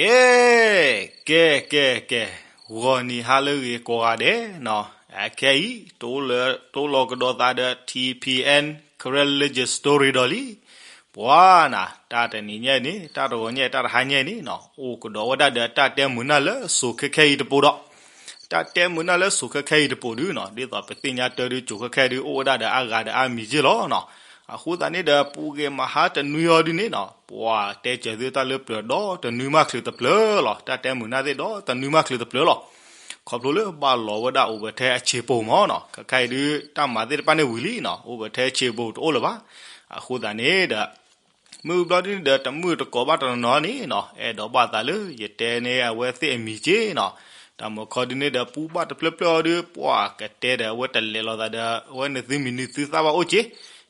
ကဲ, ကဲ, ကဲ, ကဲ, ဂီၤနံၤဟါလၢအဂ့ၤကိးဂၤဒဲးနီၤ, အခဲအံၤ တအိၣ်လီၤကဒီးသးဒီး ထံၣ်ဖံၣ်အဲၣ် Karen Legend Story ဒီးလံ. ပှၤနၤ တၢ်တနံၤညါအံၤန့ၣ် တၢ်တဂီၤညါ တၢ်တဟါညါအံၤန့ၣ်နီၤ အိၣ်ကဒီးဝဲဒၣ်ဒီးတၢ်တဲမုာ်နၢ်လၢစိၤခဲခဲအံၤတပိၤဒီး တၢ်တဲမုာ်နၢ်လၢစိၤခဲခဲအံၤတပိၤဒုနီၤ ဒ်သိးပသ့ၣ်ညါတၢ်ဒုစိၤခဲခဲဒုအိၣ်ဝဲဒၣ်ဒီးအဂၤဒီးအမံၤက့လီၤနီၤ. အဃိသတးန့ၣ်ဒီး ပူၤဂ့ၤမဟါတနွံအီၤဒုန့ၣ်နီၤ ပှၤတဲစၢၤသုတၢ်လၢပျၢၤဒီတနွံမးချုးတပျၢၤလီၤ. တၢ်တဲမုာ်နၢ်သ့ၣ်ဒီတနွံမးချုးတပျၢၤလီၤ. ခီဖျိလၢဘၣ်လီၤဝဲဒၣ်အိၣ်ဝဲထဲအဆံးပိၤမၢနီၤ ခဲခဲအံၤဒု တၢ်မၤသ့ၣ်တဖၣ်န့ၣ်ဝံၤလံနီၤ အိၣ်ဝဲထဲအဆံးပိၤတအိၣ်လၢၤဘၣ်. အဃိသတးန့ၣ်ဒီး မုၢ်ဘျီဒုန့ၣ်ဒီး တမုၢ်တကိးဘၣ်တနီၤနီၤန့ၣ်နီၤ အဲၣ်ဒိးဘၣ်သးလၢယတဲန့ၢ်အဝဲသ့ၣ်အမံၤက့နီၤ. တၢ်မုာ်ခီဒုန့ၣ်ဒီး ပူဘၣ်တဖျၢၣ်ဖျၢၣ်အီၤဒု ပှၤကတဲဒီးအဝဲတလဲၤလိာ်သးဒီး အဝဲနသုမံၤနသုသၣ်ဘၣ်အိၣ်က့.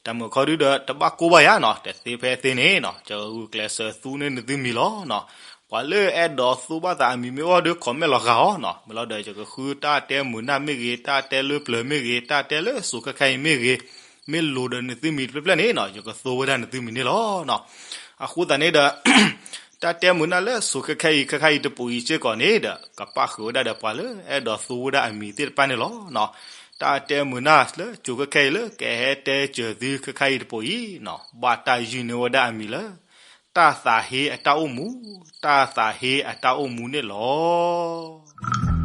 တၢ်မုာ်ခီဒုဒီး တဘၣ်ကိၢ်ဘၣ်ယၤနီၤ တသ့ဖဲသ့န့ၣ်နီၤ ယဂုာ်ကျဲးစၢးသူန့ၢ်နသုမံၤလီၤနီၤ. ပှၤလၢအဲၣ်ဒိးသူဘၣ်သးအမံၤမ့ၢ်အိၣ်ဒီး comment လီၤဂာ်အီၤနီၤ မ့ၢ်လီၤဒီး ယကဃုတၢ်တဲမုာ်နၢ်မ့ၢ်ဂ့ၤ တၢ်တဲလၢပျၢၤမ့ၢ်ဂ့ၤ တၢ်တဲလၢစိၤခဲခဲအံၤမ့ၢ်ဂ့ၤ မ့ၢ်လိၤဒီးနသုမံၤတဖျၢၣ်ဖျၢၣ်န့ၣ်နီၤ ယကသူဝဲဒၣ်နသုမံၤန့ၣ်လီၤနီၤ. အဃိသတးန့ၣ်ဒီး တၢ်တဲမုာ်နၢ်လၢစိၤခဲခဲအံၤ ခဲခဲအံၤတပိၤအံၤစ့ၢ်ကီးန့ၣ်ဒီး ကပၣ်ဃုာ်ဝဲဒၣ်ဒီးပှၤလၢအဲၣ်ဒိးသူဝဲဒၣ်အမံၤသ့ၣ်တဖၣ်န့ၣ်လီၤနီၤ. တၢ်တဲမုာ်နၢ်လၢစိၤခဲခဲအံၤလၢကဟဲတဲစၢၤသုခဲခဲအံၤတပိၤအံၤနီၤ ဘၣ်တၢ်ယုၢ်န့ၢ်ဝဲဒၣ်အမံၤလၢ တၢ်သးဟ့အတၢ်အိၣ်မူ, တၢ်သးဟ့အတၢ်အိၣ်မူန့ၣ်လီၤ.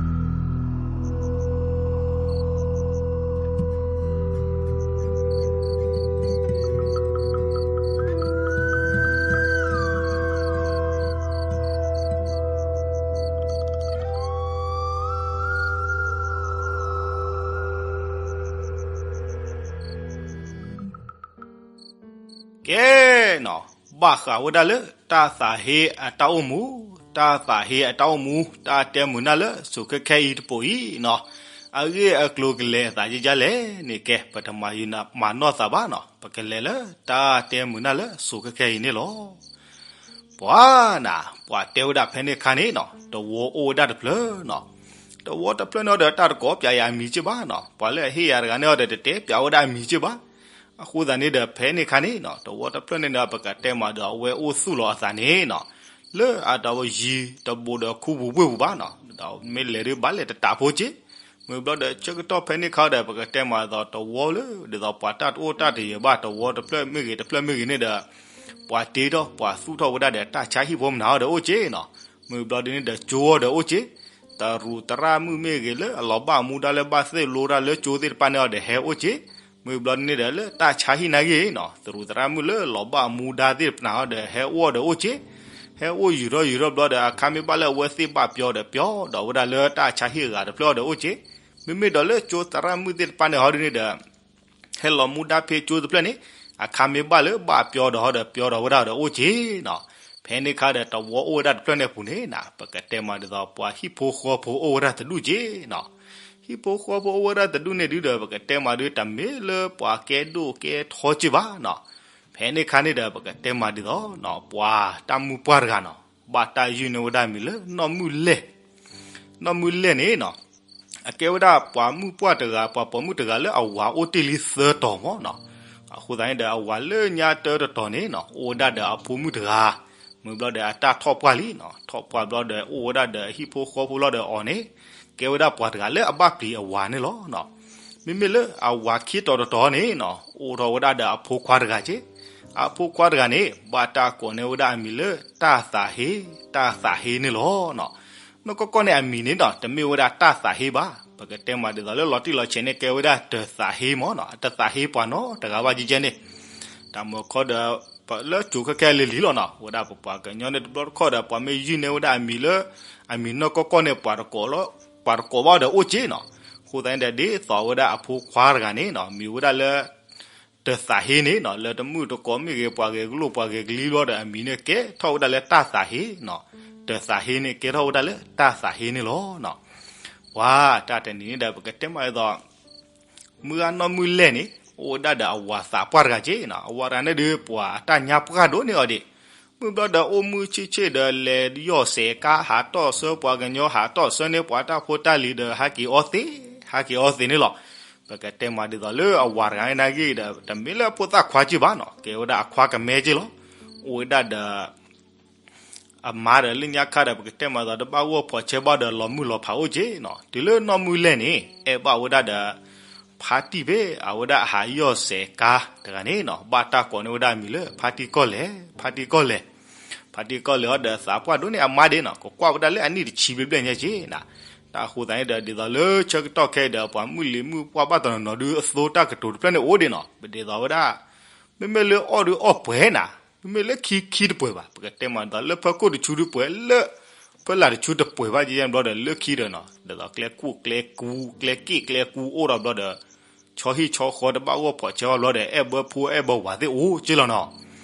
ကဲနီၤ ဘၣ်ဃးဝဲဒၣ်လၢ တၢ်သးဟ့အတၢ်အိၣ်မူ, တၢ်သးဟ့အတၢ်အိၣ်မူ, တၢ်တဲမုာ်နၢ်လၢစိၤခဲခဲအံၤတပိၤအံၤနီၤ, အဂ့ၢ်အကျိၤကလဲၤအသးယဲယဲလဲၣ်န့ၣ် ကဲ ပတမၤယုာ်မၤနီၢ်သးဘၣ်နီၤ, ပကလဲၤလၢတၢ်တဲမုာ်နၢ်လၢစိၤခဲခဲအံၤန့ၣ်လီၤ. ပှၤနၤ ပှၤတဲဝဲဒၣ်ဖဲန့ၣ်အခါန့ၣ်နီၤ တဝီအိၣ်ဝဲဒၣ်တဖျၢၣ်နီၤ, တဝီတဖျၢၣ်န့ၣ်ဒီး တၢ်တကိးပျးယၤအမံၤက့ဘၣ်နီၤ, ပှၤလၢအဟ့ၣ်ယၤတဂၤန့ၣ်ဒီး တတဲပျးဝဲဒၣ်အမံၤက့ဘၣ်. အဃိသတးန့ၣ်ဒီး ဖဲန့ၣ်အခါန့ၣ်နီၤ တဝီတဖျၢၣ်န့ၣ်ဒီး ပကတဲမးဒီး အဝဲအိၣ်သူၣ်လီၤအသးန့ၣ်နီၤ, လၢအတၢ်ဝဲယံၤတဘိးဒီးခူပူၤဝ့ၢ်ပူၤဘၣ်နီၤ, ဒီးမ့ၢ်လဲၤဒုးဘၣ်လဲၤတတးဖိက့, မ့ၢ်ဘျီဒီး ဆၢကတီၢ်ဖဲန့ၣ်အခါဒီး ပကတဲမးဒ်သိးတဝီလၢ ဒ်သိးပှၤတၢ်တအိၣ်တၢ်တယၢၤဘၣ် တဝီတဖျၢၣ်မ့ၢ်ဂ့ၤ တဖျၢၣ်မ့ၢ်ဂ့ၤန့ၣ်ဒီး ပှၤတ့ထီၣ်ပှၤသူၣ်ထီၣ်ဝဲဒၣ်ဒီး တၢ်ဆါဟံၣ်ဖိမနုၤအီၤဒီးအိၣ်က့နီၤ, မ့ၢ်ဘျီဒုန့ၣ်ဒီး ကၠိအီၤဒီးအိၣ်က့, တရူးသရၣ်မုၣ်မ့ၢ်ဂ့ၤ လၢအလီၤဘၣ်အမူဒါလၢဘၣ်သ့ၣ်လိတၢ်လၢကၠိသ့ၣ်တဖၣ်န့ၣ်အီၤဒီးဟဲအိၣ်က့, မ့ၢ်ဘျီဒုန့ၣ်ဒီး လၢတၢ်ဆါဟံၣ်နာ်က့နီၤ တရူးသရၣ်မုၣ်လၢလီၤဘၣ်အမူဒါသ့ၣ်တဖၣ်န့ၣ်အီၤဒီးဟဲအိၣ်အီၤဒီးအိၣ်က့, ဟဲအိၣ်ယူၤထီၣ်ယူၤထီၣ်ဘျီဒီး အခါမ့ၢ်ဘၣ်လၢအဝဲသ့ၣ်ဘၣ်ပျီဒီးပျီဒီးဝဲဒၣ်လၢတၢ်ဆါဟံၣ်အဂၤတဖျၢၣ်အီၤဒီးအိၣ်က့, မ့မ့ၢ်ဒီးလၢကၠိသရၣ်မုၣ်သ့ၣ်တဖၣ်န့ၣ်ဟီဒုန့ၣ်ဒီး ဟဲလီၤမူဒါဖဲကၠိတဖျၢၣ်န့ၣ် အခါမ့ၢ်ဘၣ်လၢဘၣ်ပျီဒီးဟီဒီးပျီဒီးဝဲဒၣ်ဒီးအိၣ်က့နီၤ, ဖဲန့ၣ်အခါဒီးတဝီအိၣ်ဝဲဒၣ်တဖျၢၣ်န့ၣ်အပူၤန့ၣ်နီၤ ပကတဲမးဒ်သိးပှၤဟံၣ်ဖိဃီဖိအိၣ်ဝဲဒၣ်တဒူၣ်က့နီၤ, ဟံၣ်ဖိဃီဖိအိၣ်ဝဲဒၣ်တဒူၣ်န့ၣ်ဒုဒီး ပကတဲမးဒုတမ့ၢ်လၢပှၤကဲဒိၣ်ကဲထီက့ဘၣ်နီၤ, ဖဲန့ၣ်အခါန့ၣ်ဒီး ပကတဲမးဒ်သိးနီၤ ပှၤတၢ်မုၢ်ပှၢ်တဂၤနီၤ ဘၣ်တၢ်ယုၢ်န့ၢ်ဝဲဒၣ်မံၤလၢနီၢ်မုၢ်လဲၢ် နီၢ်မုၢ်လဲၢ်န့ၣ်နီၤ အကဲဝဲဒၣ်ပှၤမုၢ်ပှၢ်တဂၤ ပှၤပိာ်မုၣ်တဂၤလၢအဝၤအိၣ်တ့ၢ်လံသၢတီၤမၢနီၤ, အဃိသတးန့ၣ်ဒီးအဝၤလၢညါတၢတတီၤန့ၣ်နီၤ အိၣ်ဝဲဒၣ်ဒီးအဖိမုၣ်တဂၤ, မ့ၢ်ဘျီဒီးအတၢ်ထီၣ်ပှၢ်လံနီၤ ထီၣ်ပှၢ်ဘျီဒီးအိၣ်ဝဲဒၣ်ဒီးဟံၣ်ဖိဃီဖိလီၤဒီးအီၤန့ၣ် ကဲဝဲဒၣ်ပှၤတဂၤလၢအဘၣ်ပျံၤအဝၤန့ၣ်လီၤနီၤ, မ့မ့ၢ်လၢအဝၤခံတီၤတတီၤန့ၣ်နီၤ အိၣ်ထီၣ်ဝဲဒၣ်ဒီးအဖိခွါတဂၤက့, အဖိခွါတဂၤန့ၣ် ဘၣ်တၢ်ကိးန့ၢ်ဝဲဒၣ်အမံၤလၢတၢ်သးဟ့, တၢ်သးဟ့န့ၣ်လီၤနီၤ, နီၢ်ကီၢ်ကီၢ်န့ၣ်အမံၤန့ၣ်ဒီး တမ့ၢ်ဝဲဒၣ်တၢ်သးဟ့ဘၣ်, ပကတဲမးဒ်သိးလၢလီၤတံၢ်လီၤဆဲးန့ၣ် ကဲဝဲဒၣ်တသးဟ့မၢနီၤ တသးဟ့ပှၤနီတဂၤဘၣ်ကဲကဲန့ၣ်, တၢ်မုၢ်ခီဒီး လၢကၠိခဲခဲလံၤလံၤလီၤနီၤ ဝဲဒၣ်ပပှၤကညီန့ၣ်တဘျီတခီၣ်ဒီး ပှၤမ့ၢ်ယုၢ်န့ၢ်ဝဲဒၣ်အမံၤလၢ အမံၤနီၢ်ကီၢ်ကီၢ်န့ၣ် ပှၤတကိးဘၣ်ဒီးအိၣ်က့နီၤ, အဃိသတးန့ၣ်ဒီး ဒ်သိးဝဲဒၣ်အဖိခွါတဂၤန့ၣ်နီၤ မံၤဝဲဒၣ်လၢ တသးဟ့န့ၣ်နီၤ လၢတမုၢ်တကိးမ့ၢ်ဂ့ၤ ပှၤဂဲၤကလိာ်ပှၤဂဲၤကလံၤဘျီဒီးအမံၤန့ၣ် ကဲထီၣ်ဝဲဒၣ်လၢတၢ်သးဟ့နီၤ, တသးဟ့န့ၣ် ကဲထီၣ်ဝဲဒၣ်လၢတၢ်သးဟ့န့ၣ်လီၤနီၤ, ပှၤတၢ်တနံၤန့ၣ်ဒီး ပကတဲမးဒ်သိး မုၢ်ဂၤနီၢ်မုၢ်လဲၢ်န့ၣ် အိၣ်ဝဲဒၣ်ဒီးအဝၤသးပှၢ်တဂၤက့နီၤ, အဝၤတဂၤန့ၣ်ဒီး ပှၤအတၢ်ညါပှၢ်ဒိၣ်န့ၢ်အီၤဒံး, မုၢ်ဘျီဒီးအိၣ်မုၢ်ဆ့ၣ်ဆ့ၣ်ဒီး လဲၤယီၢ်စဲးကါ ဟးတီၢ်ဆၢပှၤကညီ ဟးတီၢ်ဆၢန့ၢ်ပှၤတၢ်ဖိတၢ်လံၤဒီး ဟးက့ၤအီသ့, ဟးက့ၤအီသ့န့ၣ်လီၤ, ပကတဲမးဒ်သိးလၢအဝၤတဂၤန့ၣ်နာ်က့ဒီး တမ့ၢ်လၢအဖိသၣ်ခွါက့ဘၣ်နီၤ ကဲဝဲဒၣ်အခွါကမဲက့လီၤ, အိၣ်ဝဲဒၣ်ဒီး အမါဒီးလၢညါခါဒီး ပကတဲမးဒ်သိး တဘၣ်ဂီၢ်ဖီးဆဲးဘၣ်ဒီး လီၤမုၢ်လီၤဖးအိၣ်က့နီၤ. တုၤလၢနီၢ်မုၢ်လဲၢ်န့ၣ် အဲၣ်ဘၣ်ဝဲဒၣ်ဒီး ဖါတံၢ်ဖဲ အဝဲဒၣ်အဟးယီၢ်စဲးကါတဂၤန့ၣ်နီၤ, ဘၣ်တၢ်ကိးန့ၢ်ဝဲဒၣ်အမံၤလၢ ဖါတံၢ်ကီၢ်လဲၢ်, ဖါတံၢ်ကီၢ်လဲၢ်. ဖါတံၢ်ကီၢ်လဲၢ်အံၤဒီး သးပှၢ်ဒိၣ်န့ၢ်အမါဒ့နီၤ, ကကွၢ်ဝဲဒၣ်လၢအနံၣ်တဆံဘျဲၣ်ဘျဲၣ်ညါက့နီၤ. တၢ်အဃိသတးန့ၣ်ဒီး ဒ်သိးလၢဆၢကတီၢ်ခဲအံၤဒီး ပှၤမုၢ်လံၤမုၢ်ပှၢ်ဘၣ်တနီၤနီၤဒုး အသိတၢ်ကတိၤတဖျၢၣ်န့ၣ်အိၣ်ဒ့နီၤ, ပဒ်သိးဝဲဒၣ် မ့မ့ၢ်လၢအီၣ်ဒုးအီၣ်ပှဲၤနၤ, မ့မ့ၢ်လၢခံခံတပှဲၤဘၣ်, ပကတဲမးဒ်သိး လၢဖၢခိၣ်တဆူတပှဲၤ, လၢဖၢလၢ်တဆူတပှဲၤဘၣ် ယဲၢ်ဘျီဒီး လၢခံဒီးနီၤ, ဒ်သိးကျဲကိၣ်ကျဲကူ ကျဲက့ၣ်ကျဲကူအိၣ်ဒီးဘျီဒီး ဆီဟံၣ်ဆီဃီတဘၣ်ဂီၢ်ဖီးဆဲးဘၣ်ဘျီဒီး အဲၣ်ဘၢဖိအဲၣ်ဘၢဝၤသ့ၣ်အိၣ်က့လီၤနီၤ.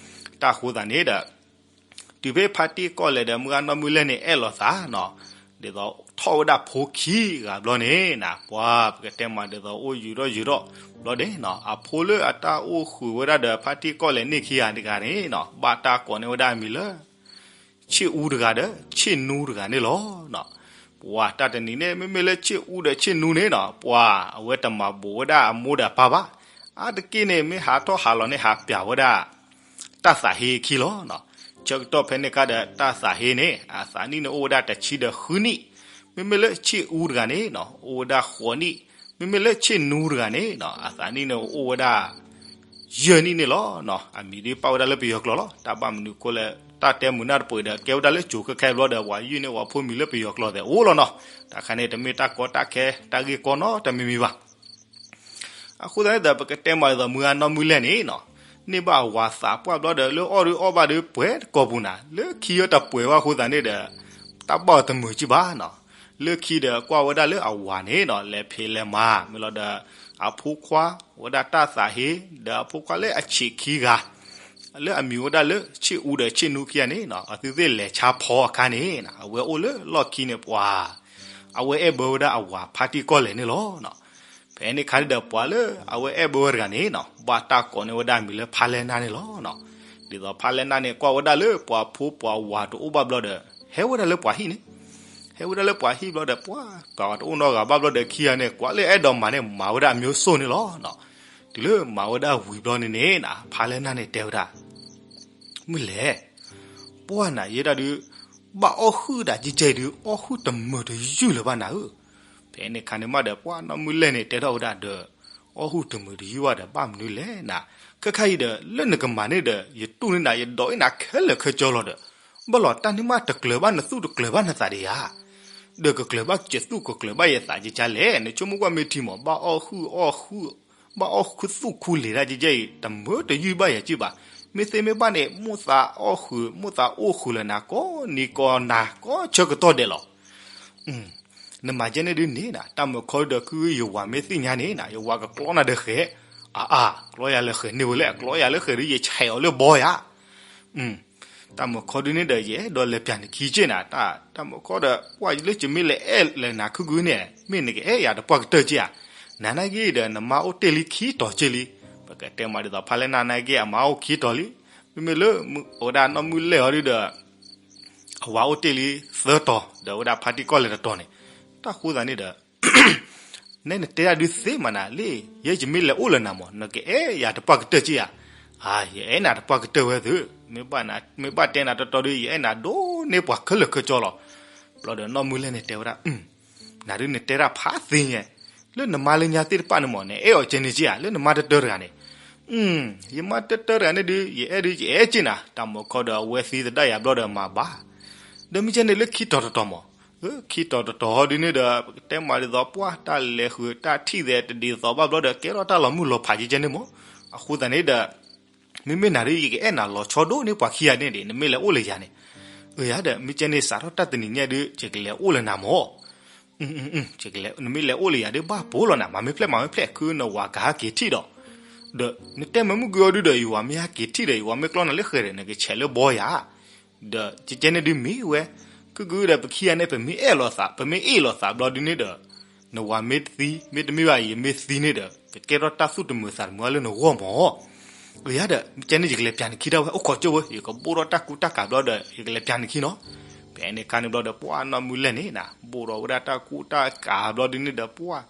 တၢ်အဃိသတးန့ၣ်ဒီး တုၤဖဲဖါတံၢ်ကီၢ်လဲၢ်ဒီး မုၢ်ဂၤနီၢ်မုၢ်လဲၢ်န့ၣ် အဲၣ်လိာ်သးနီၤ, ဒ်သိးထီၣ်ဝဲဒၣ်ဖိခံဂၤဘျီန့ၣ်နၤ, ပှၤပကတဲမးဒ်သိးအိၣ်ယူၤထီၣ်ယူၤထီၣ်ဘျီန့ၣ်နီၤ, အဖိလၢအတၢ်အိၣ်ဃုာ်ဝဲဒၣ်ဒီး ဖါတံၢ်ကီၢ်လဲၢ်န့ၣ်ခံဂၤတဂၤန့ၣ်နီၤ, ဘၣ်တၢ်ကိးန့ၢ်ဝဲဒၣ်အမံၤလၢ ဆ့ၣ်အူတဂၤဒီး ဆ့ၣ်နူတဂၤန့ၣ်လီၤ. ပှၤတၢ်တနံၤန့ၣ် မ့မ့ၢ်လၢဆ့ၣ်အူဒီးဆ့ၣ်နူန့ၣ်နီၤ, ပှၤအဝဲတမၤဘူးဝဲဒၣ်အမိၢ်ဒီးအပၢ်ဘၣ်. အါတက့ၢ်န့ၣ် မ့ၢ်ဟးထီၣ်ဟးလီၤန့ၣ် ဟးပျးဝဲဒၣ် တၢ်သးဟ့အခံလီၤ. ဆၢကတီၢ်ဖဲန့ၣ်အခါဒီး တၢ်သးဟ့န့ၣ် အသးနံၣ်န့ၣ်အိၣ်ဝဲဒၣ်တဆံဒီးဃုနံၣ်, မ့မ့ၢ်လၢဆ့ၣ်အူတဂၤန့ၣ်နီၤ အိၣ်ဝဲဒၣ်ဃိးနံၣ်, မ့မ့ၢ်လၢဆ့ၣ်နူတဂၤန့ၣ်နီၤ အသးနံၣ်န့ၣ်အိၣ်ဝဲဒၣ် ယဲၢ်နံၣ်န့ၣ်လီၤ. အမံၤဒ်ပာ်ဝဲဒၣ်လၢပယီၤကျိာ်လီၤ. တၢ်ဘၣ်မနုၤအဃိလဲၣ်, တၢ်တဲမုာ်နၢ်တပှဲၤဒီး ကဲဝဲဒၣ်လၢကၠိၤခဲခဲဘျီဒီး ပှၤယုၢ်န့ၢ်ပှၤဖိမံၤလၢပယီၤကျိာ်သ့ၣ်အိၣ်လီၤနီၤ. တၢ်ခါန့ၣ် တမ့ၢ်တၢ်ကီတၢ်ခဲတၢ်ဂ့ၢ်ကီနီတမံၤမံၤဘၣ်. အဃိသတးန့ၣ်ဒီး ပကတဲမးဒ်သိးမုၢ်ဂၤနီၢ်မုၢ်လဲၢ်န့ၣ်နီၤ, န့ၢ်ဘၣ်အဝၤသးပှၢ်ဘျီဒီး လၢအီၣ်ဒုးအီၣ်ဘၣ်ဒုးပှဲၤတကိးပူၤနၤ, လၢခံအံၤတပှဲၤဘၣ်အဃိသတးန့ၣ်ဒီး တၢ်ဘၣ်အီၤတမုာ်က့ဘၣ်နီၤ. လၢခံဒီးကွၢ်ဝဲဒၣ်လၢအဝၤန့ၣ်နီၤ လဲၤဖံးလဲၤမၤ မ့ၢ်လီၤဒီး အဖိခွါဝဲဒၣ်တၢ်သးဟ့ ဒီးအဖိခွါလၢအဆံးခံဂၤ လၢအမံၤဝဲဒၣ်လၢဆ့ၣ်အူဒီးဆ့ၣ်နူခံဂၤန့ၣ်နီၤ အဝဲသ့ၣ်လဲၤဆါဖီအခါန့ၣ် အဝဲအိၣ်လၢလီၢ်ခံန့ၣ်ပှၤ အဝဲအဲၣ်ဘၢဝဲဒၣ်အဝၤဖါတံၢ်ကီၢ်လဲၢ်န့ၣ်လီၤ. ဖဲန့ၣ်အခါန့ၣ်ဒီး ပှၤလၢအဝဲအဲၣ်ဘၢဝဲတဂၤန့ၣ်နီၤ ဘၣ်တၢ်ကိးန့ၢ်ဝဲဒၣ်အမံၤလၢဖါလဲနၢ်န့ၣ်လီၤ. ဒ်သိးဖါလဲနၢ်န့ၣ် ကွၢ်ဝဲဒၣ်လၢပှၤဖိပှၤဝၤတအိၣ်ဘၣ်ဘျီဒီး ဟဲဝဲဒၣ်လၢပှၤဟံၣ်န့ၣ်, ဟဲဝဲဒၣ်လၢပှၤဟံၣ်ဘျီဒီး ပှၤပှၤတအိၣ်နီတဂၤဘၣ်ဘျီဒီး ခံဂၤန့ၣ် ကွၢ်လၢအဲၣ်ဒိးမၤန့ၣ် မၤဝဲဒၣ်အမျိုးစုန့ၣ်လီၤ. တုၤလၢမၤဝဲဒၣ်ဝံၤဘျီန့ၣ်န့ၣ် ဖါလဲနၢ်န့ၣ်တဲဝဲဒၣ် မုၢ်လဲၢ်, ပှၢ်နၤ ယဲဒၣ်ဒုး ဘၣ်အီၣ်ဟုၣ်ဒၣ်ကဲကဲအံၤဒုး အီၣ်ဟုၣ်တမုာ်တယုၢ်လၢၤဘၣ်နၤဧၢ. ဖဲန့ၣ်အခါန့ၣ်မးဒီး ပှၢ်နီၢ်မုၢ်လဲၢ်န့ၣ် တဲထီၣ်ဝဲဒၣ်ဒီး အီၣ်ဟုၣ်တမုာ်တယုၢ်ဘၣ်ဒီး ဘၣ်မနုၤလဲၣ်နၤ, ခဲခါအံၤဒီး လၢနကမၤန့ၣ်ဒီး ယတူၢ်န့ၢ်နၤ ယဒိးအ့ၣ်နၤခဲလၢာ်ခဲဆ့လီၤဒီး ဘၣ်လီၤတၢ်န့ၣ်မး တကျၢၤဘၣ်နသူၣ်တကျၢၤဘၣ်နသးဒံးဧါ. ဒီးကကျၢၤဘၣ်ယသူၣ် ကကျၢၤဘၣ်ယသးကဲကဲလဲၣ်. နဆိကမိၣ်ကွၢ်မ့ၢ်ထံမး ဘၣ်အီၣ်ဟုၣ်အီၣ်ဟုၣ် ဘၣ်အီၣ်ဟုၣ်သူၣ်ခူလံာ်ဒၣ်ကဲကဲအံၤ တမုာ်တယုၢ်ဘၣ်ယၤက့ဘၣ်. မ့ၢ်သ့မ့ၢ်ဘၣ်န့ၣ် မိၣ်သးအီၣ်ဃုာ် မိၣ်သးအိၣ်ဃုာ်လၢနၤ ကိးနံၤကိးနၤ ကိးဆၢကတီၢ်ဒဲးလီၤ. နမၤကဲန့ၣ်ဒုးန့ၣ်နၤ တၢ်မုာ်ခီဒုးဒီး ကုယဝၤမ့ၢ်သ့ၣ်ညါန့ၣ်နၤ ယဝၤကကျီနၤဒီးဃဲး. အါအါ ကျီယၤလၢဃဲးန့ၢ်ဝဲလဲၣ် ကျီယၤလၢဃဲးဒုး ယဆဲးအီၤလၢဘီယၤ တၢ်မုာ်ခီဒုးန့ၣ်ဒီး ယအဲၣ်ဒိးလဲၤပျးနခံက့နၤ, တၢ်မုာ်ခီဒီး ပှၢ်လၢယမ့ၢ်လဲၤအဲၣ်လဲၤနၤခုကုန့ၣ် မ့ၢ်နကအဲၣ်ယၤတပှၢ်ကတၢၢ်က့ဧါ. နၤနာ်က့ဒီး နမါအိၣ်တ့ၢ်လံခံတီၤက့လံ. ပကတဲမးဒ်သိး ဖါလဲနၢ်နာ်က့ အမါအိၣ်ခံတီၤလံ. မ့မ့ၢ်လၢ အဝဲဒၣ်နီၢ်မုၢ်လဲၢ်အီၤဒုးဒီး အဝၤအိၣ်တ့ၢ်လံသၢတီၤ ဒီးအဝဲဒၣ်ဖါတံၢ်ကီၢ်လဲၢ်တတီၤန့ၣ်, တၢ်ဃိသးန့ၣ်ဒီး နဲနတဲဒၣ်ဒုးသ့မးနၤလံ, ယဲယမ့ၢ်လဲၤအိၣ်လၢနၤမး နကအဲၣ်ယၤတပှၢ်ကတၢၢ်က့ဧါ. အါ ယအဲၣ်နၤတပှၢ်ကတၢၢ်ဝဲသု, မ့ၢ်ဘၣ်တဲနၤတတီၤဒုး ယအဲၣ်နၤဒိၣ်န့ၢ်ပှၤခဲလၢာ်ခဲဆ့လီၤ. ဘျီဒီးနီၢ်မုၢ်လဲၢ်န့ၣ်တဲဝဲဒၣ်, နၤဒုးနတဲဒၣ်ဖးသ့ညါ, လၢနမါလၢညါသ့ၣ်တဖၣ်န့ၣ်မး နအဲၣ်အီၤကဲန့ၣ်က့ဧါ, လၢနမါတတၢတဂၤန့ၣ် ယမါတတၢတဂၤန့ၣ်ဒုး ယအဲၣ်ဒုး ယအဲၣ်က့နၤ, တၢ်မုာ်ခီဒီးအဝဲသံသဒၣ်ယၤဘျီဒီးမၤဘၣ်. ဒီးမ့ၢ်ကဲန့ၣ်လၢခံတီၤတတီၤမး, ခံတီၤတတီၤဟီဒုးန့ၣ်ဒီး ပကတဲမးဒ်သိးပှၢ်တၢ်လဲၤဃုာ်တၢ်ထံၣ်သဲးတဒ်သိးဘၣ်ဘျီဒီး ကဲထီၣ်တၢ်လီၤမုၢ်လီၤဖးကဲကဲန့ၣ်မး, အဃိသတးန့ၣ်ဒီး မ့မ့ၢ်နၤဒုး ယကအဲၣ်နၤလီၤဆီဒိၣ်န့ၢ်ပှၤခံဂၤန့ၣ်ဒံး နမ့ၢ်လဲၤအိၣ်လၢယၤန့ၣ်, အၢယၤဒီး မ့ၢ်ကဲန့ၣ်စးထီၣ်တၢ်တနံၤညါဒုး ယကလဲၤအိၣ်လၢနၤမး နမ့ၢ်လဲၤအိၣ်လၢယၤဒုး ဘၣ်ပိာ်လီၤနၤ, မၤမ့ၢ်ဖျဲၣ်မၤမ့ၢ်ဖျဲၣ် ခုနဝၤကဟဲက့ၤထံၣ်ဒီး, ဒီးနတဲမ့ၢ်မုၢ်ကွံာ်အီၤဒုးဒီး ယဝၤမ့ၢ်ဟဲက့ၤထံၣ်ဒီး ယဝၤမ့ၢ်ကျီနၤလၢဃဲးဒီး နကဆဲးလၢဘီယၤ, ဒီးကကဲန့ၣ်ဒုးမ့ၢ်ဝဲ, ကုကုဒီးပခံဂၤန့ၣ် ပမ့ၢ်အဲၣ်လိာ်သး ပမ့ၢ်အ့ၣ်လိာ်သးဘျီဒုးန့ၣ်ဒီး, နဝၤမ့ၢ်သံ မ့တမ့ၢ်ဘၣ် ယမ့ၢ်သံန့ၣ်ဒီး ကကဲထီၣ်တၢ်သူၣ်တမုာ်သးတမုာ်လၢနဂီၢ်မး အၢယၤဒီး မ့ၢ်ကဲန့ၣ် ယကလဲၤပျးနခံဒၣ်ဝဲ အိၣ်ခိးကၠိဝဲ ယကဘိၣ်ထီၣ်တၢ်ကူတၢ်ကၤဘျီဒီး ယကလဲၤပျးနခံနီၤ. ဖဲန့ၣ်အခါန့ၣ်ဘျီဒီး ပှၢ်နီၢ်မုၢ်လဲၢ်န့ၣ် ဘိၣ်ထီၣ်ဝဲဒၣ်တၢ်ကူတၢ်ကၤဘျီဒုးန့ၣ်ဒီး ပှၢ်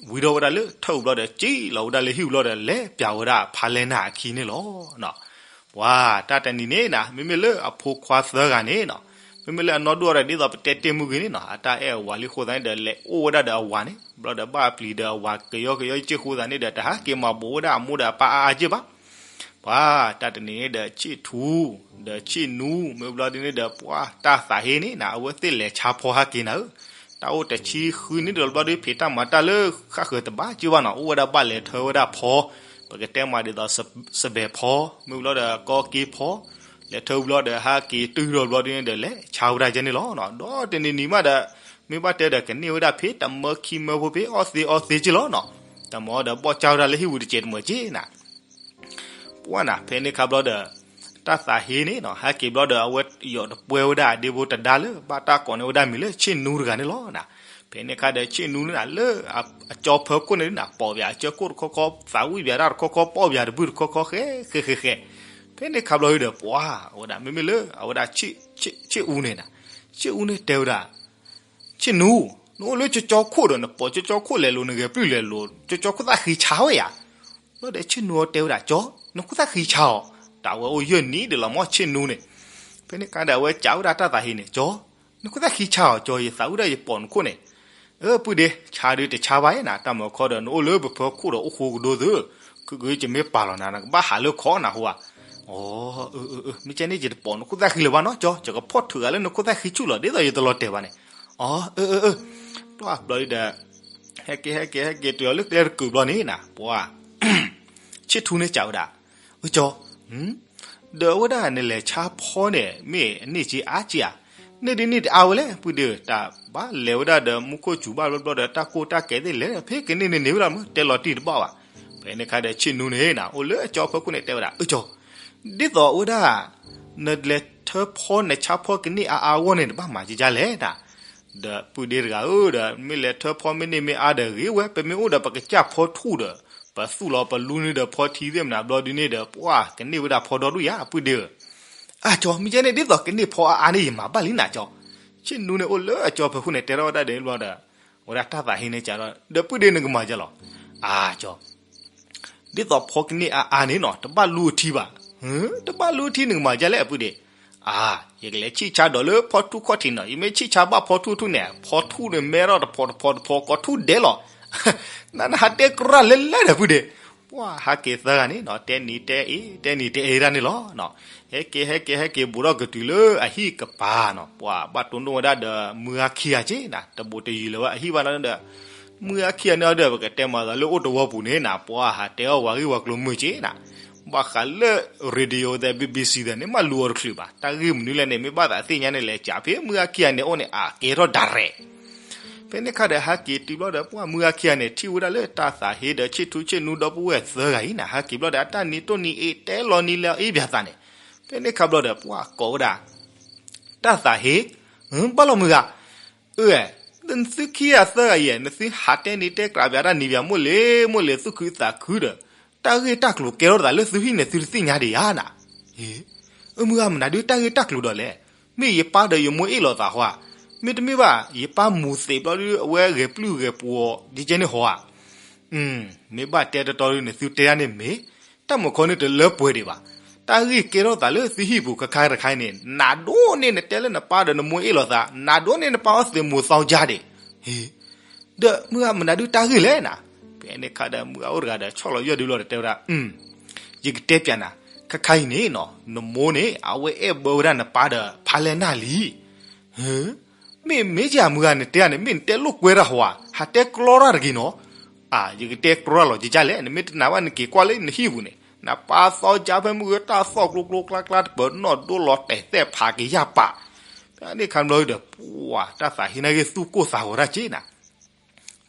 ဝံၤဒီးဝဲဒၣ်လၢထၢၣ်အူဘျီဒီး ကံၣ်လီၤဝဲဒၣ်လၢဟံၣ်အူဘျီဒီး လဲၤပျးဝဲဒၣ်ဖါလဲနၢ်အခံန့ၣ်လီၤ. ပှၤတၢ်တနံၤန့ၣ်နၤ မ့မ့ၢ်လၢအဖိခွါသၢဂၤန့ၣ်နီၤ, မ့မ့ၢ်လၢအနီၢ်ဒိၣ်အီၤဒီး ဒ်သိးပတဲတ့ၢ်မုၢ်ဂ့ၤန့ၣ်နီၤ အတၢ်အဲၣ်အဝၤလံအဃိသတးန့ၣ်ဒီး လဲၤအိၣ်ဝဲဒၣ်ဒီးအဝၤန့ၣ် ဘျီဒီးဘၣ်အပျံၤဒီးအဝၤကယီကယီက့ၢ်ဃိသတးန့ၣ်ဒီး တဟးက့ၤမၤဘူးဝဲဒၣ်အမိၢ်ဒီးအပၢ်အါအါက့ၢ်ဘၣ်. ပှၤတၢ်တနံၤန့ၣ်ဒီး ဆ့ၣ်ထူ ဒီးဆ့ၣ်နူ မ့ၢ်ဘျီဒ်န့ၣ်ဒီး ပှၤတၢ်သးဟ့န့ၣ်နၤ အဝဲသ့ၣ်လဲၤဆါဖီဟဲက့ၤနၤဧၢ တၢ်အိၣ်တဆံဃုနံၣ်ဒီး ဘျီဒ်ဖံးတၢ်မၤတၢ်လၢဃၣ်ဃၢၤတဘၣ်က့ၢ်ဘၣ်နီၤ အိၣ်ဝဲဒၣ်ဘၣ်လဲၤထၢဝဲဒၣ်ဖီ, ပကတဲမးဒ်သိး စပဲၤဖီ, မ့ၢ်ဘျီဒီးကီက့ဖီ, လဲၤထၢဘျီဒီးဟဲက့ၤတုၤဒီးဘျီဒ်န့ၣ်ဒီး လဲၤဆါဝဲဒၣ်ကဲန့ၣ်လီၤ. ဒီးတနံၤနံၤမးဒီး မ့ၢ်ဘၣ်တဲဒီးကန့ၢ်ဝဲဒၣ်ဖံးတမၢခံမၢဖိဖဲ အီၣ်သ့အီသ့က့ၢ်လီၤနီၤ, တမၢဒီးဘီၣ်ကၢ်ဝဲဒၣ်လၢဟံၣ်ပူၤတစဲးတမၢက့ၢ်နၤ ပှၤနၤ ဖဲန့ၣ်ခါဘျီဒီး တၢ်သးဟ့န့ၣ်နီၤ ဟဲက့ၤဘျီဒီး အဝဲယီၤတပှဲၤဝဲဒၣ်အဒ့ဖိတဒါလၢ ဘၣ်တၢ်ကိးန့ၢ်ဝဲဒၣ်မံၤလၢ ဆ့ၣ်နူတဂၤန့ၣ်လီၤနၤ. ဖဲန့ၣ်ခါဒီး ဆ့ၣ်နူန့ၣ်နၤ လၢအကၠီဖၢခိၣ်န့ၣ်နၤ ပိာ်ပၠးအစၢကိၣ်တခီခီ သးဝံၣ်ပၠးတၢ်တခီခီ ပိာ်ပၠးတဘုၣ်တခီခီ ဃဲဃဲဃဲဃဲ. ဖဲန့ၣ်ခါဘျီဒီး ပှၤဝဲဒၣ် မ့မ့ၢ်လၢအဝဲဒၣ် ဆ့ၣ်အူန့ၣ်နၤ, ဆ့ၣ်အူန့ၣ်တဲဝဲဒၣ် ဆ့ၣ်နူ, နအိၣ်လၢကၠီကၠီခိၣ်ဒီး နပိာ်ကၠီကၠီခိၣ်လဲၤလိၤ နဂဲၤပျုၢ်လဲၤလိၤ ကၠီကၠီခိၣ်သၣ်ဃံဆါဝဲယၤ. ဘျီဒီးဆ့ၣ်နူအီၤတဲဝဲဒၣ် ကၠီ, နခိၣ်သၣ်ဃံဆါအီၤ, တၢ်ဝဲအိၣ်ယဲၢ်နံၣ်ဒံးလီၤမ့ၢ်ဆ့ၣ်နူန့ၣ်. ဖဲန့ၣ်ခါဒီးအဝဲကးဝဲဒၣ်တၢ်သးဟ့န့ၣ် ကၠီ, နခိၣ်သၣ်ဃံဆါအီၤ ကၠီ, ယသးဝံၣ်ဒၣ်ယပိာ်နခိၣ်န့ၣ်. အၢ ပုၢ်ဒ့, ဆါဒုးတဆါဘၣ်နၤ, တၢ်မၤခီဒီး နအိၣ်လၢပဖၢခိၣ်ဒီးအိၣ်ဃိကဒိသၢ, ခုကယမ့ၢ်ပာ်လီၤနၤ နကဘၣ်ဟးလၢခီနၤဟူဧါ. အၢ မ့ၢ်ကဲန့ၣ် ယတပိာ်နခိၣ်သၣ်ဃံလၢၤဘၣ်နီၤ ကၠီ, ယကဖီၣ်ထုးဂၤလၢနခိၣ်သၣ်ဃံဆူၣ်လီၤ ဒ်သိးယတလီၤတဲာ်ဘၣ်န့ၣ်. အၢ အၢ အၢ, ပှၤဘျီဒီး ဟဲက့ၤ ဟဲက့ၤ ဟဲက့ၤ တုၤအီၤလၢကျဲတကုာ်ဘျီန့ၣ်နၤ ပှၤ ဆ့ၣ်ထူန့ၣ်ကးဝဲဒၣ်, အၢ ကၠီ, ဒီးအဝဲဒၣ်နလဲၤဆါဖီန့ၣ် မ့ၢ်အန့ၢ်က့အါက့ဧါ, န့ၢ်ဒ်န့ၢ်တအါဝဲလဲၣ် ပုၢ်ဒ့ဧၢ, တၢ်ဘၣ်လဲၤဝဲဒၣ်ဒီးမူခိၣ်စူၤဘၣ်ဘျီဘျီဒီး တၢ်ကိၢ်တၢ်ကဲသ့ၣ်လဲၤဖဲကန့ၢ်န့ၣ်န့ၣ်ဝဲဒၣ်မ့ၢ် တဲလီၤတံၢ်တဘၣ်ဘၣ်. ဖဲန့ၣ်ခါဒီးဆ့ၣ်နူန့ၣ်နၤ အိၣ်လၢအကၠီဖၢခိၣ်န့ၣ်တဲဝဲဒၣ်, အၢ ကၠီ, ဒ်သိးအဝဲဒၣ် နလဲၤထၢဖီနဆါဖီကန့ၢ်အါအါအဂီၢ်န့ၣ် နဘၣ်မၤကကလဲၣ်နၤ. ဒီးပုၢ်ဒ့တဂၤဧၢ, ဒီးမ့ၢ်လဲၤထၢဖီမ့ၢ်န့ၢ်မ့ၢ်အါဒီးဂ့ၤဝဲ, ပမ့ၢ်အိၣ်ဒီးပကစၢ်ဖီထူၣ်ဒီး ပသူၣ်လီၤပလူန့ၢ်ဒီးဖီထံသ့ၣ်မနၤဘျီဒ်န့ၣ်ဒီး ပှၤကန့ၢ်ဝဲဒၣ်ဖီဒီဒူၣ်ယါ ပုၢ်ဒ့ဧၢ. အၢ ကၠီ, မ့ၢ်ကဲန့ၣ် ဒ်သိးကန့ၢ်ဖီအါအါန့ၣ် ယမၤဘၣ်လံနၤ ကၠီ. ဆ့ၣ်နူန့ၣ်အိၣ်လၢအကၠီဖၢခိၣ်န့ၣ် တဲထီၣ်ဝဲဒၣ်ဒ်န့ၣ်ဘျီဒီး ဝဲဒၣ်တၢ်သးဟ့န့ၣ်ကးဒီး ဒီးပုၢ်ဒ့နကမၤကလဲၣ်. အၢ ကၠီ, ဒ်သိးဖီကန့ၢ်အါအါန့ၣ်နီၤ တဘၣ်လူအထံဘၣ်. တဘၣ်လူအထံ နကမၤကလဲၣ် ပုၢ်ဒ့. အၢ ယကလဲၤဆံၣ်ဆါဒီးလၢဖီထူၣ်ခီၣ်ထံးနီၤ, ယမ့ၢ်ဆံၣ်ဆါဘၣ်ဖီထူၣ်ထူၣ်န့ၣ် ဖီထူၣ်န့ၣ်မဲထီၣ်တဖီတဖီတဖီ ကိးထူၣ်ဒဲးလီၤ. နနဟးတဲကြၢးလဲၤလဲၤဒီး ပုၢ်ဒ့. ပှၤဟဲက့ၤသၢဂၤန့ၣ်နီၤ တဲနံၤတဲအ့ တဲနံၤတဲအ့ဒၣ်န့ၣ်လီၤ. ဟဲက့ၤ ဟဲက့ၤ ဟဲက့ၤ ဘူးထီၣ်ကတုၤလၢအဟံၣ်ကပၤနီၤ, ပှၤဘၣ်တိၢ်နီၣ်ဝဲဒၣ်ဒီးမုၢ်ဂၤခံဂၤက့နၤ, တဘူးတယံၤလၢၤဝဲအဟံၣ်ဘၣ်နီၤဒီး မုၢ်ဂၤခံဂၤန့ၣ်ဒီး ပကတဲမၤသးလၢအိၣ်တဝီပူၤန့ၣ်နၤ, ပှၤဟးတဲအီၣ်ဝၤဂံၢ်ဝၤကျိၤမုာ်က့နၤ, ဘၣ်ဃးလၢ radio သဲး BBC သဲးန့ၣ် မ့ၢ်လူၤအီၤတချုးဘၣ်, တၢ်ဂ့ၢ်မနုၤလဲၣ်န့ၣ် မ့ၢ်ဘၣ်သးသ့ၣ်ညါန့ၣ် လဲၤကးဖဲမုၢ်ဂၤခံဂၤန့ၣ်အိၣ်န့ၣ် အကဲထီၣ်ဒၣ်ရဲၣ် ဖဲန့ၣ်ခါဒီးဟဲက့ၤတုၤဘျီဒီး ပှၤမုၢ်ဂၤခံဂၤန့ၣ် ထံၣ်ဝဲဒၣ်လၢတၢ်သးဟ့ဒီးဆ့ၣ်ထူဆ့ၣ်နူဒီပုၢ်ဝဲၢ်သၢဂၤအံၤနၤ, ဟဲက့ၤဘျီဒီး အတၢ်နံၤတိၢ်နံၤအ့ တဲလီၤနံၤလၢအ့ပၠးသးန့ၣ်, ဖဲန့ၣ်ခါဘျီဒီး ပှၤကိးဝဲဒၣ် တၢ်သးဟ့, ဘၣ်လီၤမုၢ်ဂၤ, အၢ နသုခံဂၤသၢဂၤအံၤ နသုဟးတဲနံၤတဲကြးပၠးတၢ်နံၤပၠး မိၢ်လ့ၤမိၢ်လ့ၤ သူၣ်ခုသးခုဒီး တၢ်ဂ့ၢ်တၢ်ကျိၤကဲထီၣ်သးလၢသုဟံၣ်န့ၣ် သုတသ့ၣ်ညါဒံးဧါနၤ. အၢ မုၢ်ဂၤ မနုၤဒုးတၢ်ဂ့ၢ်တၢ်ကျိၤဒီးလဲၣ်, မ့ၢ်ယပၢ်ဒီးယမိၢ်အ့ၣ်လိာ်သးဟီဧါ, မ့တမ့ၢ်ဘၣ် ယပၢ်မူၤသံးဘျီဒုး အဝဲဂဲၤပျုၢ်ဂဲၤပှီၤဒ်ကဲန့ၣ်ဟီဧါ. မ့ၢ်ဘၣ်တဲတတီဒုး နသုတဲဒၣ်န့ၣ်မ့ၢ် တၢ်မုၢ်ခီန့ၣ်တလၢပှဲၤဒံးဘၣ်. တၢ်ဂ့ၢ်ကဲထီၣ်သးလၢသုဟံၣ်ပူၤခါခါတခါအံၤန့ၣ် နၤဒိၣ်န့ၢ်နတဲလၢနပၢ်ဒီးနမိၢ်အ့ၣ်လိာ်သး နၤဒိၣ်န့ၢ်နပၢ်အီၣ်သံးမိၤသီကါဒံး. ဒီးမုၢ်ဂၤ မနုၤဒုးတၢ်ဂ့ၢ်လဲၣ်နၤ. ဖဲန့ၣ်ခါဒီး မုၢ်ဂၤအိၣ်တဂၤဒီး ဆီၣ်လီၤယီၢ်ဒုးလီၤဒီးတဲဝဲဒၣ်, ယကတဲပၠးနၤ, ခါခါအံၤန့ၣ်နီၤ နမိၢ်န့ၣ် အဝဲအဲၣ်ဘၢဝဲဒၣ်နပၢ်ဒီးဖးလဲၢ်နၢ်လံ. မ့ၢ်မ့ၢ်က့ၤမုၢ်ဂၤ နတဲဧါန့ၣ် မ့ၢ်နတဲလိာ်ကွဲတၢ်ဟီဧါ, ဟးတဲကျီတၢ်တဂ့ၤနီၤ. အၢ ယကတဲကျီတၢ်လီၤကကလဲၣ်, နမ့ၢ်တနာ်ဘၣ် နက့ၤကွၢ်လၢနဟံၣ်ပူၤန့ၣ် နပၢ်သီကါဖဲမုၢ်ဂၤ တၢ်သီၣ်ကျိကျိကျါကျါ တပၢၤနီၣ်ဒိလီၤတဲာ်သဲၣ်ဖးက့ၤယၢ်ပာ်. ဖဲန့ၣ်ခါဘျီဒီး ပှၤတၢ်သးဟ့နၢ်ဂ့ၢ် သူၣ်ကိၢ်သးဂီၤတၢ်က့နၤ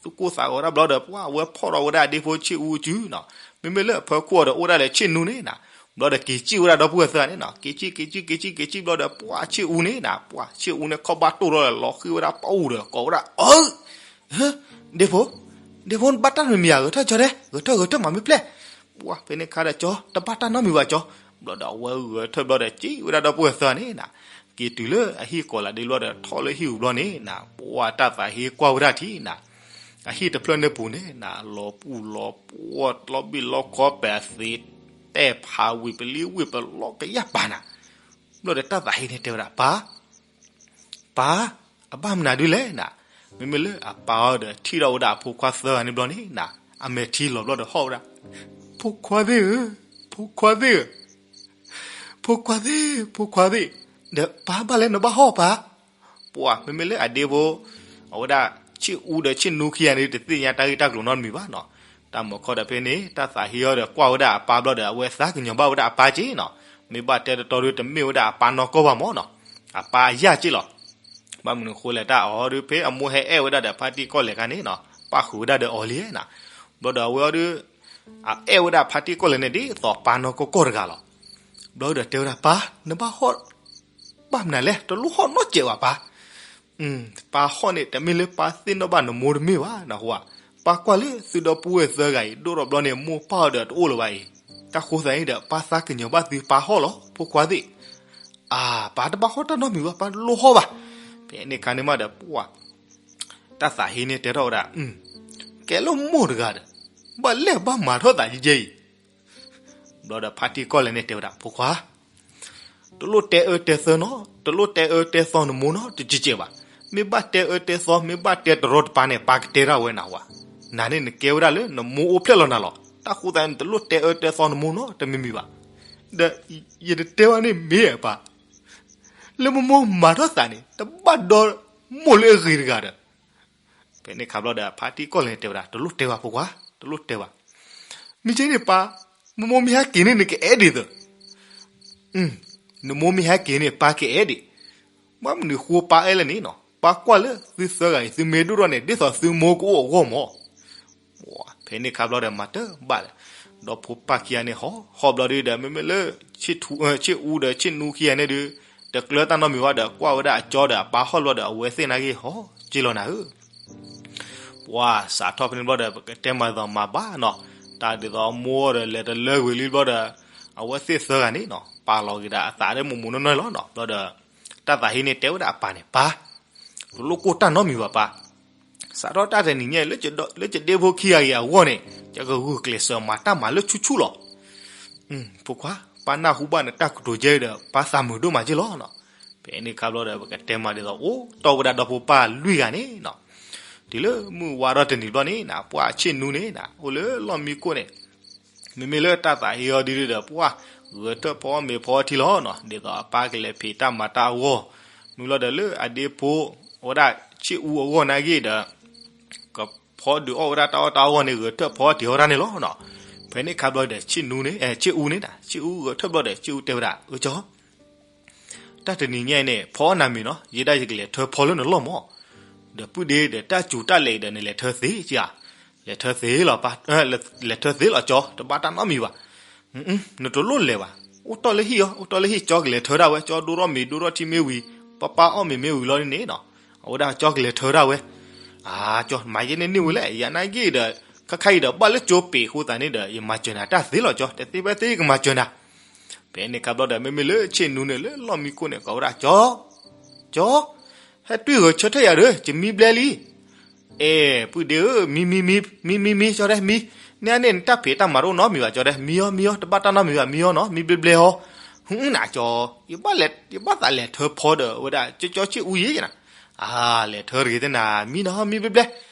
သူၣ်ကိၢ်သးဂီၤတၢ်ဘျီဒီး ပှၤဝဲဖီၣ်ထီၣ်ဝဲဒၣ်ဒ့ဖိဆ့ၣ်အူစုနီၤ, မ့မ့ၢ်လၢအဖၢခိၣ်အီၤဒီး အိၣ်ဝဲဒၣ်လၢဆ့ၣ်နူန့ၣ်နၤ, ဘျီဒီးက့ၤစံၣ်ဝဲဒၣ်ဒီပုၢ်ဝဲၢ်သၢဂၤန့ၣ်နီၤ, က့ၤစံၣ် က့ၤစံၣ် က့ၤစံၣ် က့ၤစံၣ်ဘျီဒီး ပှၤဆ့ၣ်အူန့ၣ်နၤ, ပှၤဆ့ၣ်အူန့ၣ် ခီၣ်ဘၣ်တိၢ်ထီၣ်လၢလီၤဃံၤဝဲဒၣ်ပအူၣ်ဒီး ကိးဝဲဒၣ် အၢ ဒ့ဖိ, ဒ့ဖိ နဘၣ်တၢ်မံၤမံၤဧါ, ဂဲၤထၢၣ်ကၠီဒဲး, ဂဲၤထၢၣ် ဂဲၤထၢၣ်မၤမ့ၢ်ပျဲၢ်. ပှၤဖဲန့ၣ်ခါဒီးကၠီ တဘၣ်တၢ်နီတမံၤဘၣ်ကၠီ. ဘျီဒီးအဝဲဂဲၤထၢၣ်ဘျီဒီး စံၣ်ဝဲဒၣ်ဒီပုၢ်ဝဲၢ်သၢဂၤန့ၣ်နၤ, က့ၤတုၤလၢအဟံၣ်ကိးလးဒ့ဘျီဒီး ထီၣ်လၢဟံၣ်ပူၤဘျီန့ၣ်နၤ, ပှၤတၢ်သးဟ့ကွၢ်ဝဲဒၣ်ထံနၤ, အဟံၣ်တဖျၢၣ်န့ၣ်ပူၤန့ၣ်နၤ လီၤပူၤလီၤပှီၢ် လီၤဘံၣ်လီၤခီပာ်သ့ တဲဖးဝံၤပလံဝံၤပလီကယၢ်ပာ်နၤ. ဘျီဒီးတၢ်သးဟ့န့ၣ်တဲဝဲဒၣ် ပၢ် ပၢ်, အဘၣ်မနုၤဒုလဲၣ်နၤ. မ့မ့ၢ်လၢအပၢ်အီၤဒီး ထံၣ်ထီၣ်ဝဲဒၣ်အဖိခွါသၢဂၤန့ၣ်ဘျီန့ၣ်နၤ, အမဲာ်ထံလီၤဘျီဒီးဟီၣ်ဝဲဒၣ်, ဖိခွါသ့ၣ်ဧၢ, ဖိခွါသ့ၣ်ဧၢ, ဖိခွါသ့ၣ်, ဖိခွါသ့ၣ်, ဒီးပၢ်ဘၣ်လဲၣ်နဘၣ်ဟီၣ်ပၢ်. ပှၤမ့မ့ၢ်လၢအဒ့ဖိ အဝဲဒၣ်ဆ့ၣ်အူဒီးဆ့ၣ်နူခံဂၤန့ၣ် တသ့ၣ်ညါတၢ်ဂ့ၢ်တၢ်ကျိၤနီတမံၤဘၣ်နီၤ. တၢ်မၤခီဒီးဖဲန့ၣ် တၢ်သးဟ့အီၤဒီးကွၢ်ဝဲဒၣ်အပၢ်ဘျီဒီး အဝဲသးကညီၤဘၣ်ဝဲဒၣ်အပၢ်က့နီၤ. မ့ၢ်ဘၣ်တဲတတီၤဒီး တမ့ၢ်ဝဲဒၣ်အပၢ်နီၢ်ကီၢ်ဘၣ်မၢ်နီၤ, အပၢ်အယၢ်က့လီၤ. ဘၣ်မနုၤဃိလဲၣ် တၢ်အီၤဒီး ဖဲအမိၢ်ဟဲအဲၣ်ဝဲဒၣ်ဒီးဖါတံၢ်ကီၢ်လဲၢ်ခါန့ၣ်နီၤ, ပၣ်ဃုာ်ဝဲဒၣ်ဒီးအီၤလံနီၤ. ဘျီဒီးအဝဲအီၤဒီး အအဲၣ်ဝဲဒၣ်ဖါတံၢ်ကီၢ်လဲၢ်န့ၣ် ဒ်သိးပၢ်နီၢ်ကီၢ်ကီၢ်တဂၤလီၤ. ဘျီဒီးတဲဝဲဒၣ် ပၢ် နဘၣ်ဟီၣ် ဘၣ်မနုၤလဲၣ် တလိၣ်ဟီၣ်နီတစဲးဘၣ်ပၢ်. ပၢ်ဟီၣ်န့ၣ် တမ့ၢ်လၢပၢ်သ့ၣ်နီၣ်ဘၣ်နမိၢ်တမ့ၢ်ဘၣ်နဟူဧါ. ပၢ်ကွၢ်လၢသုဒီပုၢ်ဝဲၢ်သၢဂၤအံၤ ဒိၣ်ထီၣ်ဘျီန့ၣ် မိၢ်ပၢ်အီၤဒီးတအိၣ်လၢၤဘၣ်အံၤ, တၢ်ဃိသတးန့ၣ်ဒီး ပၢ်သးကညီၤဘၣ်သုပၢ်ဟီၣ်လီၤ ဖိခွါသ့ၣ်. အၢ ပၢ်တဘၣ်ဟီၣ်တၢ်နီတမံၤဘၣ် ပၢ်တလိၣ်ဟီၣ်ဘၣ်. ဖဲန့ၣ်အခါန့ၣ်မးဒီး ပှၤ တၢ်သးဟ့န့ၣ်တဲထီၣ်ဝဲဒၣ်, ကဲလၢမိၢ်တဂၤဒီး ဘၣ်လဲၣ်ဘၣ်မၤထီၣ်သးယဲယဲအံၤ. ဘျီဒီးဖါတံၢ်ကီၢ်လဲၢ်န့ၣ်တဲဝဲဒၣ် ဖိခွါ, တလိၣ်တဲအၢတဲသီနီၤ, တလိၣ်တဲအၢတဲသီနမိၢ်နီတစဲးဘၣ်. မ့ၢ်ဘၣ်တဲအၢတဲသီ မ့ၢ်ဘၣ်တဲတရီတပါန့ၣ် ပၢ်ကတဲဒၣ်ဝဲနဟူဧါ. နၤန့ၣ်နကဲဝဲဒၣ်လၢနမိၢ်အိၣ်ဖျဲၣ်လီၤနၤလီၤ. တၢ်ဃိသတးန့ၣ် တလိၣ်တဲအၢတဲသီနမိၢ်နီတမံၤမံၤဘၣ်. ဒီးယတတဲဘၣ်န့ၣ်မ့ၢ်ပၢ်, လၢမိၢ်မိၢ်မၤထီၣ်သးန့ၣ် တဘၣ်ဒီမိၢ်လၢအဂ့ၤတဂၤဒီး ဖဲန့ၣ်အခါဘျီဒီး ဖါတံၢ်ကီၢ်လဲၢ်န့ၣ်တဲဝဲဒၣ် တလိၣ်တဲဘၣ်ဖိခွါ, တလိၣ်တဲဘၣ်. မ့ၢ်ကဲန့ၣ်ပၢ်, မိၢ်မိၢ်မ့ၢ်ဟဲက့ၤန့ၣ် နကအဲၣ်ဒ်သိး. နမိၢ်မ့ၢ်ဟဲက့ၤန့ၣ် ပၢ်ကအဲၣ်ဒံး. ဘၣ်မနုၤဃိပၢ်အဲၣ်လဲၣ်န့ၣ်နီၤ, ပၢ်ကွၢ်လၢသုသၢဂၤအံၤ သုမ့ၢ်ဒိၣ်ထီၣ်န့ၣ် ဒ်သိးသုမိၢ်ကအိၣ်အဂီၢ်မၢ်. ဖဲန့ၣ်အခါဘျီဒီးမၤတဘၣ်လၢၤ, ဒီဖိပၢ်ခံဂၤန့ၣ်ဟီၣ်, ဟီၣ်ဘျီဒီး မ့မ့ၢ်လၢ ဆ့ၣ်အူဒီးဆ့ၣ်နူခံဂၤန့ၣ်ဒီး တကျၢၤတၢ်နီတမံၤဘၣ်ဒီး ကွၢ်ဝဲဒၣ်အကၠီဒီးအပၢ်ဟီၣ်ဘျီဒီး အဝဲသ့ၣ်နာ်က့ဟီၣ်က့လီၤနၤဧၢ. ပှၤစးထီၣ်ဖဲန့ၣ်ဘျီဒီး ပကတဲမၤဒ်သိးမၤဘၣ်နီၤ, တၢ်ဒ်သိးအမိၢ်ဒီးလဲၤတလၢကွံာ်လံဘျီဒီး အဝဲသ့ၣ်သၢဂၤန့ၣ်နီၤ ပာ်လီၤက့ၤဒၣ်အသးဒ်မိၢ်မိၢ်နီၢ်နီၢ်လီၤနီၤ. ဘျီဒီး တၢ်သးဟ့န့ၣ်တဲဝဲဒၣ်အပၢ်န့ၣ် ပၢ်, တလိၣ်ကိၢ်တၢ်နီတမံၤဘၣ်ပၢ်. စးထီၣ်တၢ်တနံၤညါအံၤ လၢယဒ့ဖိခံဂၤအံၤအဂီၢ်န့ၣ် ယကဂုာ်ကျဲးစၢးမၤတၢ်မၤလၢဆူၣ်ဆူၣ်လီၤ. ဖိခွါ, ပၢ်နၢ်ဟူဘၣ်နတၢ်ကတိၤကဲအံၤဒီး ပၢ်သးမုာ်ဒိၣ်မးက့လီၤနီၤ. ဖဲန့ၣ်အခါဘျီဒီး ပကတဲမၤဒ်သိး အိၣ်တီၢ်ဝဲဒၣ်ဒီဖိပၢ်လွံၢ်ဂၤန့ၣ်နီၤ, တုၤလၢမုၢ်ဝါထီၣ်တနံၤဘျီန့ၣ်နီၤ ပှၤဆ့ၣ်နူန့ၣ်နီၤ အိၣ်လၢလီၢ်မံခိၣ်န့ၣ် မ့မ့ၢ်လၢတၢ်သးဟ့အီၤဒ်ဒီး ပှၤဂဲၤထၢၣ်ဖီအီၣ်မ့ၤဖီအီထံလီၤနီၤ, ဒ်သိးအပၢ်ကလဲၤဖံးတၢ်မၤတၢ်အဂီၢ်, မ့ၢ်လီၤဒီးလၢအဒ့ဖိ အဝဲဒၣ်ဆ့ၣ်အူအဂီၢ်နာ်က့ဒီး ကဖီဒုးအီၣ်ဝဲဒၣ်တၢ်အီၣ်တၢ်အီအဂီၢ်န့ၣ် ဂဲၤထၢၣ်ဖီအီၣ်တ့ၤအီၣ်တၢ်န့ၣ်လီၤနီၤ. ဖဲန့ၣ်အခါဘျီဒီး ဆ့ၣ်နူန့ၣ် ဆ့ၣ်အူန့ၣ်နီၤ ဆ့ၣ်အူဂဲၤထၢၣ်ဘျီဒီး ဆ့ၣ်အူတဲဝဲဒၣ် အၢကၠီ တၢ်တနံၤညါအံၤန့ၣ် ဖီအီၣ်နၤမ့ၤနီၤ, ယဲဒၣ်ယကလဲၤထၢဖီလၢနလီၢ်မၢ်. ဒီးပုၢ်ဒ့ဒီး တၢ်စူၤတၢ်လဲၤအံၤဒီး နလဲၤထၢသ့ဧါ. လဲၤထၢသ့လီၤ, လဲၤထၢသ့လီၤကၠီ, တဘၣ်တၢ်နီတမံၤဘၣ်. နတလိၣ်လဲၤဘၣ်, အိၣ်တီၢ်လၢဟံၣ်အီၤ, အိၣ်တီၢ်လၢဟံၣ် ကၠီကလဲၤထၢဒၣ်ဝဲ, ကၠီဒိၣ်ထီၣ်မ့ၤဒိၣ်ထီၣ်ထံမ့ၢ်ဝံၤ, ပၢ်ပၢ်အီၣ်မ့ၤမ့ၢ်ဝံၤလီၤန့ၣ်နီၤ, အဝဲဒၣ်ကၠီကလဲၤထၢဒၣ်ဝဲ. အၢ ကၠီ မၤယဲန့ၣ်န့ၢ်ဝဲလဲၣ်, ယနာ်က့ဒီး ခါခါအံၤဒီး ဘၣ်လၢကၠိပ့ၤအဃိသတးန့ၣ်ဒီး ယမၤစၢၤနၤတၢ်သ့လီၤကၠီ, တသ့ဖဲသ့ယကမၤစၢၤနၤ. ဖဲန့ၣ်အခါဘျီဒီး မ့မ့ၢ်လၢဆ့ၣ်နူန့ၣ် လၢလီၢ်မံခိၣ်န့ၣ် ကိးဝဲဒၣ် ကၠီ, ကၠီ, ဟဲတွံၢ်ဂဲၤဆၢထၢၣ်ယၤဒီး ယမံဘျဲလံ. အဲ ပုၢ်ဒ့ဧၢ, မံ မံ မံ မံ မံ မံ ကၠီတဲ မံ, န့ၣ်န့ၣ် နတၢ်ဖံးတၢ်မၤတအိၣ်နီတမံၤဘၣ် ကၠီတဲ, မံအီၤ မံအီၤ တဘၣ်တၢ်နီတမံၤဘၣ် မံအီၤနီၤ, မံဘျဲဘျဲအီၤ. ဟုၣ်နၤကၠီ, ယဘၣ်လဲၤ ယဘၣ်သးလဲၤထၢဖီဒီးဝဲဒၣ် ကၠီကၠီဆ့ၣ်အူယဲနၤ. အၢ လဲၤထၢတဂ့ၤသ့နၤ, မံနီၤ မံဘျဲဘျဲ.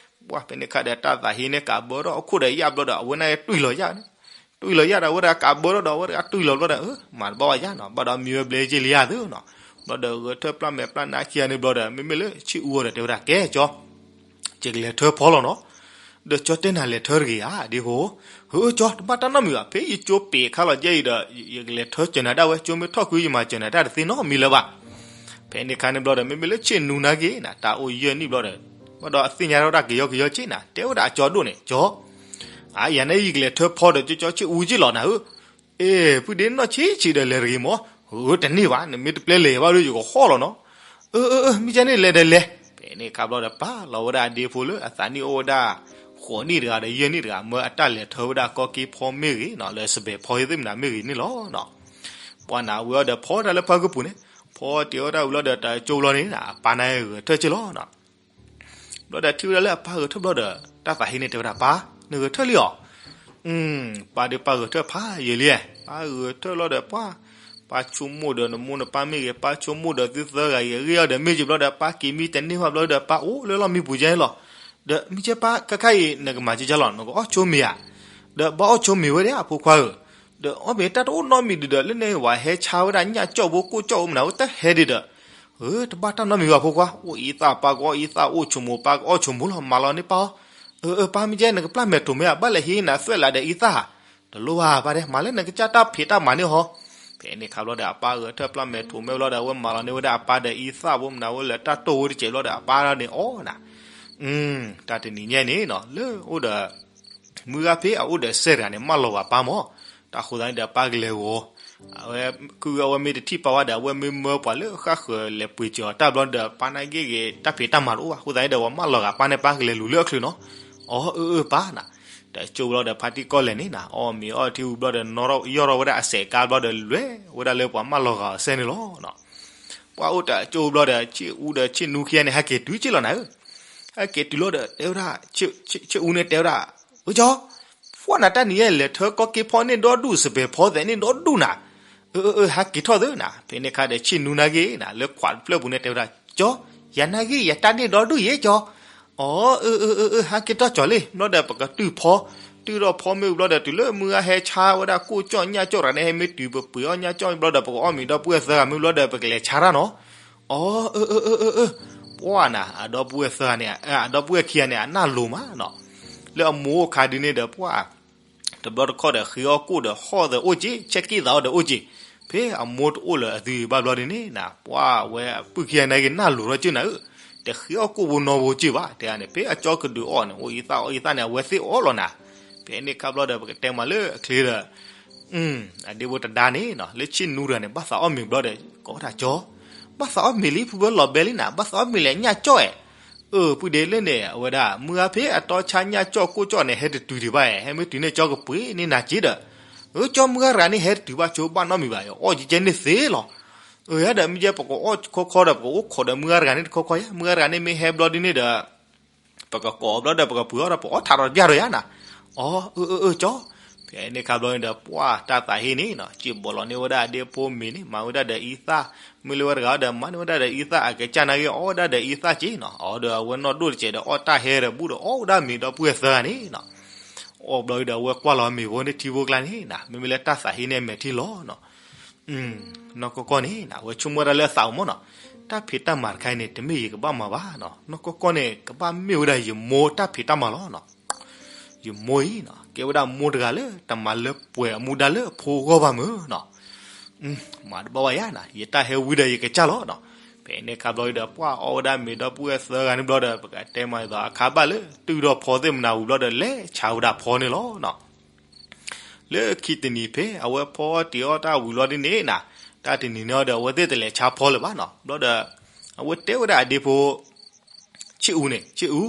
ပှၢ် ဖဲန့ၣ်အခါဒီး တၢ်သးဟ့န့ၣ်ကးဘၢထီၣ်အခိၣ်ဒီး ယၢ်ဘျီဒီး အဝဲန့ၣ်တွံၢ်လီၤယၢ်န့ၣ်, တွံၢ်လီၤယၢ်ဒီး အဝဲဒၣ်ကးဘၢထီၣ်ဒီး အဝဲဒၣ်ကးတွံၢ်လီၤဘျီဒီး မၤတဘၣ်ဘၣ်ယၢ်နီၤ, ဘၣ်ဒီးမံဝဲဘျဲက့လံယၤသုနီၤ. ဘျီဒီးဂဲၤထၢၣ်ပျၢ်မဲာ်ပျၢ်နါခံဂၤန့ၣ်ဘျီဒီး မ့မ့ၢ်လၢဆ့ၣ်အူအီၤဒီး တဲဝဲဒၣ် ကဲကၠီ, ယကလဲၤထၢဖီလီၤနီၤ. ဒီးကၠီတဲနၤလဲၤထၢတဂ့ၤဧါ ဒ့ဖိ. ဟုၣ် ကၠီ တဘၣ်တၢ်နီတမံၤဘၣ်, ဖဲယကၠိပ့ၤခါလီၤယဲအံၤဒီး ယကလဲၤထၢစၢၤနၤဒၣ်ဝဲ, ကၠိမ့ၢ်ထီၣ်ကွံာ် ယမၤစၢၤနၤတၢ်တသ့နီတမံၤလၢၤဘၣ်. ဖဲန့ၣ်အခါန့ၣ်ဘျီဒီး မ့မ့ၢ်လၢဆ့ၣ်နူနာ်က့နၤ တၢ်အိၣ်ယဲၢ်နံၣ်ဘျီဒီး ဘၣ်ဒီးအသ့ၣ်ညါထီၣ်တၢ်ကယီကယီက့နၤ တဲဝဲဒၣ်အကၠီဒိၣ်န့ၣ် ကၠီ, အါ ယၤန့ၣ် ယကလဲၤထၢဖီဒီး ကၠီကၠီဆ့ၣ်အူက့လီၤနၤဧၢ. အ့ ပုၢ်ဒ့နီၢ်ဆံးဆံးဒီးလဲၤတဂ့ၤမး, အၢ တန့ၢ်ဘၣ်, နမ့ၢ်တပျဲလဲၤဘၣ်ဒီး ယကဟီၣ်လီၤနီၤ. အၢ အၢ အၢ မ့ၢ်ကဲန့ၣ်လဲၤဒီးလဲၤ. ဖဲန့ၣ်အခါဘျီဒီး ပာ်လီၤဝဲဒၣ်အဒ့ဖိလၢအသးနံၣ်အိၣ်ဝဲဒၣ် ဃိးနံၣ်တဂၤဒီးယဲၢ်နံၣ်တဂၤ မၢအတၢ်လဲၤထၢဝဲဒၣ်ကီၢ်က့ဖီမ့ၢ်ဂ့ၤနီၤ လၢစပဲၤဖီယသ့ၣ်မနၤမ့ၢ်ဂ့ၤန့ၣ်လီၤနီၤ. ပှၤနၤဝဲအီၤဒီးဖီတၢ်လၢပှၢ်ကပူၤန့ၣ် ဖီတ့ၢ်ဝဲဒၣ်ဝံၤလီၤဒီးတၢ်ကၠိဘျီန့ၣ် အပၢ်န့ၣ်ဂဲၤထၢၣ်က့လီၤနီၤ. ဘျီဒီးထံၣ်ဝဲဒၣ်လၢအပၢ်ဂဲၤထၢၣ်ဘျီဒီး တၢ်သးဟ့န့ၣ်တဲဝဲဒၣ် ပၢ် နဂဲၤထၢၣ်လံဧါ. ပၢ်ဒီးပၢ်ဂဲၤထၢၣ်ဖးယံာ်လံ, ပၢ်ဂဲၤထၢၣ်လီၤဒီးပၢ်, ပၢ်ဆိကမိၣ်ဒီးနမိၢ်နပၢ်မ့ၢ်ဂ့ၤ, ပၢ်ဆိကမိၣ်ဒီးသုသၢဂၤအံၤအဂ့ၢ်အီၤဒီး မ့ၢ်က့ၤဘျီဒီး ပၢ်က့ၤမံတန့ၢ်ဘၣ်ဘျီဒီး ပၢ်အိၣ်လၢလီၢ်မံပူၤကဲလီၤ. ဒီးမ့ၢ်ကဲပၢ်ခါခါအံၤ နကမၤကကလီၤ, နကအီၣ်ဆိမ့ၤဧါ. ဒီးဘၣ်အီၣ်ဆိမ့ၤဝဲဒၣ်အဖိခွါဧၢ. ဒီးအီၣ်မ့ၤတၢ်တအိၣ်နီတမံၤဒံးဒီး လၢန့ၣ်ဝဲဟဲဆါဝဲဒၣ်ညၣ်ကၠီၣ်ဖိကိၣ်ကၠီၣ်ဖိမနုၤအိၣ်တဟဲဒံးဒီး, အၢ တဘၣ်တၢ်နီတမံၤဘၣ်ဖိခွါ, အိၣ်အံသၣ်ပၢ်ကအီၣ်အံသၣ်, အိၣ်ဆိမိၣ်ပၢ်ကအီၣ်ဆိမိၣ်လီၤ, မၤလီၤန့ၢ်ပၢ်အီၤ. အၢ အၢ ပၢ်မ့ၢ်ကဲ နကပျၢ်မဲာ်ထူးမ့ၢ်ဧါ, ဘၣ်လဲၤဟံးနၤသွဲၣ်လးဒီးအံသၣ်ဧါ. တလိၣ်ဘၣ်ပၢ်တဲ, မၤလၢနကစၢ်တၢ်ဖံးတၢ်မၤန့ၣ်ဟီ. ဖဲန့ၣ်ခါဘျီဒီး အပၢ်ဂဲၤထၢၣ်ပျၢ်မဲာ်ထူးမ့ၢ်ဘျီဒီး အဝဲမၤလီၤန့ၢ်ဝဲဒၣ်အပၢ်ဒီးအံသၣ်ဖိမနုၤဝဲလၢတၢ်တိၢ်ဝဲတစဲးဘျီဒီး အပၢ်န့ၣ်အီၣ်နၤ. တၢ်တနံၤညါန့ၣ်နီၤ လၢအိၣ်ဒီး မုၢ်ဂၤဖဲအအိၣ်ဒီးစဲးတဂၤန့ၣ် မၢလီၤဂာ်ပၢ်မၢ်. တၢ်ဃိသတးန့ၣ်ဒီး ပၢ်ကလဲၤဂီၤ အဝဲခုဂၤအဝဲမ့ၢ်တထံၣ်ပၢ်ဝဲဒီး အဝဲမ့ၢ်မၢပှၤလၢဃၣ်ဃၢၤလဲၤပှ့ၤစၢၤအီၤတၢ်ဘျီဒီး ပၢ်နာ်က့ဂ့ၤ တၢ်ဖံးတၢ်မၤတအိၣ်ဘၣ်. အဃိသတးန့ၣ်ဒီး ပှၤမၢလီၤဂာ်ပၢ်န့ၣ် ပၢ်ကလဲၤလူၤလၢအချုးနီၤ. အီ အၢ အၢ ပၢ်နၤ. တၢ်ကၠိဘျီဒီး ဖါတံၢ်ကီၢ်လဲၣ်န့ၣ်နၤ အီၣ်မ့ၤအီထံဝံၤဘျီဒီး နီၣ်ထီၣ်ယီၢ်ထီၣ်ဝဲဒၣ်အစဲးကါဘျီဒီး လဲၤဝဲဒၣ်လၢပှၤမၢလီၤဂာ်အီၤစဲးန့ၣ်လီၤ. ပှၤအိၣ်တၢ်ကၠိဘျီဒီး ဆ့ၣ်အူဒီးဆ့ၣ်နူခံဂၤန့ၣ် ဟဲက့ၤတုၤက့ၢ်လီၤနၤဧၢ. ဟဲက့ၤတုၤလီၤဒီး တဲဝဲဒၣ် ဆ့ၣ်အူန့ၣ်တဲဝဲဒၣ်, အၢကၠီ ဖှီၣ်နၤ တၢ်နံၤညါလဲၤထၢကီၢ်က့ဖီန့ၢ်ဒီဒူၣ် စပဲၤဖီသဲးန့ၢ်ဒီဒူၣ်နၤ. အၢ အၢ အၢ ဟဲက့ၤထီၣ်သုနၤ. ဖဲန့ၣ်ခါဒီး ဆ့ၣ်နူနာ်က့နၤ လၢခွးတဖျၢၣ်ပူၤန့ၣ် တဲဝဲဒၣ် ကၠီ ယၤနာ်က့ ယတၢ်န့ၢ်ဒီဒူၣ်ယဲကၠီ. အီ အၢ အၢ အၢ အၢ ဟဲက့ၤထီၣ်ကၠီလံ ဘျီဒီး ပကတုၢ်ဖီ, တုၢ်ထီၣ်ဖီမ့ၢ်ဘျီဒီး တုၤလၢမုၢ်ဂၤဟဲဆါဝဲဒၣ်ကိၣ်ကၠီၣ်ညၣ်ကၠီၣ်တဂၤန့ၣ် ဟဲမ့ၢ်တုၤပပှ့ၤအီၣ်ညၣ်ကၠီၣ်ဘျီဒီး ပကအီၣ်မ့ၤဒီပုၢ်ဝဲၢ်သၢဂၤမ့ၢ်ဘျီဒီး ပကလဲၤဆါတၢ်နီၤ. အီ အၢ အၢ အၢ အၢ အၢ ပှၢ်နၤ အဒီပုၢ်ဝဲၢ်သၢဂၤန့ၣ် အဒီပုၢ်ဝဲၢ်ခံဂၤန့ၣ် အနၢ်လိၤမးနီၤ. လၢအမိၢ်အိၣ်ခါဒုန့ၣ်ဒီး ပှၢ် တဘျီတခီၣ်ဒီး ဃ့အီၣ်ကိၣ်ဒီးဟီၣ်သဲးအိၣ်က့ၤ ဆဲးက့ၣ်သးအီၤဒီးအိၣ်က့ၤ. ဖဲအမိၢ်တအိၣ်လၢၤအသုဘၣ်ဘျီဒ်န့ၣ်နၤ ပှၢ်ဝဲအပုၢ်ခံဂၤန့ၣ်က့ၤနၢ်လိၤထီၣ်က့ၤနၤဧၢ, တဃ့အီၣ်ကိၣ်ဖိနီဖိက့ၤဘၣ် တဲန့ၣ် ဖဲအကၠီကဒုးအီၣ်န့ၣ် အိၣ်အံသၣ်အီၣ်အံသၣ်န့ၣ် အဝဲသ့ၣ်အီၣ်လီၤနၤ. ဖဲန့ၣ်ခါဘျီဒီး ပကတဲမးလၢအချ့ဒီး အဒ့ဖိတဒါန့ၣ်နီၤ လၢဆ့ၣ်နူတဂၤန့ၣ် ဘၣ်သးအီၣ်မ့ၤဘျီဒီး ကိးဝဲဒၣ်ကၠီ, ဘၣ်သးအီၣ်မ့ၤလံ ဖုဘၢလီၤဘဲလံနၤ ဘၣ်သးအီၣ်မ့ၤလဲၣ်ညၣ်ကၠီၣ်အဲၣ်. အၢ ပုၢ်ဒ့လၢန့ၣ် အဝဲဒၣ် မုၢ်ဂၤဖဲအတီဆါညၣ်ကၠီၣ်ကိၣ်ကၠီၣ်န့ၣ် ဟဲတတုၤဒံးဘၣ်အဲၣ်, ဟဲမ့ၢ်တုၤန့ၣ် ကၠီကပှ့ၤန့ၢ်နၤက့ၤဒီး, အၢ ကၠီမုၢ်ဂၤတဂၤန့ၣ် ဟဲတတုၤဘၣ်ဆိဘၣ်နီတမံၤဘၣ်, အီၣ်ကကဲန့ၣ်သ့လီၤ. အၢ ယၤဒီး မ့ၢ်ကဲပကအိၣ်ခီခီဒီး ပကအိၣ်ခိးဒီးမုၢ်ဂၤတဂၤန့ၣ်တခီခီယါ, မုၢ်ဂၤတဂၤန့ၣ်မ့ၢ်ဟဲဘျီဒ်န့ၣ်ဒီး ပကကိးအီၤဘျီဒီး ပကပှ့ၤအီၤဒီး ပအီၣ်ထးဒီးတပျၢ်ဒီးယါနၤ. အီ အၢ အၢ အၢ ကၠီ. ဖဲန့ၣ်ခါဘျီန့ၣ်ဒီး ပှၢ်တၢ်သးဟ့န့ၣ်နီၤ စံးဘီလီၤန့ၢ်ဝဲဒၣ်အဒ့ဖိမ့ၤန့ၣ် မၤဝဲဒၣ်ဒီးအံသၣ်, မ့ၢ်လၢဝဲတဂၤဒီး မၤန့ၢ်ဝဲဒၣ်ဒီးအံသၣ် အကစၢ်နာ်က့ အီၣ်ဝဲဒၣ်ဒီးအံသၣ်က့ၤနီၤ. အီဒီးအဝဲနီၢ်ဒိၣ်တစဲးဒီး အီၣ်တၢ်ဟဲဒီးဘူးဒီး အီၣ်ဝဲဒၣ်မ့ၤဒီပုၢ်ဝဲၢ်သၢဂၤန့ၣ်နီၤ. အီၣ်ဘျီဒီး အဝဲကွၢ်လီၤမ့ၤဖိန့ၣ်ထံဖိကျါန့ၣ်နၤ မ့မ့ၢ်လၢတၢ်သးဟ့န့ၣ်အမဲာ်ထံလီၤနီၤ. နီၢ်ကီၢ်ကီၢ်န့ၣ်နၤ အဝဲဆိကမိၣ်ဝဲဒၣ်လၢအသးအိၣ်မးနီၤ, တၢ်ဖံးတၢ်မၤတခါအံၤန့ၣ် တမ့ၢ်ယကဘၣ်မၤဘၣ်နီၤ. နီၢ်ကီၢ်ကီၢ်န့ၣ် ကဘၣ်မ့ၢ်ဝဲဒၣ်ယမိၢ်တၢ်ဖံးတၢ်မၤလီၤနီၤ. ယမိၢ်အံၤနီၤ ကဲဝဲဒၣ်မိၢ်တဂၤလၢ တမၤလၢပှဲၤအမူဒါလၢအဖိအဂီၢ်ဘၣ်မုၢ်နီၤ. မၤတဘၣ်ဘၣ်ယါနၤ ယတၢ်ဟဲဝံဒီးယကစၢ်လီၤနီၤ. ဖဲန့ၣ်ခါဘျီဒီး ပှၢ်အီၣ်ဝဲဒၣ်မ့ၤဒီပုၢ်ဝဲၢ်သၢဂၤန့ၣ်ဘျီဒီး ပကတဲမးအသိး အခါဘၣ်လၢတုၢ်ထီၣ်ဖီသ့ၣ်မနၤဝံၤဘျီဒီး လဲၤဆါဝဲဒၣ်ဖီန့ၣ်လီၤနီၤ. လၢခံတနံၤဖဲအဝဲဖီတ့ၢ်အီၣ်တၢ်ဝံၤလီၤဒ်န့ၣ်နၤ, တၢ်တနံၤန့ၣ်ဒီး အဝဲသ့ၣ်တလဲၤဆါဖီလၢၤဘၣ်နီၤ. ဘျီဒီး အဝဲတဲဝဲဒၣ်အဒ့ဖိ ဆ့ၣ်အူန့ၣ် ဆ့ၣ်အူ,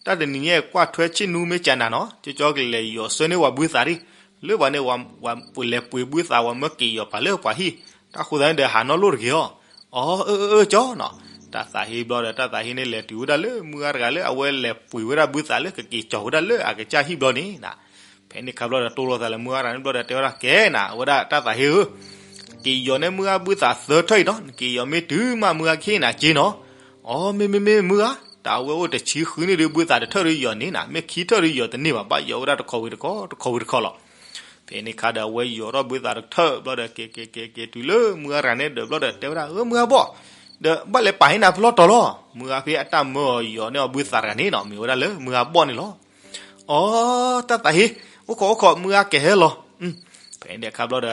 တၢ်တနံၤညါကွၢ်ထွဲဆ့ၣ်နူမ့ၢ်ကနၤနီၤ, ကၠီကၠီကလဲၤယီၤဆှၢန့ၢ်ဝဲဘုသးဒံး, လၢပှၤန့ၣ် ဝဲလဲၤပှ့ၤဘုသး ဝဲမၢက့ၤယီၤပာ်လၢပှၤဟံၣ်, တၢ်ဃိသတးန့ၣ်ဒီး ဟးနီၢ်လိၣ်တဂ့ၤအီၤ. အီ အၢ အၢ အၢ ကၠီနီၤ. တၢ်သးဟ့ဘျီဒီး တၢ်သးဟ့န့ၣ်လဲၤတုၤဝဲဒၣ်လၢမုၢ်ဂၤတဂၤလၢအဝဲလဲၤပှ့ၤဝဲဒၣ်ဘုသးလၢကက့ၤကၠီၤဝဲဒၣ်လၢအကစၢ်ဟံၣ်ဘျီန့ၣ်နၤ, ဖဲန့ၣ်ခါဘျီဒီး တိၢ်လိာ်သးလၢမုၢ်ဂၤတဂၤန့ၣ်ဘျီဒီး တဲဝဲဒၣ်ကဲနၤ အဝဲဒၣ်တၢ်သးဟ့ဧၢ, က့ၤယီၤန့ၢ်မုၢ်ဂၤဘုသးသၢထၢၣ်အံၤနီၤ, နက့ၤယီၤမ့ၢ်တုၤမးမုၢ်ဂၤကဟ့ၣ်နၤက့ၤနီၤ. အီ မ့ၢ်မ့ၢ်မ့ၢ်မုၢ်ဂၤ, တၢ်အဝဲအိၣ်တဆံဃုနံၣ်ဒီး ဘုသးတထၢၣ်ဒီးယီၤန့ၣ်နၤ, မ့ၢ်ခံထၢၣ်ဒီးယီၤတန့ၢ်ဘၣ်, ဘၣ်ယီၤဝဲဒၣ်တခီဝံၤတခီ တခီဝံၤတခီလီၤ. ဖဲန့ၣ်ခါဒီး အဝဲယီၤထီၣ်ဘုသးတထၢၣ်ဘျီဒီး က့ၤက့ၤက့ၤက့ၤတုၤလၢမုၢ်ဂၤတဂၤန့ၣ်ဒီး ဘျီဒီးတဲဝဲဒၣ် အၢ မုၢ်ဂၤဘီၣ်, ဒီးဘၣ်လဲၤပာ်ဟ့ၣ်နၤဖဲလီၢ်တီၤလီၤ. မုၢ်ဂၤဖဲအတၢ်မၢအီၤယီၤန့ၢ်အီၤဘုသးတဂၤန့ၣ်နီၤ မ့ၢ်ဝဲဒၣ်လၢမုၢ်ဂၤဘီၣ်န့ၣ်လီၤ. အီ တၢ်သးဟ့, အိၣ်ခိးအိၣ်ခိး မုၢ်ဂၤကဟဲလီၤ. ဖဲန့ၣ်အခါဘျီ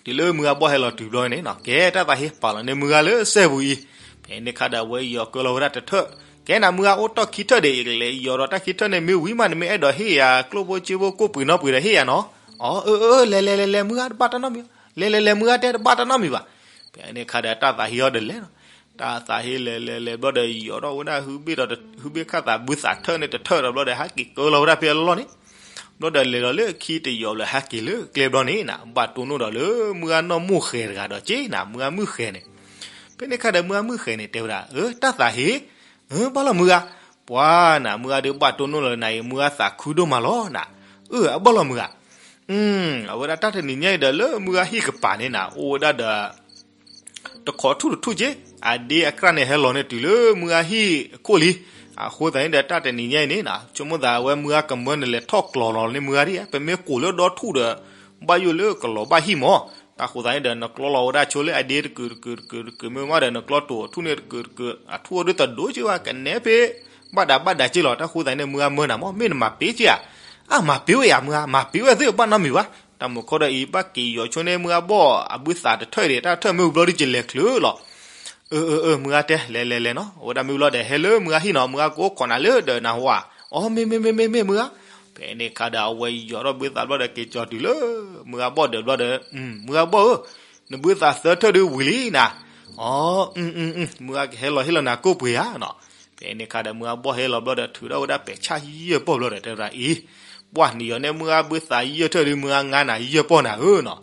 ဒီး တုၤလၢမုၢ်ဂၤဘီၣ်ဟဲလီၤတုၤဘျီန့ၣ်နီၤ ကဲတၢ်သးဟ့ပာ်လီၤန့ၢ်မုၢ်ဂၤလၢစဲပူၤအံၤ, ဖဲန့ၣ်ခါဒီး အဝဲယီၤကၢလီၤဝဲဒၣ်တထၢၣ်, ကဲနၤမုၢ်ဂၤအိၣ်တီၢ်ခံထၢၣ်ဒီး ယကလဲၤယီၤဒီးတၢ်ခံထၢၣ်န့ၣ် မ့ၢ်ဝံၤမး နမ့ၢ်အဲၣ်ဒိးဟ့ၣ်ယၤကျိၣ်ဖိစ့ဖိကိၣ်ပှ့ၤနီတပှ့ၤဒီးဟ့ၣ်ယၤနီၤ. အီ အၢ အၢ လဲၤလဲၤလဲၤလဲၤ မုၢ်ဂၤတဘၣ်တၢ်နီတမံၤ, လဲၤလဲၤလဲၤ မုၢ်ဂၤတဲတဘၣ်တၢ်နီတမံၤဘၣ်. ဖဲန့ၣ်ခါဒီးတၢ်သးဟ့အီၤဒီးလဲၤလီၤ. တၢ်သးဟ့လဲၤလဲၤလဲၤဘျီဒီး ယီၤထီၣ်ဝဲဒၣ်ဟုဘ့ၣ်ဒီး ဟုဘ့ၣ်ခၣ်သးဘုသးထၢၣ်န့ၣ်တထၢၣ်ဒီးဘျီဒီး ဟဲက့ၤကၢလီၤဝဲဒၣ်ဖဲအလီၢ်န့ၣ်, ဘျီဒီးလဲၤလီၤလၢခံတယီၤလၢဟဲက့ၤလၢကျဲဘျီန့ၣ်နၤ ဘၣ်တိၢ်နီၣ်ဒီးလၢမုၢ်ဂၤနီၢ်မိၢ်ဃဲၤတဂၤဒီးက့နၤ မုၢ်ဂၤမုၢ်ဃဲၤန့ၣ်. ဖဲန့ၣ်ခါဒီးမုၢ်ဂၤမုၢ်ဃဲၤန့ၣ် တဲဝဲဒၣ် အၢ တၢ်သးဟ့ အၢ ဘၣ်လီၤမုၢ်ဂၤ, ပှၤနၤ မုၢ်ဂၤဒီးဘၣ်တိၢ်နီၣ်လီၤနၤအံၤ မုၢ်ဂၤသးခုဒိၣ်မးလီၤနၤ. အၢ အဘၣ်လီၤမုၢ်ဂၤ. အဝဲဒၣ်တၢ်တနံၤညါအံၤဒီးလၢမုၢ်ဂၤဟံၣ်ကပၤန့ၣ်နၤ အိၣ်ဝဲဒၣ်ဒီး တခိးထူၣ်တထူၣ်က့, အဒ့အကြၢ်န့ၣ်ဟဲလီၤန့ၢ်တုၤလၢမုၢ်ဂၤဟံၣ်အခိၣ်လံ. အဃိသတးန့ၣ်ဒီးတၢ်တနံၤညါအံၤန့ၣ်နၤ ဆိကမိၣ်သးအဝဲမုၢ်ဂၤကမၢနလဲၤထီၣ်ကျီၤလီၤန့ၢ်မုၢ်ဂၤဒ်ဧါ, ပမ့ၢ်ကိးလၢဒီထူၣ်ဒီး ဘၣ်ယိၣ်လၢကလီၤဘၣ်ဟံၣ်မး. တၢ်ဃိသတးန့ၣ်ဒီး နကျီလီၤဝဲဒၣ်ဆိလၢအဒ့တကုာ်တကုာ်တကုာ်တကုာ် မ့ၢ်မးဒီး နကျီတိာ်အထူၣ်န့ၣ်တကုာ်တကုာ် အထူၣ်အဒုတဒိက့ဘၣ် ကနဲဖဲ ဘၣ်ဒးဘၣ်ဒးက့လီၤ. တၢ်ဃိသတးန့ၣ် မုၢ်ဂၤမၢနၤမး မ့ၢ်နမၤပ့ၤက့ဧါ. အၢ မၤပ့ၤဝဲယၤမုၢ်ဂၤ မၤပ့ၤဝဲသ့ၣ်ဘၣ်နီတမံၤဘၣ်. တၢ်မုၢ်ခီဒီးအံၤ ဘၣ်က့ၤယီၤဆိန့ၣ် မုၢ်ဂၤဘီၣ်အဘုသးတထၢၣ်ဒံး တၢ်ထၢၣ်မ့ၢ်ဝံၤဘျီဒုးကလဲၤချုးလီၤ. အၢ အၢ အၢ မုၢ်ဂၤတဲ လဲၤလဲၤလဲၤနီၤ အဝဲဒၣ်မ့ၢ်ဘျီဒီး ဟဲလၢမုၢ်ဂၤဟံၣ်နီၤ မုၢ်ဂၤကအိၣ်ခိးနၤလၢဒီးနၢ်ဟူဧါ. အီ မ့ၢ် မ့ၢ် မ့ၢ် မ့ၢ် မ့ၢ် မုၢ်ဂၤ. ဖဲန့ၣ်ခါဒီး အဝဲယီၤထီၣ်ဘုသးဘျီဒီး က့ၤကၠီၤတုၤလၢ မုၢ်ဂၤဘီၣ်ဒၢးဘျီဒီး မုၢ်ဂၤဘီၣ်ဧၢ, နဘုသးသၢထၢၣ်ဒုးဝံၤလံနၤ. အီ မုၢ်ဂၤကဟဲလီၤဟ့ၣ်လီၤနၤကိၣ်ပှ့ၤဧါနီၤ. ဖဲန့ၣ်ခါဒီး မုၢ်ဂၤဘီၣ်ဟဲလီၤဘျီဒီး ထုးထီၣ်ဝဲဒၣ်ပဲာ်ဆၣ်ယဲၢ်ပီၢ်ဘျီဒီး တဲဝဲဒၣ်အံၤ, ပှၢ်နံၤယီၤန့ၣ် မုၢ်ဂၤဘုသးယဲၢ်ထၢၣ်ဒုး မုၢ်ဂၤငါနၤယဲၢ်ပီၢ်နၤဧၢနီၤ.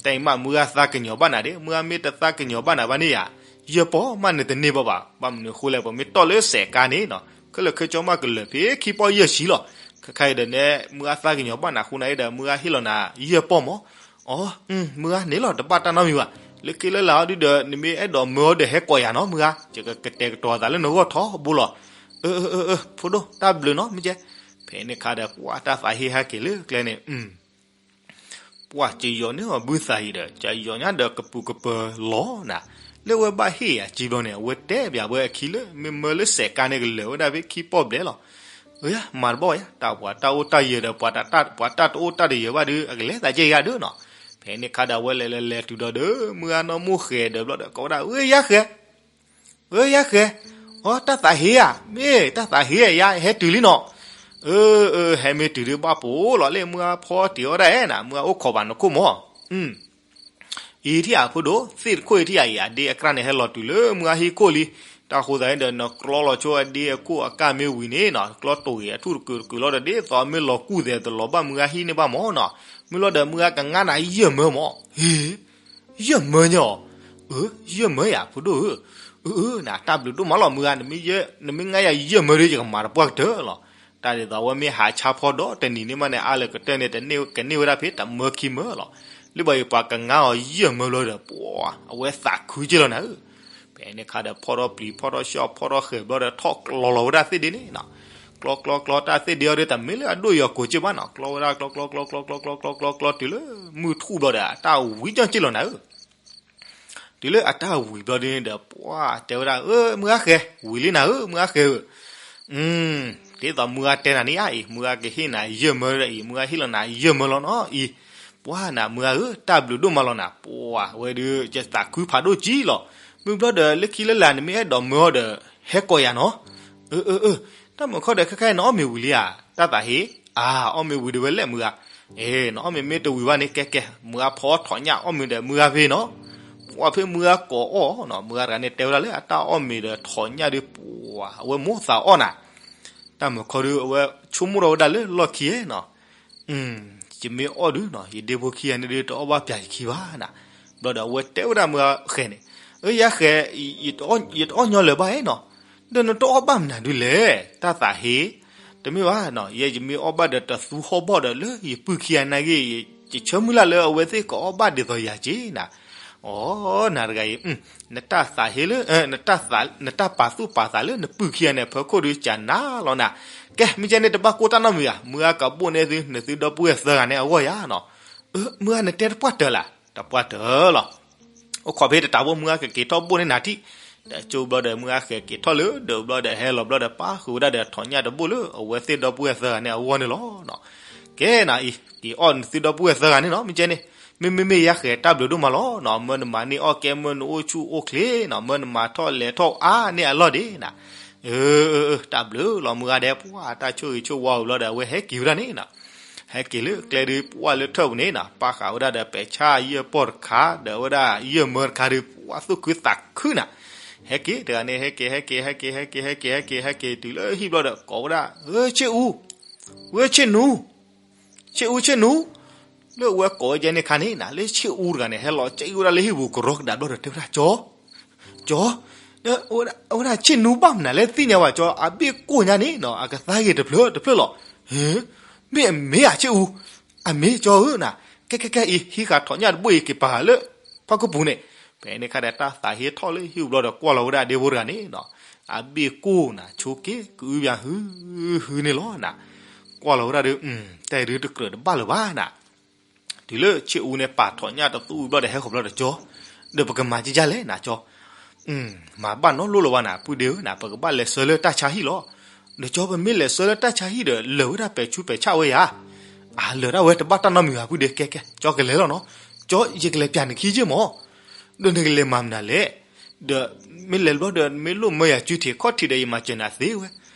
တၢ်အံၤမး မုၢ်ဂၤသးကညီၤဘၣ်နၤဒ့ၣ်, မုၢ်ဂၤမ့ၢ်တသးကညီၤဘၣ်နၤဘၣ်န့ၣ်ဧါ, ယဲၢ်ပီၢ်မးနတန့ၢ်ဘၣ်ဘၣ်. ဘၣ်မနုၤအဃိလဲၣ် ပမ့ၢ်တီၢ်လၢစဲးကါန့ၣ်နီၤ ခဲလၢာ်ခဲဆ့မးကလၢာ်ဖဲခံပီၢ်ယဲၢ်ဆံလီၤ. ခဲခါအံၤဒီးန့ၣ် မုၢ်ဂၤသးကညီၤဘၣ်နၤဃိနၤအံၤဒီး မုၢ်ဂၤဟ့ၣ်လီၤနၤယဲၢ်ပီၢ်မး. အီ မုၢ်ဂၤန့ၣ်လီၤ တဘၣ်တၢ်နီတမံၤဘၣ်. လၢခံလၢလာ်အီၤဒုဒီး နမ့ၢ်အဲၣ်ဒိးမၢအီၤဒီး ဟဲကိးယၤနီၤ မုၢ်ဂၤ, ယကကတဲာ်ကတီၤသးလၢနဂီၢ်ထီဘိလီၤ. အၢ အၢ အၢ အၢ ဖိဒိၣ် တၢ်ဘျုးနီၤ မ့ၢ်ကဲ. ဖဲန့ၣ်ခါဒီး ပှၢ်တၢ်သးဟ့ဟဲက့ၤလၢကျဲန့ၣ် ပှၢ်ကယီၤန့ၢ်အီၤဘုသးအံၤဒီး ကယီၤညါဒီးကပူၤကပၤလီၤနၤ. လၢအဝဲဘၣ်ဟ့ၣ်ယၤကံဘျီန့ၣ် အဝဲတဲဘၣ်ဝဲအခံလၢ မ့ၢ်မၢလၢစဲးကါန့ၣ် ကလၢာ်ဝဲဒၣ်ဖဲခံပီၢ်ဘျဲၣ်လီၤ. အၢ ယၤ မၤတဘၣ်ယၤ, တၢ်ပှၤတၢ်အိၣ်တၢ်ယၢၤဒီး ပှၤတၢ်တအိၣ်တၢ်တယၢၤဘၣ်ဒီး အကလဲၤသးကဲယၤဒၢနီၤ. ဖဲန့ၣ်ခါဒီးအဝဲလဲၤလဲၤလဲၤတုၤဒီးဒီး မုၢ်ဂၤနီၢ်မိၢ်ဃဲၤဒီးဘျီဒီး ကိးဝဲဒၣ် အၢ ယၤဃဲၤ အၢ ယၤဃဲၤ, အီ တၢ်သးဟ့ဧါ, မ့ၢ်တၢ်သးဟ့ဧါ ယၤဟဲတုၤလံနီၤ. အၢ အၢ ဟဲမ့ၢ်တုၤဒုးဘၣ်ပိာ်လီၤလၢမုၢ်ဂၤဖီတ့ၢ်အီၣ်ဒၣ်ဧါနၤ, မုၢ်ဂၤအိၣ်ခိးဘၣ်နခိၣ်မး. အံၤထံၣ်ဧါဖိဒိၣ်, သ့ၣ်တခိၣ်အံၤထံၣ်ဧါအံၤ အဒ့အကြၢ်န့ၣ် ဟဲလီၤတုၤလၢမုၢ်ဂၤဟံၣ်ခိၣ်လံ. တၢ်ဃိသတးန့ၣ်ဒီး နကျီလီၤဆိအဒ့အခိၣ်အကၢ်မ့ၢ်ဝံၤန့ၣ်နီၤ, ကျီတိာ်ဂ့ၤအထူၣ်တကုာ်တကုာ်လီၤဒီး ဒ်သိးမ့ၢ်လီၤကူၣ်သဲးတလီၤဘၣ်မုၢ်ဂၤဟံၣ်န့ၣ်ဘၣ်မးနီၤ. မ့ၢ်လီၤဒီးမုၢ်ဂၤကငါနၤယဲၢ်မၢမး. ဟ့ ယဲၢ်မၢညါအီၤ, အၢ ယဲၢ်မၢယၤဖိဒိၣ်ဧၢ, အၢ အၢ နတၢ်ဘျုးဒိၣ်မးလီၤမုၢ်ဂၤ, နမ့ၢ်ငါယၤယဲၢ်မၢဒီး ယကမၤတပှၢ်ကတၢၢ်လီၤ. တၢ်ဒ်သိးအဝဲမ့ၢ်ဟးဆါဖီဒီးတနံၤန့ၣ်မးန့ၣ် အါလၢကတၢၢ်န့ၣ် တန့ၢ် ကန့ၢ်ဝဲဒၣ်ဖဲတမၢခံမၢလီၤ. လၢဘၣ်အံၤပှၤကငါအီၤယဲၢ်မၢဘျီဒီး ပှၤ အဝဲသးခုက့လီၤနၤဧၢ. ဖဲန့ၣ်ခါဒီးဖီၣ်ထီၣ်ပျံၤ ဖီၣ်ထီၣ်ဆှီၣ် ဖီၣ်ထီၣ်ဃဲၤဘျီဒီး ထီၣ်ကျီလီၤဝဲဒၣ်သ့ၣ်ဒ့န့ၣ်နီၤ. ကျီကျီကျီတၢ်သ့ၣ်ဒ့အီၤဒီး တမ့ၢ်လၢအဒိၣ်ယီၤကိာ်က့ဘၣ်နီၤ, ကျီဝဲဒၣ်ကျီကျီကျီကျီကျီကျီကျီကျီကျီတုၤလၢ မုၢ်ထူၣ်ဘျီဒီး အတၢ်ဝံၤကၠီက့လီၤနၤဧၢ. တုၤလၢအတၢ်ဝံၤဘျီဒ်န့ၣ်ဒီး ပှၤတဲဝဲဒၣ် အၢ မုၢ်ဂၤဃဲၤ ဝံၤလံနၤဧၢ မုၢ်ဂၤဃဲၤဧၢ. ဒ်သိးမုၢ်ဂၤတဲနၤန့ၣ်ဧါအံၤ မုၢ်ဂၤကဟ့ၣ်နၤယဲၢ်မၢဒီးအံၤ မုၢ်ဂၤဟ့ၣ်လီၤနၤယဲၢ်မၢလီၤနီၤအံၤ. ပှၤနၤမုၢ်ဂၤဧၢ တၢ်ဘျုးဒိၣ်မးလီၤနၤ, ပှၤဝဲဒုး ယသးခုဖးဒိၣ်ကံလီၤ. မုၢ်ဘျီဒီးလၢခံလၢလာ် နမ့ၢ်အဲၣ်ဒိးမၢအီၤဒီး ဟဲကိးယၤနီၤ. အၢ အၢ အၢ တၢ်မုၢ်ခီဒီးခဲခါအံၤ နအီၣ်မ့ၤဝံၤလံဧါ တၢ်သးဟ့. အါ အီၣ်မ့ၤဝံၤဒီးဝဲလဲၣ်မုၢ်ဂၤ. အ့ နအီၣ်မ့ၤမ့ၢ်တဝံၤဘၣ်န့ၣ် ကဲကဲ မုၢ်ဂၤဖီထီၣ်ညၣ်အီၣ်မ့ၤဒီး မုၢ်ဂၤဖဲနီၤ. ပှၤဖဲမုၢ်ဂၤကိးအီၣ်နီၤ, မုၢ်ဂၤတဂၤန့ၣ် တဲဝဲဒၣ်လၢအတၢ်အီၣ်မ့ၤဒီးထီၣ်ညၣ်ဒီး ပှၤအဝဲမိၢ်သးအီၣ်နၤ. တၢ်မုၢ်ခီဒီး အဝဲဆိကမိၣ်ထီၣ်ဝဲဒၣ်လၢလီၢ်ခံနီၤ. ယမ့ၢ်အီၣ်ဒုးနီၤ ယဒ့ဖိခံဂၤန့ၣ်ဒုး တအီၣ်ဘၣ်ပျၢ်ယခံဘၣ်နၤ. ဘျီဒီးအဝဲတဲဝဲဒၣ်မုၢ်ဂၤဃဲၤန့ၣ်, အၢ ယၤဃဲၤ, ယတအီၣ်ညီလၢၤဘၣ်အံၤနီၤ, ဒီးနတအီၣ်ဘၣ်မနုၤဒုးလဲၣ် တၢ်သးဟ့. တမ့ၢ်ဘၣ်နီၤ, ယဲယမ့ၢ်အီၣ်ဘၣ်ဒီးတသူဟီၣ်ဘီၣ်ဒီး လၢယပုၢ်ခံဂၤနာ်က့ၤ ယဆၢမုၢ်လၢ်လၢအဝဲသ့ၣ်ကအီၣ်ဘၣ်ဒ်သိးယၤက့ၤနၤ. အိ နၤတဂၤအံၤ နတၢ်သးဟ့လၢ နတၢ်ပာ်သူၣ်ပာ်သးလၢနပုၢ်ခံဂၤန့ၣ် ဖီခိၣ်ဒုးကနၣ်လီၤနၤ. ကဲ မ့ၢ်ကဲန့ၣ် တဘၣ်ကိၢ်တၢ်နီတမံၤဘၣ်, မုၢ်ဂၤကဘိၣ်န့ၢ်သု နသုဒီပုၢ်ဝဲၢ်သၢဂၤန့ၣ်အဂီၢ်ယၤနီၤ. အၢ မုၢ်ဂၤနတဲတပှၢ်တၢၢ်လၢ်, တပှၢ်တၢၢ်လီၤ. အိၣ်ခိးဖဲတတးဘိ မုၢ်ဂၤကက့ၤထီၣ်ဘိၣ်န့ၢ်နၤထံၣ်. ဒီးကၠိဘျီဒီးမုၢ်ဂၤဃဲၤက့ၤထီၣ်လၢဒၢးဘျီဒီး ဟဲလီၤဘျီဒီး ပာ်ဃုာ်ဝဲဒၣ်ဒီးထီၣ်ညၣ်တဘိၣ်လၢအဝဲသ့ၣ်ဒီပုၢ်ဝဲၢ်သၢဂၤန့ၣ်အဂီၢ်န့ၣ်လီၤ. ကဲနၤအံၤ က့ၤအီၣ်နသုဒီပုၢ်ဝဲၢ်သၢဂၤန့ၣ်နီၤ, မ့ၢ်ကဲန့ၣ်. မ့မ့မ့ၢ် ယၤဃဲၤတၢ်ဘျုးဒိၣ်မးလီၤနီၤ, မၢနမၤန့ၢ်အီၣ်ကဲ မၢနအိၣ်ဆူၣ်အိၣ်ချ့နီၤ, မၢနမၤထီၣ်လဲၤထီၣ်အါန့ၢ်အလီၢ်ဒ့နၤ. အၢ အၢ အၢ တၢ်ဘျုးလီၤမုၢ်ဂၤဒဲး, ပှၤတၢ်ဆိၣ်ဂ့ၤဆိၣ်ဝါဝံၤဘျီဒီး အဝဲဟဲက့ၤဝဲဒၣ်န့ၣ်နီၤ. ဟဲက့ၤလၢကျဲဒုး ပှၤလၢထၢၣ်ပူၤန့ၣ်နီၤ, ပာ်ဃာ်ဝဲဒၣ်ဒီးပဲာ်ဆၣ်ယဲၢ်ပီၢ်တခါ ဒီးဝဲဒၣ်ယဲၢ်မၢတခါဒုး ပှၤသူၣ်ခုသးခုနၤ. ဟဲက့ၤတဂၤန့ၣ် ဟဲက့ၤ ဟဲက့ၤ ဟဲက့ၤ ဟဲက့ၤ ဟဲက့ၤ ဟဲက့ၤ ဟဲက့ၤတုၤလၢဟံၣ်ဘျီဒီး ကိးဝဲဒၣ် အၢ ဆ့ၣ်အူ, ဝဲဆ့ၣ်နူ ဆ့ၣ်အူ ဆ့ၣ်နူ. လၢအဝဲကိးဝဲကဲန့ၣ်ခါန့ၣ်နၤ, လၢဆ့ၣ်အူတဂၤန့ၣ် ဟဲလီၤကဲအံၤဝဲဒၣ်လၢဟံၣ်ပူၤကရီကဒးဘျီဒီး တဲဝဲဒၣ် ကၠီ, ကၠီ, အဝဲဒၣ်ဆ့ၣ်နူဘၣ်မနုၤလဲၣ်သ့ၣ်ညါဘၣ်ကၠီ, အဘ့ၣ်ကိၢ်ညါန့ၣ်နီၤ, အကသါဂ့ၤတဖျၢၣ်တဖျၢၣ်လီၤ. ဟ့ မ့ၢ်အမ့ၢ်ဧါ ဆ့ၣ်အူ, အမ့ၢ်ကၠီဧၢနၤ, ကဲကဲကဲအံၤ ဟံးဃာ်ထီၣ်ညၣ်တဘိအံၤက့ၤပာ်ဂၤလၢ ဖီခိၣ်ပူၤန့ၣ်. ဖဲန့ၣ်ခါဒီးတၢ်သးဟ့ထီၣ်လၢဟံၣ်ပူၤဘျီဒီး ကွၢ်လီၤဝဲဒၣ်အဒ့ဖိတဂၤန့ၣ်နၤ, အဘ့ၣ်ကိၢ်နၤ ဆိက့ၤကအုဘၣ်ဟုဟုန့ၣ်လီၤနၤ. ကွၢ်လီၤဝဲဒၣ်ဒီး တၢ်အံၤဒုးတကြၢးတဘၣ်လၢၤဘၣ်နၤ. တုၤလၢဆ့ၣ်အူန့ၣ်ပာ်ထီၣ်ညၣ်တသူအံၤဘျီဒီး ဟဲဃီၤဘျီဒီး ကၠီ, ဒီးပကမၤကကလဲၣ်နၤကၠီ. မၤဘၣ်နီတဘျီလၢၤဘၣ်နၤ ပုၢ်ဒ့ဧၢနၤ, ပကဘၣ်လဲၤဆှၢလၢတၢ်ဆါဟံၣ်လီၤ. ဒီးကၠီ ပမ့ၢ်လဲၤဆှၢလၢတၢ်ဆါဟံၣ်ဒီး လၢာ်ဝဲဒၣ်ပဲာ်ဆူပဲာ်ဆၣ်ဝဲဧါ. အလၢာ်ဒၣ်ဝဲတဘၣ်တၢ်နီတမံၤဘၣ် ပုၢ်ဒ့, ကဲကဲ ကၠီကလဲၤလီၤနီၤ. ကၠီ ယကလဲၤပျးနခံက့ၢ်မး. ဒီးနကလဲၤမၤမနုၤလဲၣ်. ဒီးမ့ၢ်လဲၤဘျီဒီး မ့ၢ်လိၣ်မၢယၤစုထံးခီၣ်ထံးဒီး ယမၤစၢၤနၤသ့ဝဲ.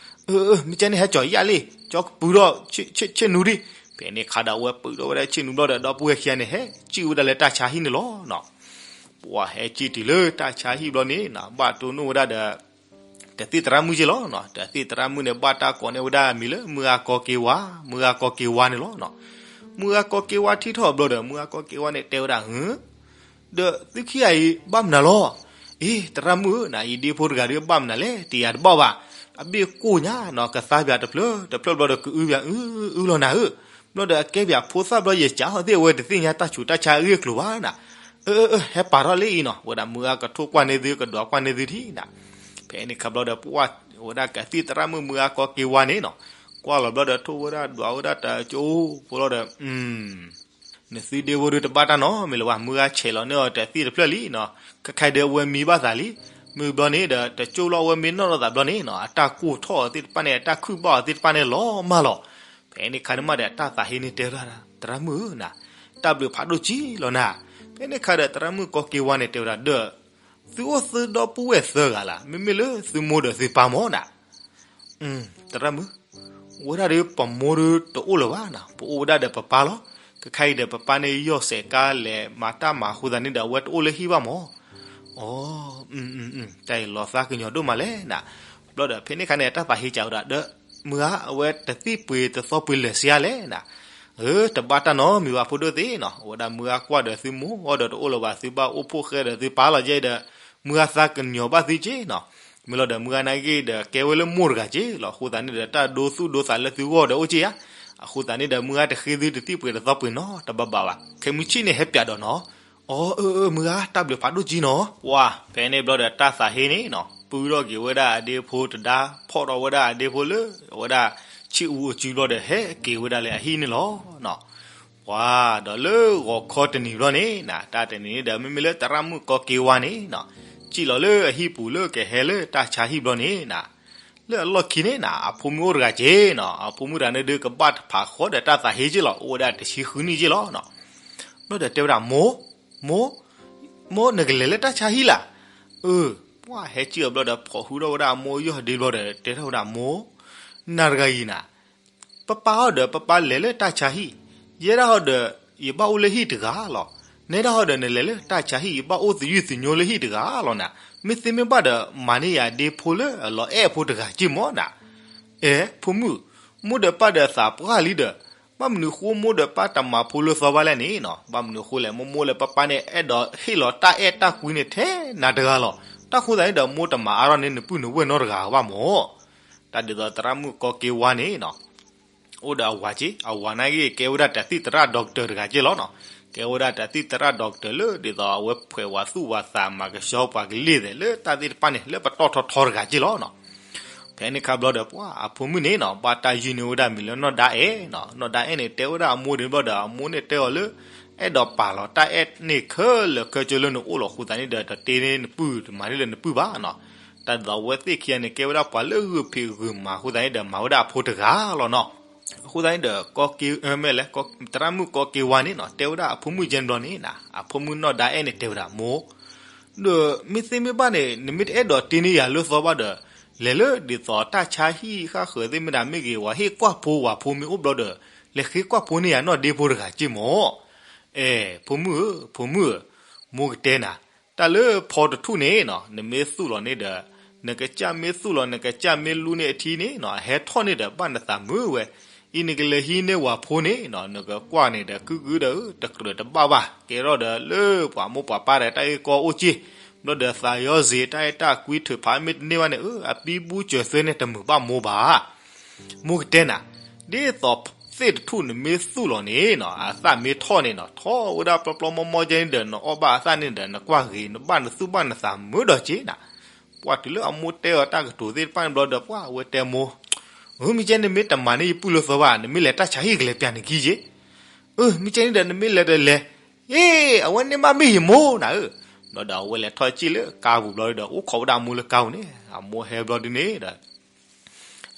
အၢ မ့ၢ်ကဲန့ၣ် ဟဲကၠီယၣ်လံ, ကၠီကပုၢ်ထီၣ်ဆ့ၣ်နူဒံး. ဖဲန့ၣ်ခါဒီး အဝဲပုၢ်ထီၣ်ဝဲဒၣ်ဆ့ၣ်နူဘျီဒီး ဒီပုၢ်ဝဲၢ်ခံဂၤန့ၣ် ဟဲစံၣ်ဝဲဒၣ်လၢတၢ်ဆါဟံၣ်န့ၣ်လီၤ. ပှၤဟဲစံၣ်တုၤလၢတၢ်ဆါဟံၣ်ဘျီန့ၣ်နၤ, ဘၣ်တိၢ်နီၣ်ဝဲဒၣ်ဒီး တသ့ၣ်သရၣ်မုၣ်က့ၢ်လီၤ. တသ့ၣ်သရၣ်မုၣ်န့ၣ် ဘၣ်တၢ်ကိးန့ၢ်ဝဲဒၣ်မံၤလၢ မုၢ်ဂၤကီက့ၤဝါ, မုၢ်ဂၤကီက့ၤဝါန့ၣ်လီၤ. မုၢ်ဂၤကီက့ၤဝါထံၣ်ထီၣ်ဘျီဒီး မုၢ်ဂၤကီက့ၤဝါန့ၣ်တဲဝဲဒၣ်, ဒီးသုခံဂၤအံၤဘၣ်မနုၤလီၤ. အ့ သရၣ်မုၣ်ဧၢနၤ, ယဒ့ဖိတဂၤဒီးဘၣ်မနုၤလဲၣ် တယာ်တဘၣ်ဘၣ်. အဘ့ၣ်ကိၢ်ညါနၤ, ကသါပၠးတဖျၢၣ်တဖျၢၣ်ဘျီဒီး ကအုပၠးအုအုလီၤနၤဧၢ. ဘျီဒီးအကဲပၠးဖိသၣ်ဘျီ ယစးဟီၣ်သ့ၣ် အဝဲတသ့ၣ်ညါတၢ်ဆူးတၢ်ဆါအဂ့ၢ်အကျိၤဘၣ်နၤ. အၢ အၢ ဟဲပာ်ထီၣ်လၢအံၤနီၤ, ဝဲဒၣ်မုၢ်ဂၤကထိၣ်ကွၢ်န့ၢ်သု ကဒွးကွၢ်န့ၢ်သုထံၣ်နၤ. ဖဲန့ၣ်ခါဘျီဒီး ပှၤဝဲဒၣ်ကသံၣ်သရၣ်မုၣ် မုၢ်ဂၤကီက့ၤဝါန့ၣ်နီၤ, ကွၢ်လီၤဘျီဒီး ထိၣ်ဝဲဒၣ်ဒွးဝဲဒၣ်တကၠိဖိလီၤဒီး နသုဒ့ဖိဒီးတဘၣ်တၢ်နီတမံၤလၢၤဘၣ်, မုၢ်ဂၤဆဲးလီၤန့ၢ်အီၤတသံၣ်တဖျၢၣ်လံနီၤ. ခဲခါဒီးအဝဲမံဘၣ်သးလံ. မုၢ်ဘျီန့ၣ်ဒီး တကၠိလီၤအဝဲမ့ၢ်နီၣ်လိာ်သးဘျီန့ၣ်နီၤ, အတၢ်ကိၢ်ထီၣ်သ့ၣ်တဖၣ်န့ၣ် အတၢ်ခုၣ်ဘၣ်အီၤသ့ၣ်တဖၣ်န့ၣ်လီၤမၢ်လီၤ. ဖဲန့ၣ်ခါန့ၣ်မးဒီး တၢ်သးဟ့န့ၣ်တဲဝဲဒၣ်, သရၣ်မုၣ်ဧၢနၤ, တၢ်ဘျုးဖးဒိၣ်က့ၢ်လီၤနၤ. ဖဲန့ၣ်ခါဒီး သရၣ်မုၣ်ကီက့ၤဝါန့ၣ်တဲဝဲဒၣ်ဒီး, သုအိၣ်သုဒီပုၢ်ဝဲၢ်သၢဂၤလၢ်, မ့မ့ၢ်လၢသုမိၢ်ဒီးသုပၢ်မၢ်နၤ. သရၣ်မုၣ်, ဝဲဒၣ်ဒီးပမိၢ်ဒီးတအိၣ်လၢၤဘၣ်နၤ, ပအိၣ်ဝဲဒၣ်ဒီးပပၢ်လီၤ. ခဲခါအံၤဒီးပပၢ်န့ၣ် ယီၢ်စဲးကါလဲၤမၤတၢ်မၤအဃိသတးန့ၣ်ဒီး အဝဲတအိၣ်လၢဟံၣ်ဘၣ်မၢ်. အိ, တၢ်အံၤလီၤသးကညီၤဒိၣ်မးလဲၣ်နၤ. ဘျီဒီးဖဲန့ၣ်ခါန့ၣ် တၢ်သးဟ့ကးဝဲဒၣ်ဒီး, မုၢ်ဂၤ အဝဲတသံၣ်ပှ့ၤတသီပှ့ၤလၢာ်ဆံးအါလဲၣ်နၤ. အၢ တဘၣ်တၢ်နီတမံၤဘၣ်ဖိဒိၣ်သ့ၣ်နီၤ, အဝဲဒၣ်မုၢ်ဂၤကွၢ်ဒီးသုမိၢ်အီၤဒီးတအိၣ်လၢၤဘၣ်, သုဘၣ်အိၣ်ဖှိၣ်ဃဲဒီးသုပၢ်လီၤကဲဒီး, မုၢ်ဂၤသးကညီၤဘၣ်သုက့ၢ်နီၤ. မ့ၢ်လီၤဒီးမုၢ်ဂၤနာ်က့ဒီး ကဲဝဲလၢမိၢ်တဂၤက့ၢ်လီၤ. အဃိသတးန့ၣ်ဒီး တၢ်ဒိသူၣ်ဒိသးလၢသုဂီၢ်ဒီးအိၣ်က့ၢ်ဧါ. အဃိသတးန့ၣ်ဒီး မုၢ်ဂၤတဃ့သုတသံၣ်ပှ့ၤတသီပှ့ၤနီတဘျီဘၣ်ဘၣ်, ခဲမုၢ်ဆ့ၣ်န့ၣ်ဟဲပၠးဒီးနီၤ. အိ, အၢ အၢ မုၢ်ဂၤ တၢ်ဘျုးဖးဒိၣ်က့ၢ်နီၤ. ပှၤဖဲန့ၣ်ဘျီဒီး တၢ်သးဟ့န့ၣ်နီၤ ပုၢ်ထီၣ်က့ၤဝဲဒၣ်အဒ့ဖိတဒါ, ဖီၣ်ထီၣ်ဝဲဒၣ်အဒ့ဖိလၢ အဝဲဒၣ်ဆ့ၣ်အူအစုဘျီဒီး ဟဲက့ၤဝဲဒၣ်လၢအဟံၣ်န့ၣ်လီၤ. ပှၤဒီးလၢဂီၤခီတနံၤဘျီန့ၣ်နၤ, တၢ်တနံၤန့ၣ်ဒီး မ့မ့ၢ်လၢသရၣ်မုၣ်ကီက့ၤဝါန့ၣ်နီၤ, စံၣ်လီၤလၢအဟံၣ်ပူၤလၢကဟဲလၢတၢ်ဆါဟံၣ်ဘျီန့ၣ်နၤ, လၢအလီၢ်ခံန့ၣ်နၤ အဖိမုၣ်အိၣ်တဂၤက့ၢ်နီၤ. အဖိမုၣ်တဂၤန့ၣ်ဒုးကဘၣ်တဖးဃီဒီးတၢ်သးဟ့က့ၢ်လီၤ, အိၣ်ဝဲဒၣ်တဆံဃုနံၣ်က့ၢ်လီၤနီၤ. ဘျီဒီးတဲဝဲဒၣ် မိၢ်, မိၢ်, မိၢ် နကလဲၤလၢတၢ်ဆါဟံၣ်လၢ်. အၢ, ပှၤဟဲစံၣ်အီၤဘျီဒီး ဖီၣ်ဃုာ်ထီၣ်ဝဲဒၣ်အမိၢ်ယီၢ်ဒ့ဘျီဒီး တဲထီၣ်ဝဲဒၣ်မိၢ်, နၤတဂၤအံၤနၤ ပပၢ်အီၤဒီးပပၢ်လဲၤလၢတၢ်ဆါဟံၣ်, ယဲဒၣ်အီၤဒီး ယဘၣ်အိၣ်လၢဟံၣ်တဂၤလီၤ. နဲဒၣ်အီၤဒီးနလဲၤလၢတၢ်ဆါဟံၣ် ယဘၣ်အိၣ်သယုၢ်သညိလၢဟံၣ်တဂၤလီၤနၤ. မ့ၢ်သ့မ့ၢ်ဘၣ်ဒီး မၤန့ၢ်ယၤဒ့ဖိလၢအလီၤအဲၣ်အဖိတဂၤက့ၢ်မၢ်နၤ. အဲ, ဖိမုၣ်, မိၢ်ဒီးပၢ်ဒီးသးပှၢ်လံဒီး, ဘၣ်မနုၤဃိမိၢ်ဒီးပၢ်တမၤဖိလၢသီဘၣ်လဲၣ်န့ၣ်နီၤ. ဘၣ်မနုၤဃိလဲၣ်, မိၢ်မိၢ်လၢပၢ်ပၢ်န့ၣ် အဲၣ်ဒိးဟ့ၣ်လီၤတၢ်အဲၣ်တၢ်ကွံန့ၣ်ထဲနၤတဂၤလီၤ. တၢ်ဃိသတးန့ၣ်ဒီး မိၢ်တမၤအါထီၣ်န့ၢ်နပုၢ်နဝဲၢ်နီတဂၤဘၣ်မၢ်. တၢ်ဒ်သိးသရၣ်မုၣ်ကီက့ၤဝါန့ၣ်နီၤ အိၣ်ဒီးအဝၤက့ၢ်, အဝၤနာ်က့ၢ် ကဲဝဲဒၣ်တၢ်သံၣ်သရၣ် doctor တဂၤက့ၢ်လီၤနီၤ. ကဲဝဲဒၣ်တၢ်သံၣ်သရၣ် doctor လၢဒ်သိးအဝဲဖှဲးဝၤသူၣ်ဝၤသး မၤကဆှီပှၤကလ့ၢ်သဲးလၢတၢ်သ့ၣ်တဖၣ်န့ၣ် လၢပတီၢ်ထီထီတဂၤက့ၢ်လီၤနီၤ. ဖဲန့ၣ်ခါဘျီဒီး ပှၤအဖိမုၣ်န့ၣ်နီၤ ဘၣ်တၢ်ယုၢ်န့ၢ်ဝဲဒၣ်မံၤလၢနီၢ်ဒါအဲၣ်နီၤ. နီၢ်ဒါအဲၣ်န့ၣ် တဲဝဲဒၣ်အမိၢ်န့ၣ်ဘျီဒီး အမိၢ်န့ၣ်တဲအီၤလၢ အဲၣ်ဒိးပာ်လီၤတၢ်အဲၣ်န့ၣ်ခဲလၢာ်ခဲဆ့လၢနအိၣ်လီၤ. အဃိသတးန့ၣ်ဒီး တတ့န့ၢ်နပုၢ် တမၤန့ၢ်လၢနပုၢ်ဘၣ်နီၤ. တၢ်ဒ်သိးအဝဲသ့ၣ်ခံဂၤန့ၣ် ကဲဝဲဒၣ်ပှၤလၢဂုာ်ဖံးဂုာ်မၤအဃိသတးန့ၣ်ဒီး မၤဝဲဒၣ်အဖိတဂၤလီၤနီၤ. အဃိသတးန့ၣ်ဒီး ကီက့ၤ, မ့ၢ်လဲၣ်, သရၣ်မုၣ်ကီက့ၤဝါန့ၣ်နီၤ တဲဝဲဒၣ်အဖိမုၣ်ကဲန့ၣ်ဘျီန့ၣ်နီၤ, အဖိမုၣ်နီၢ်ဒါအဲၣ်န့ၣ် တဲဝဲဒၣ်မိၢ်, ဒီးမ့ၢ်သ့မ့ၢ်ဘၣ်န့ၣ် နမ့ၢ်တအဲၣ်ဒိးတ့န့ၢ်ယၤလၢသီဘၣ်ဒီး လဲၤလၢဒ်သိးတၢ်ဆါဟံၣ်ဃၣ်ဃၢၤသ့ၣ်မ့ၢ်ဒၣ်မ့ၢ်ဂ့ၤ ဝၤဟ့ၣ်ကွၢ်ဖိဝၤဖိမ့ၢ်အိၣ်ဘျီဒီး လဲၤဃ့ကွၢ်ဖိန့ၢ်ယၤနီၢ်ဒ့ဖိတဂၤက့ၢ်မၢ်. အဲ, ဖိမုၣ်ဧၢ, ဖိမုၣ်ဧၢ, မိၢ်ကတဲနၤ, တၢ်လၢဖီတထူၣ်န့ၣ်နီၤ နမ့ၢ်သူၣ်လီၤန့ၣ်ဒီး နကစၢ်မ့ၢ်သူၣ်လီၤ နကစၢ်မ့ၢ်လူန့ၢ်အထံန့ၣ်နီၤ အဟဲထီၣ်န့ၣ်ဒီး ဘၣ်နသးမုာ်ဝဲ. အံၤနကလဲၤဟံးန့ၢ်ဝၤဖိန့ၣ်နီၤ နကကွၢ်န့ၣ်ဒီး ကုကုဒီး တကြၢးတဘၣ်ဘၣ် ကဲထီၣ်ဒီးလၢပှၤမိၢ်ပှၤပၢ်ဒီးတၢ်ဂ့ၢ်ကီအိၣ်က့ၢ်, ဘျီဒီးသးယီၤစ့ၤ တၢ်အဲၣ်တၢ်ကွံထုးဖးမ့ၢ်တန့ၢ်ဘၣ်န့ၣ် အဘံဘူစၢၤသွဲန့ၣ် တမုာ်ဘၣ်မိၢ်ဘၣ်. မိၢ်ကတဲနၤ, ဒ်သိး သ့ၣ်တထူၣ်နမ့ၢ်သူၣ်လီၤန့ၣ်နီၤ အသၣ်မ့ၢ်ထီၣ်န့ၣ်နီၤ ထီၣ်ဝဲဒၣ်ပျီပျီမီမီကဲန့ၣ်ဒီး နအီၣ်ဘၣ်အသၣ်န့ၣ်ဒီး နကွၢ်ဂ့ၤ နဘၣ်နသူၣ်ဘၣ်နသးမုာ်ဒီးက့နၤ. ပှၢ်တုၤလၢအမိၢ်တဲအီၤတၢ်ကတိၤသ့ၣ်တဖၣ်န့ၣ်ဘျီဒီး ပှၢ်အဝဲတဲမိၢ်, အမ့ၢ်ကဲန့ၣ်မ့ၢ်တမၤန့ၢ်ယပုၢ်လၢသီဘၣ် နမ့ၢ်လဲၤတၢ်ဆါဟံၣ်ကလဲၤပျးနခံက့ အမ့ၢ်ကဲန့ၣ်ဒီးနမ့ၢ်လဲၤဒီးလဲၤ, အ့ အဝဲန့ၣ်မ့ၢ်မ့ၢ်ယမိၢ်နၤဧၢ. ဒီးအဝဲလဲၤထီၣ်စံၣ်လၢကါပူၤဘျီဒီး အိၣ်ခိးဝဲဒၣ်အမိၢ်လၢကါပူၤန့ၣ် အမိၢ်ဟဲဘျီဒုန့ၣ်ဒီး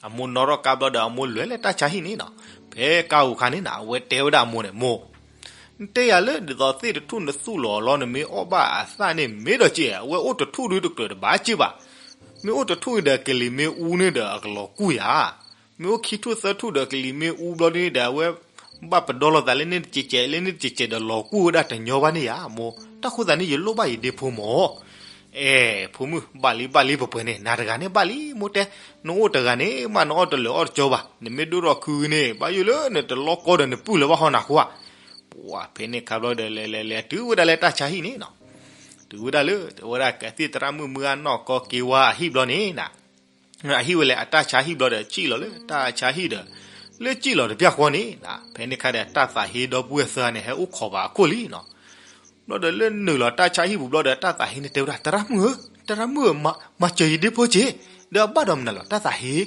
အမိၢ်နီၣ်ထီၣ်ကါဘျီဒီး အမိၢ်လဲၤလၢတၢ်ဆါဟံၣ်န့ၣ်နီၤ, ဖဲကါပူၤခါန့ၣ်နၤ အဝဲတဲဝဲဒၣ်အမိၢ်န့ၣ် မိၢ် နတဲယၤလၢဒ်သိးသ့ၣ်တထူၣ်နသူၣ်လီၤလီၤ နမ့ၢ်အီၣ်ဘၣ်အသၣ်န့ၣ်မ့ၢ်ဒီးက့ အဝဲအိၣ်တထူၣ်ဒုတကြၢးတဘၣ်က့ဘၣ်. မ့ၢ်အိၣ်တထူၣ်ဒီးကလံၤမ့ၢ်အူန့ၣ်ဒီးအကလီၤကူၣ်ယၤ မ့ၢ်အိၣ်ခံထူၣ်သၢထူၣ်ဒီးကလံၤမ့ၢ်အူဘျီဒုန့ၣ်ဒီး အဝဲဘၣ်ပဒီလိာ်သးလၢန့ၣ်တကဲးကဲး လၢန့ၣ်တကဲးကဲးဒီးလီၤကူၣ်ဝဲဒၣ်တညီဘၣ်န့ၣ်ယၤ မိၢ်. တၢ်ဃိသးန့ၣ် ယလိၣ်ဘၣ်ယဒ့ဖိမၢ်. အဲ ဖိမုၣ် ဘၣ်လံဘၣ်လံ ပှဲၤပှဲၤန့ၣ် နၤတဂၤန့ၣ်ဘၣ်လံ မိၢ်တဲ. နအိၣ်တဂၤန့ၣ်မး နအီၣ်တလၢာ်အီၣ်တကၠီဘၣ်. နမ့ၢ်ဒိၣ်ထီၣ်ခုန့ၣ် ဘၣ်ယိၣ်လၢနတလီၢ်ကီဒီးနပုၢ်လၢၤဘၣ်ဟီနၤဃိဧါ. ပှၢ်ဖဲန့ၣ်ခါဘျီဒီး လဲၤလဲၤလဲၤတုၤဝဲဒၣ်လၢတၢ်ဆါဟံၣ်န့ၣ်နီၤ, တုၤဝဲဒၣ်လၢ ဝဲဒၣ်ကသံၣ်သရၣ်မုၣ်မုၢ်ဂၢ်နီၢ်ကီက့ၤဝါအဟံၣ်ဘျီန့ၣ်နၤ, အဟံၣ်ဝဲလဲၣ် အတၢ်ဆါဟံၣ်ဘျီဒီး စံၣ်လီၤလၢတၢ်ဆါဟံၣ်ဒီး လၢစံၣ်လီၤတပျၢ်ဃီန့ၣ်နၤ ဖဲန့ၣ်ခါဒီး တၢ်သးဟ့ဒီပုၢ်ဝဲၢ်သၢဂၤန့ၣ် ဟဲအိၣ်ခိးဘၣ်အခိၣ်လံနီၤ. ဘျီဒီးလၢနုာ်လီၤတၢ်ဆါဟံၣ်ပူၤဘျီဒီး တၢ်သးဟ့န့ၣ်တဲဝဲဒၣ် သရၣ်မုၣ်ဧၢ, သရၣ်မုၣ်ဧၢ, မၤစၢၤယဒ့ဖိက့ၤ, ဒီးအဘၣ်ဒီးမနုၤလီၤ တၢ်သးဟ့,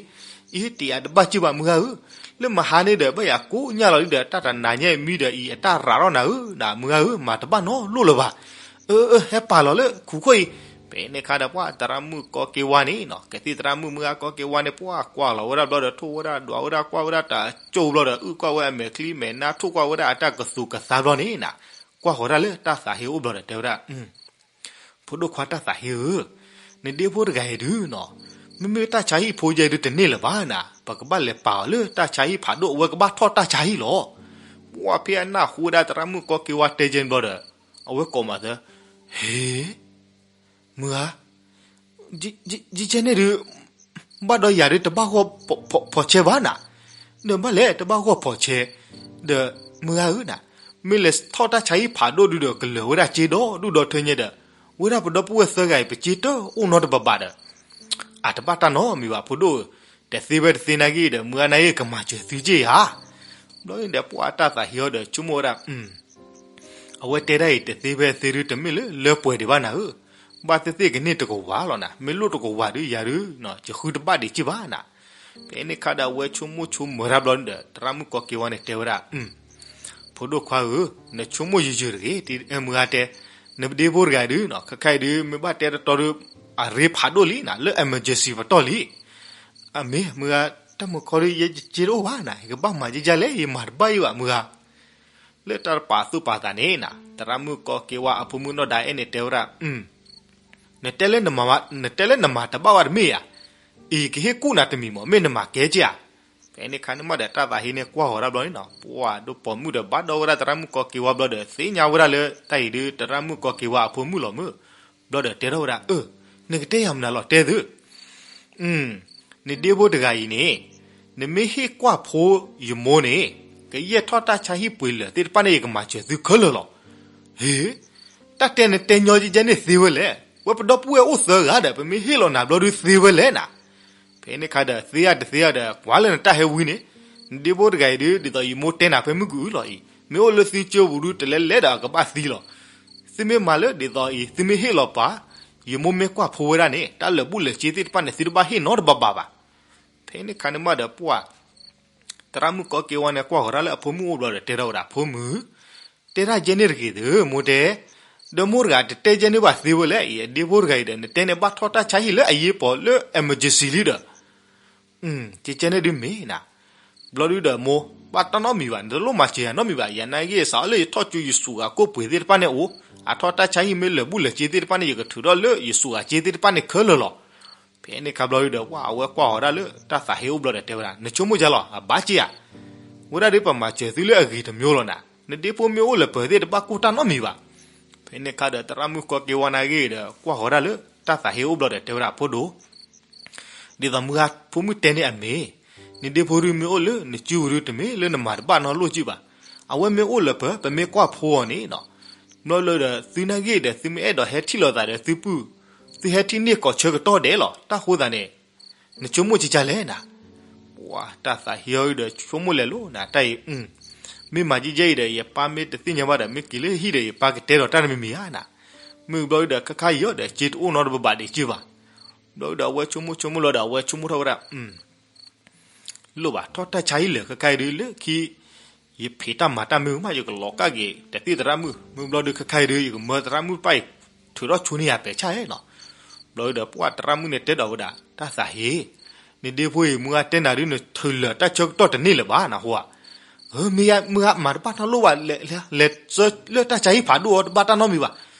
အ့ တယၤတဘၣ်က့ဘၣ်မုၢ်ဂၢ်ဧၢ, လၢမဟါန့ၣ်ဒီး ဘၣ်ယၤကိးညါလီၤလံဒီး တၢ်တနၤညါအံၤမံဒီးအံၤ အတၢ်ရးထီၣ်နၤဧၢ, နမုၢ်ဂၢ်ဧၢ, မၤတဘၣ်နီတလိၣ်လၢၤဘၣ်. အၢ အၢ ဟဲပာ်လီၤလၢခူခိၣ်အံၤ. ဖဲန့ၣ်ခါဒီး ပှၢ်သရၣ်မုၣ်ကီက့ၤဝါန့ၣ်နီၤ ကသံၣ်သရၣ်မုၣ်မုၢ်ဂၢ်ကီက့ၤဝါန့ၣ် ပှၢ်ကွၢ်လီၤဝဲဒၣ်ဘျီဒီး ထိၣ်ဝဲဒၣ်ဒွးဝဲဒၣ်ကွၢ်ဝဲဒၣ်တၢ်ကၠိဘျီဒီး အုၣ်ကွၢ်ဝဲအမဲာ်ချံမဲာ်နါ ထိၣ်ကွၢ်ဝဲဒၣ်အတၢ်ကသူၣ်ကသါဘျီန့ၣ်နၤ, ကွၢ်ဃီၤဒၣ်လၢတၢ်သးဟ့အိၣ်ဘျီဒီးတဲဝဲဒၣ် ဖိဒိၣ်ခွါတၢ်သးဟ့ဧၢ, နဒ့ဖိတဂၤအံၤဒုနီၤ, မ့မ့ၢ်တၢ်ဆါဟံၣ်ဖိယဲဒုတန့ၢ်လၢၤဘၣ်နၤ, ပကဘၣ်လဲၤပာ်အီၤလၢတၢ်ဆါဟံၣ်ဖးဒိၣ် အဝဲကဘၣ်ထီၣ်တၢ်ဆါဟံၣ်လီၤ. ပှၢ်ဖဲအနၢ်ဟူဝဲဒၣ်သရၣ်မုၣ်ကီက့ၤဝါတဲကဲန့ၣ်ဘျီဒီး အဝဲကိးမးသၢ, ဟ့ မုၢ်ဂၤ, ကဲန့ၣ်ဒုး ဘၣ်ဒီးယၤဒုးတဘၣ်ဂီၢ်ဖီၣ်ဆဲးဘၣ်နၤ, ဒီးဘၣ်လဲၣ်တဘၣ်ဂီၢ်ဖီၣ်ဆဲး, ဒီးမုၢ်ဂၤဧၢနၤ, မ့ၢ်လဲၤထီၣ်တၢ်ဆါဟံၣ်ဖးဒိၣ်ဒုးဒီး ကလၢၤဝဲဒၣ်စ့ဒီဒူၣ်ဒီထၢညါဒီး, ဝဲဒၣ်ပဒီပုၢ်ဝဲၢ်သၢဂၤအံၤ ပစ့တအိၣ်နီတဘးဘၣ်ဒီး အတဘၣ်တၢ်နီတမံၤဘၣ် ဖိဒိၣ်ဧၢ, တသ့ဖဲတသ့နာ်က့ဒီး မုၢ်ဂၤနာ်က့ကမၤစၢၤသုက့ဧါ. ဘျီန့ၣ်ဒီးပှၢ်တၢ်သးဟ့အီၤဒီးဆိကမိၣ်ဝဲဒၣ် အဝဲတဲဒၣ်အံၤ တသ့ဖဲသ့ဒုး တမ့ၢ်လၢလၢပှဲၤဒံးဘၣ်နၤဧၢ, ဘၣ်သ့ၣ်သ့ၣ်ကန့ၢ်တကဝၤလီၤနၤ, မ့ၢ်လိၣ်တကဝၤဒုးယၤဒုး ယဃုတဘၣ်ဒံးက့ဘၣ်နၤ. ဖဲန့ၣ်ခါဒီးအဝဲဆိကမိၣ်ဆိကမၢၤတၢ်ဘျီန့ၣ်ဒီး သရၣ်မုၣ်ကီက့ၤဝါန့ၣ်တဲဝဲဒၣ် ဖိဒိၣ်ခွါဧၢ, နဆိကမိၣ်ယံာ်ယံာ်တဂ့ၤ, မုၢ်ဂၤတဲ, နဒ့ဖိတဂၤဒုးနီၤ ခဲခါအံၤဒုး မ့ၢ်ဘၣ်တဲတတီဒုး အရ့ဖးဒိၣ်လံနၤ လၢ emergency ပတီၢ်လံ. အမ့ၢ်မုၢ်ဂၤ တၢ်မုၢ်ခီဒုး ယဲယစ့တအိၣ်ဘၣ်နၤ ယကဘၣ်မၤယဲယဲလဲၣ် ယမၤတဘၣ်ယံၤဘၣ်မုၢ်ဂၤ လၢတၢ်တပာ်သူၣ်ပာ်သးန့ၣ်နၤ သရၣ်မုၣ်ကီက့ၤဝါအဖိမုၣ်နီၢ်ဒါအဲၣ်န့ၣ်တဲဝဲဒၣ် နတဲလၢ နတဲလၢနမၤတဘၣ်ဝဲတမ့ၢ်ဧါ, အံၤကဟ့ၣ်ကူၣ်နၤတမံၤမး မ့ၢ်နမၤကဲက့ဧါ. ဖဲန့ၣ်ခါန့ၣ်မးဒီးတၢ်သးဟ့န့ၣ်ကွၢ်ဃီၤတၢ်ဘျီန့ၣ်နီၤ ပှၢ်ဒိၣ်ပိာ်မုၣ်ဒီးဘၣ်ဒီးဝဲဒၣ်သရၣ်မုၣ်ကီက့ၤဝါဘျီဒီး သ့ၣ်ညါဝဲဒၣ်လၢတၢ်အံၤဒုး သရၣ်မုၣ်ကီက့ၤဝါအဖိမုၣ်လီၤမုၢ်, ဘျီဒီးတဲထီၣ်ဝဲဒၣ် အၢ နကတဲယၤမနုၤလီၤတဲသု နဒ့ဖိတဂၤအံၤန့ၣ် နမ့ၢ်ဟ့ၣ်ကွၢ်ဖိယမိၢ်န့ၣ် ကယဲၢ်ထီၣ်တၢ်ဆါဟံၣ်ပှ့ၤလၢာ်သ့ၣ်တဖၣ်န့ၣ် ယကမၤစၢၤသုခဲလၢာ်လီၤ. ဟ့ တၢ်တဲနတဲညီကဲကဲန့ၣ်သ့ဝဲလဲၣ်, ဝဲပဒီပုၢ်ဝဲၢ်အိၣ်သၢဂၤဒီး ပမ့ၢ်ဟ့ၣ်လီၤနၤဘျီဒုးသ့ဝဲလဲၣ်နၤ. ဖဲန့ၣ်ခါဒီးသ့ဧါတသ့ဧါဒီး ကွၢ်လၢနတၢ်ဟဲဝံန့ၣ်, နဒ့ဖိတဂၤအံၤဒုး ဒ်သိးယမိၢ်တဲနၤဖဲမုၢ်ကအုလီၤအံၤ, မ့ၢ်အိၣ်လၢသုကၠိပူၤဒုး တလဲၤလဲၤဒီးအကဘၣ်သံလီၤ. သုမ့ၢ်မၤလၢဒ်သိးအံၤ သုမ့ၢ်ဟ့ၣ်လီၤပှၤ, ယမိၢ်မ့ၢ်ကွၢ်ဖိဝဲဒၣ်န့ၣ် တၢ်လၢာ်ဘူၣ်လၢာ်စ့သ့ၣ်တဖၣ်န့ၣ် သုတဘၣ်ဟ့ၣ်နီတဘးဘၣ်ဘၣ်. ဖဲန့ၣ်ခါန့ၣ်မးဒီးပှၢ် သရၣ်မုၣ်ကီက့ၤဝါန့ၣ် ကွၢ်ဃီၤတၢ်လၢအဖိမုၣ်အိၣ်ဘျီဒီးတဲထီၣ်ဝဲဒၣ် ဖိမုၣ်, တဲတၢ်ကဲန့ၣ်တဂ့ၤသု မိၢ်တဲ, ဒီးမိၢ်တဂၤတတဲကဲန့ၣ်ဘၣ်သ့ဝဲလဲၣ်အံၤ အဒ့ဖိတဂၤအံၤဒီး နတဲန့ၣ်ဘၣ်ထီၣ်တၢ်ဆါဟံၣ်လၢအယ့ပီၤလၢ emergency လံဒီး ကဲကဲန့ၣ်ဒုးမ့ၢ်နၤ, ဘျီဒုးဒီးမိၢ် ဘၣ်တၢ်နီတမံၤဘၣ် နတလိၣ်မၤစၢၤယၤနီတမံၤဘၣ် ယနာ်က့စးအီၤလၢယထီၣ်ကၠိယစူးဂၤကိၣ်ပှ့ၤသ့ၣ်တဖၣ်န့ၣ်အိၣ်, အထီၣ်တၢ်ဆါဟံၣ်မ့ၢ်လၢာ်ဘူၣ်လၢာ်စ့သ့ၣ်တဖၣ်န့ၣ် ယကထုးထီၣ်လၢယစူးဂၤစ့သ့ၣ်တဖၣ်န့ၣ်ခဲလၢာ်လီၤ. ဖဲန့ၣ်ခါဘျီဒုးဒီး ပှၢ်အဝဲကွၢ်ဃီၤတၢ်လၢတၢ်သးဟ့အိၣ်ဘျီဒီးတဲဝဲဒၣ် နဆိကမိၣ်ယါလီၤ အဘၣ်က့ဧါ, ဝဲဒၣ်ဒုးပမၤစၢၤသုလၢအဂ့ၤတမျိုးလီၤနၤ, နဒ့ဖိမ့ၢ်အိၣ်လၢပၢၤသ့ၣ်တဘၣ်ကိၢ်တၢ်နီတမံၤဘၣ်. ဖဲန့ၣ်ခါဒီးသရၣ်မုၣ်ကီက့ၤဝါနာ်က့ဒီး ကွၢ်ဃီၤတၢ်လၢတၢ်သးဟ့အိၣ်ဘျီဒီးတဲဝဲဒၣ် ဖိဒိၣ် ဒ်သိးမုၢ်ဂၤဖိမုၣ်တဲန့ၣ်အမ့ၢ်, နဒ့ဖိဒုးမ့ၢ်အိၣ်လၢနစုပူၤဒုး တမ့ၢ်လၢနမၤတဘၣ်နီတလိၣ်ကံဘၣ်. အဝဲမ့ၢ်အိၣ်လၢပၢၤ ပမ့ၢ်ကွၢ်ဖိအီၤန့ၣ်နီၤ, ဘျီလၢဒီးသုနာ်က့ဒီး သုမ့ၢ်အဲၣ်ဒိးဟဲထံၣ်လိာ်သးဒီးသုပုၢ်, သုဟဲထံၣ်န့ၢ်ကိးဆၢကတီၢ်ဒဲးလီၤ. တၢ်ဃိသးန့ၣ် နဆိကမိၣ်ကကလဲၣ်နၤ. တၢ်သးဟ့အီၤဒီးဆိကမိၣ်လဲၤလိၤနၤ တၢ်အံၤ မ့ၢ်မၤကဲကဲအံၤဒီး ယပၢ်မ့ၢ်တသ့ၣ်ညါဘၣ်ဒီး မ့ၢ်က့ၤလၢဟံၣ်ဒီး ယပၢ်ကတဲဒီးတၢ်တမံၤမံၤဧါနၤ. မုၢ်ဘျီဒီး ခါခါအံၤအီၤဒီး စ့တအိၣ်နီတဘးဘၣ်ဒံးက့ဘၣ်. ဘျီဒီး အဝဲဆိကမိၣ်ဆိကမိၣ်လီၤဒီး အဝဲဆိကမိၣ်ထီၣ်ဝဲဒၣ် လိၣ်ဘၣ်ထီၣ်တၢ်ဆါဟံၣ်လၢာ် ခါခါအံၤဒုး လၢခံ ယဖံးတၢ်မၤတၢ်မ့ၢ်ဝံၤမး ယကလီၤကၣ်က့ၤ တသ့ၣ်သရၣ်မုၣ် မုၢ်ဘျီဒုး ခါခါအံၤဒုး ယကမၢသရၣ်မုၣ်တဖၣ်အံၤ ထုးထီၣ်ဆိန့ၢ်ယၤပဲာ်ဆၣ်နီၤ. ဘျီဒီး ပှၢ်သရၣ်မုၣ်န့ၣ်တဲဒီးဝဲဒၣ် တၢ်သးဟ့ နဒ့ဖိအံၤ မုၢ်ဂၤတဲနၤဒုး နထုးလၢာ်တၢ်ဆၢကတီၢ်တန့ၢ်လၢၤဘၣ်နဟူဧါ. မ့ၢ်မုၢ်ဂၤမၤတဘၣ်တၢ်လိၣ်ဘၣ် လဲၤဆၢလၢတၢ်ဆါဟံၣ်ဖးဒိၣ်အီၤ တဘၣ်တၢ်နီတမံၤဘၣ်.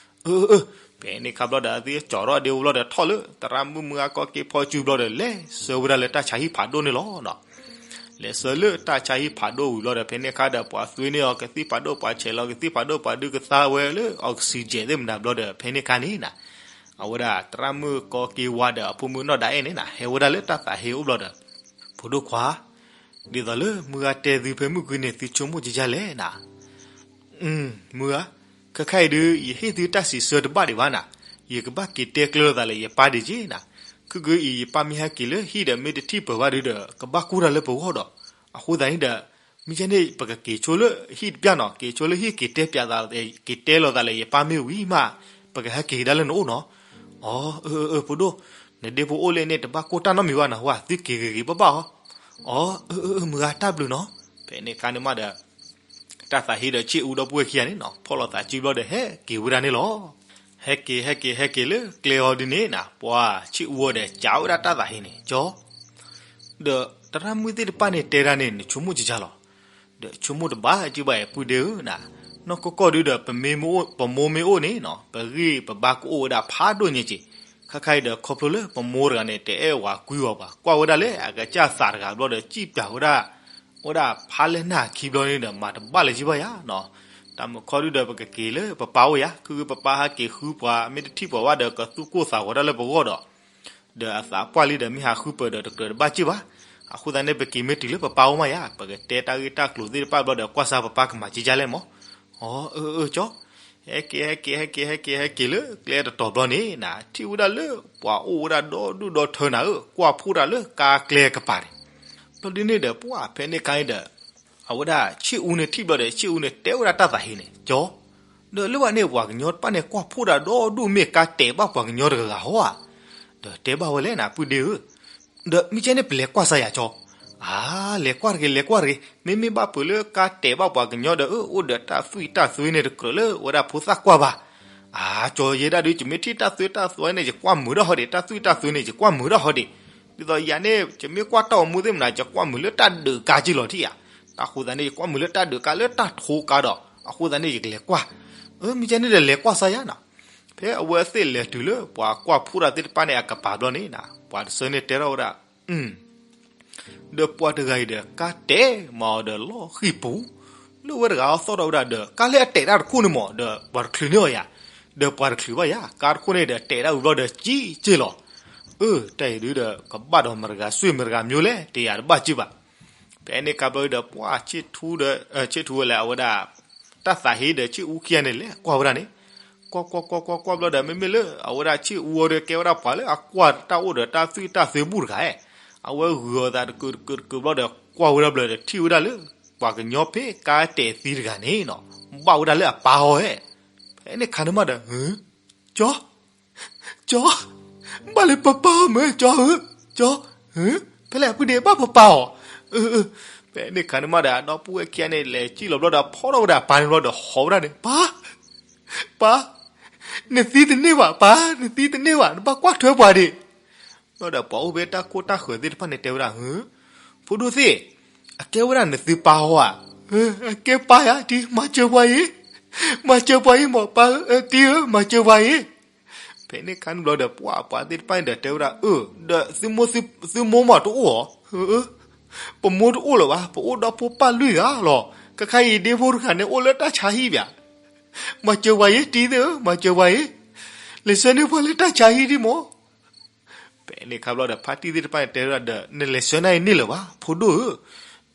အၢ အၢ ဖဲန့ၣ်ခါဘျီဒီး အသုကၠီၤထီၣ်ဒ့ဖိဘျီဒီး ထီၣ်လၢသရၣ်မုၣ်မုၢ်ဂၤကီၢ်က့ဖီစုဘျီဒီး လဲၤဆၢဝဲဒၣ်လၢတၢ်ဆါဟံၣ်ဖးဒိၣ်န့ၣ်လီၤ. လဲၤဆၢလၢတၢ်ဆါဟံၣ်ဖးဒိၣ်ဝံၤဘျီဒီး ဖဲန့ၣ်ခါဒီး ပှၤသွံန့ၢ်အီၤကသံၣ်ဖးဒိၣ် ပှၤဆဲးလီၤကသံၣ်ဖးဒိၣ် ပှၤဒုးကသါဝဲလၢ oxygen သ့ၣ်မနၤဘျီဒီး ဖဲန့ၣ်ခါန့ၣ်နၤ အဝဲဒၣ်သရၣ်မုၣ်ကီၢ်က့ဝါဒီးအဖိမုၣ်နီၢ်ဒၣ်အဲၣ်န့ၣ်နၤ ဟဲဝဲဒၣ်လၢတၢ်သးဟ့အအိၣ်ဘျီဒီး ဖိဒိၣ်ခွါ ဒ်သိးလၢမုၢ်ဂၤတဲသုဖဲမုၢ်ကွံန့ၣ် သုဆိကမိၣ်ကယါလဲၣ်နၤ. မုၢ်ဂၤ, ခဲခါအံၤဒုး ယဟ့ၣ်သုတၢ်စံးဆၢတဘၣ်ဒံးဘၣ်နၤ, ယကဘၣ်က့ၤတဲကျဲလိာ်သးလၢယပၢ်ဒံးက့နၤ. ခုၣ်ခုၣ်အံၤ ယပၢ်မ့ၢ်ဟဲက့ၤလၢဟံၣ်ဒီး မ့ၢ်တထံၣ်ပၢၤဘၣ်ဒုးဒီး ကဘၣ်ကိၢ်တၢ်လၢပဂီၢ်ဒီး, အဃိသတးန့ၣ်ဒီး မ့ၢ်ကဲန့ၣ် ပကက့ၤဆိလၢဟံၣ်တပျၢ်နီၤ, က့ၤဆိလၢဟံၣ်က့ၤတဲပၠးသး, က့ၤတဲလိာ်သးလၢယပၢ်မ့ၢ်ဝံၤမး ပကဟဲက့ၤကဒါလၢနအိၣ်နီၤ. အီ, အၢ အၢ ဖိဒိၣ်, နဒ့ဖိအိၣ်လၢန့ၣ် တဘၣ်ကိၢ်တၢ်နီတမံၤဘၣ်နဟူဧါ, သုက့ၤဂ့ၤဂ့ၤဘၣ်ဘၣ်အီၤ. အီ, အၢ အၢ အၢ မုၢ်ဂၤတၢ်ဘျုးနီၤ. ဖဲန့ၣ်ခါန့ၣ်မးဒီး တၢ်သးဟ့ဒီးဆ့ၣ်အူဒီပုၢ်ဝဲၢ်ခံဂၤန့ၣ်နီၤ ဖီၣ်လိာ်သးစုဘျီဒီး ဟဲက့ၤဝဲဒၣ်န့ၣ်လီၤ. ဟဲက့ၤ ဟဲက့ၤ ဟဲက့ၤလၢကျဲအီၤဒ်န့ၣ်နၤ ပှၤဆ့ၣ်အူအီၤဒီး ကးဝဲဒၣ်တၢ်သးဟ့န့ၣ် ကၠီ ဒီးသရၣ်မုၣ်သ့ၣ်တဖၣ်န့ၣ်တဲဒၣ်န့ၣ် နဆိကမိၣ်ကကါလီၤ. ဒီးဆိကမိၣ်တဘၣ်ကဘၣ် ပုၢ်ဒ့ဧၢ, နီၢ်ကီၢ်ကီၢ်ဒုဒီး ပမိၢ်မ့ၢ်အိၣ်န့ၣ်နီၤ ပဂံၢ်ပဘါကအိၣ်ဝဲဒၣ်ဖးဒိၣ်ညါက့ၤ. ခါခါအံၤဒီး ခီဖျိလၢပမိၢ်တဂၤန့ၣ် တအဲၣ်ဝဲကွံဝဲပှၤ ကွၢ်ဝဲဒၣ်လၢအကစၢ်သးတဂၤဘျီဒီး စံၣ်ပၠးဝဲဒၣ် ဝဲဒၣ်ဖးလဲၢ်နၢ်ခံဘျီန့ၣ်ဒီး မၤတဘၣ်လၢၤကဘၣ်ယၤနီၤ. တၢ်မုၢ်ခီဒုဒီး ပကက့ၤလၢပပၢ်အိၣ်ယၤ, ခုပပၢ်ဟဲက့ၤဃုပှၤ မ့ၢ်တထံၣ်ပှၤဘၣ်ဒီး ကသူၣ်ကိၢ်သးဂီၤတၢ်လၢပဂီၢ်ဒီး ဒီးအသးပှၢ်လံဒီး မ့ၢ်ဟးဃုပၢၤဒီး တကြၢးတဘၣ်က့ၢ်ဘၣ်. အဃိသတးန့ၣ် ပက့ၤမ့ၢ်တုၤလၢပပၢ်အိၣ်မးယၤ, ပကတဲတၢ်ဂ့ၢ်တၢ်ကျိၤသ့ၣ်တဖၣ်ဘျီဒီး ကွၢ်စၢ်ပပၢ်ကမၤကကါလဲၣ်မး. အီ, အၢ အၢ ကၠီ, ဟဲက့ၤ ဟဲက့ၤ ဟဲက့ၤ ဟဲက့ၤ ဟဲက့ၤလၢကျဲတတီၤဘျီန့ၣ်နၤ ထံၣ်ဝဲဒၣ်လၢ ပှၤအိၣ်ဝဲဒၣ်ဒီဒူၣ်ဒီထၢနၤဧၢ, ကွၢ်ဖှိၣ်တၢ်လၢကါကျဲကပၤန့ၣ်. ဘျီဒ်န့ၣ်ဒီး ပှၢ်ဖဲန့ၣ်ခါန့ၣ်ဒီး အဝဲဒၣ်ဆ့ၣ်အူန့ၣ်ထံၣ်ဘျီဒီး ဆ့ၣ်အူန့ၣ်တဲဝဲဒၣ်တၢ်သးဟ့န့ၣ် ကၠီ ဒီးလၢဝဲန့ၣ် ပှၤကညီတဖၣ်န့ၣ် ကွၢ်ဖှိၣ်တၢ်ဒီဒူၣ် မ့ၢ်ကါတဲာ်ဘၣ်ပှၤကညီတဂၤဂၤဟီဧါ. ဒီးတဲဘၣ်ဝဲလဲၣ်နၤ ပုၢ်ဒ့ဧၢ, ဒီးမ့ၢ်ကဲန့ၣ် ပလဲၤကွၢ်စၢ်ယၤကၠီ. အါ, လဲၤကွၢ်တဂ့ၤ လဲၤကွၢ်တဂ့ၤ, မ့မ့ၢ်ဘၣ်ပှၤလၢကါတဲာ်ဘၣ်ပှၤကညီဒီး အိၣ်ဒီးတၢ်သွံၣ်တၢ်သွဲန့ၣ် တကြၢးလၢဝဲဒၣ်ဖိသၣ်ကွၢ်ဘၣ်. အါ, ကၠီယဲဒၣ်ဒုး ယမ့ၢ်ထံၣ်တၢ်သွံၣ်တၢ်သွဲန့ၣ် ယကွၢ်မုာ်ထီၣ်ဟီဒံး, တၢ်သွံၣ်တၢ်သွဲန့ၣ် ယကွၢ်မုာ်ထီၣ်ဟီဒံး. ဒ်သိးယၤန့ၣ် ယမ့ၢ်ကွၢ်တၢ်အိၣ်မူသ့ၣ်မနၤ ယကွၢ်မုာ်လၢတၢ်ဒုးကါက့ၢ်လီၤထံၣ်ဧါ. တၢ်အဃိသတးန့ၣ် ယကွၢ်မုာ်လၢတၢ်ဒုးကါလၢတၢ်ထိကါဒီး အဃိသတးန့ၣ် ယကလဲၤကွၢ်. အၢ မ့ၢ်ကဲန့ၣ်ဒီး လဲၤကွၢ်စၢ်ယၤနၤ. ဖဲအဝဲသ့ၣ်လဲၤတုၤလၢပှၤကွၢ်ဖှိၣ်တၢ်သ့ၣ်တဖၣ်န့ၣ် အကပၤဘျီန့ၣ်နၤ ပှၤတဆၢန့ၣ်တဲထီၣ်ဝဲဒၣ် ဒီးပှၤတဂၤအံၤဒီး ကါတဲာ်မၤအီၤဒီးလီၢ်ဃံၢ်ပူၤ, လၢဝဲတဂၤအသီၣ်ထီၣ်ဝဲဒၣ်ဒီး ကါလၢအတဲာ်တၢ်တခိၣ်န့ၣ်မး ဒီးပှၤတချုးန့ၢ်အီၤယၤ, ဒီးပှၤတချုးဘၣ်ယၤ, ကါတခိၣ်န့ၣ်ဒီးတဲာ်တၢ်ဝံၤဘျီဒီးကံက့ၢ်လီၤ. အၢ တၢ်အံၤဒုဒီး ကဘၣ်ဒီးမတၤတဂၤ စွံၣ်မတၤတဂၤမၠိလဲၣ် တယၤတဘၣ်က့ၢ်ဘၣ်. ဖဲန့ၣ်ခါဘျီဒီး ပှၢ်ဆ့ၣ်ထူဒီး ဆ့ၣ်ထူဝဲလဲၣ် အဝဲဒၣ် တၢ်သးဟ့ဒီးဆ့ၣ်အူခံဂၤန့ၣ် လဲၤကွၢ်ဝဲဒၣ်န့ၣ် ကွၢ်ကွၢ်ကွၢ်ကွၢ်ကွၢ်ဘျီဒီး မ့မ့ၢ်လၢ အဝဲဒၣ်ဆ့ၣ်အူအီၤဒီး ကဲဝဲဒၣ်ပှၤလၢအကွၢ်တၢ်အိၣ်ဒီးတၢ်သွံၣ်တၢ်သွဲဘူၣ်တဂၤ, အဝဲဂုာ်အီၤသးတကုာ်တကုာ်တကုာ်ဘျီဒီး ကွၢ်ဝဲဒၣ်ဘျီဒီး ထံၣ်ဝဲဒၣ်လၢ ပှၤကညီဖဲကါတဲာ်သံတဂၤန့ၣ်နီၤ ဘၣ်ဝဲဒၣ်လၢအပၢ်အီၤဧဲ. ဖဲန့ၣ်ခါန့ၣ်မးဒီး ကၠီ ကၠီ, ဘၣ်လၢပပၢ်အီၤမ့ၢ်ကၠီဧၢ, ကၠီ, ဖဲလဲၣ်အပုၢ်ဒ့ဘၣ်ပပၢ်အီၤ. ဖဲန့ၣ်ခါန့ၣ်မးဒီး အဒီပုၢ်ဝဲၢ်ခံဂၤန့ၣ် လဲၤစံၣ်လီၤဘျီဒီး ဖီၣ်ထီၣ်ဝဲဒၣ်အပၢ်န့ၣ်ဘျီဒီး ဟီၣ်ဝဲဒၣ်န့ၣ် ပၢ်, ပၢ်, နသံတန့ၢ်ဘၣ် ပၢ်, နသံတန့ၢ်ဘၣ် နဘၣ်ကွၢ်ထွဲပှၤဒံး. ဘျီဒီးပှၤအိၣ်ဖဲတၢ်ခိၣ်တၢ်ဃၢၤသ့ၣ်တဖၣ်န့ၣ်တဲဝဲဒၣ် ဖိဒိၣ်သ့ၣ်, အကဲဝဲဒၣ်နသုပၢ်အီၤဧါ. အကဲပၢ်ယၤ တံၤ မၤစၢၤပှၤအံၤ, မၤစၢၤပှၤအံၤမ့ၢ်ပၢ်ဧၢ, တံၤဧၢ မၤစၢၤပှၤအံၤ. ဖဲန့ၣ်ခါန့ၣ်ဘျီဒီး ပှၤပှၤသ့ၣ်တဖၣ်န့ၣ်ဒီးတဲဝဲဒၣ် အၢ ဒီးသုမိၢ်သုမိၢ်မးတအိၣ်ဧါ. ပမိၢ်တအိၣ်လၢၤဘၣ်, ပအိၣ်ဒီးဖိပၢ်လွံၢ်ဂၤလီၤ. ခဲခါအံၤဒ့ဖိတဂၤန့ၣ် အိၣ်လၢတၢ်ဆါဟံၣ်ဘၣ်. မၤစၢၤပှၤအံၤ တံၤသ့ၣ်ဧၢ မၤစၢၤပှၤအံၤ, လဲၤဆှၢန့ၢ်ပှၤလၢတၢ်ဆါဟံၣ်ဒံးမး. ဖဲန့ၣ်ခါဘျီဒီး ဖါတံၢ်သ့ၣ်တဖၣ်န့ၣ်တဲဝဲဒၣ်ဒီး နလဲၤဆှၢန့ၢ်အံၤန့ၣ်လၢၤဘၣ် ဖိဒိၣ်ဧၢ,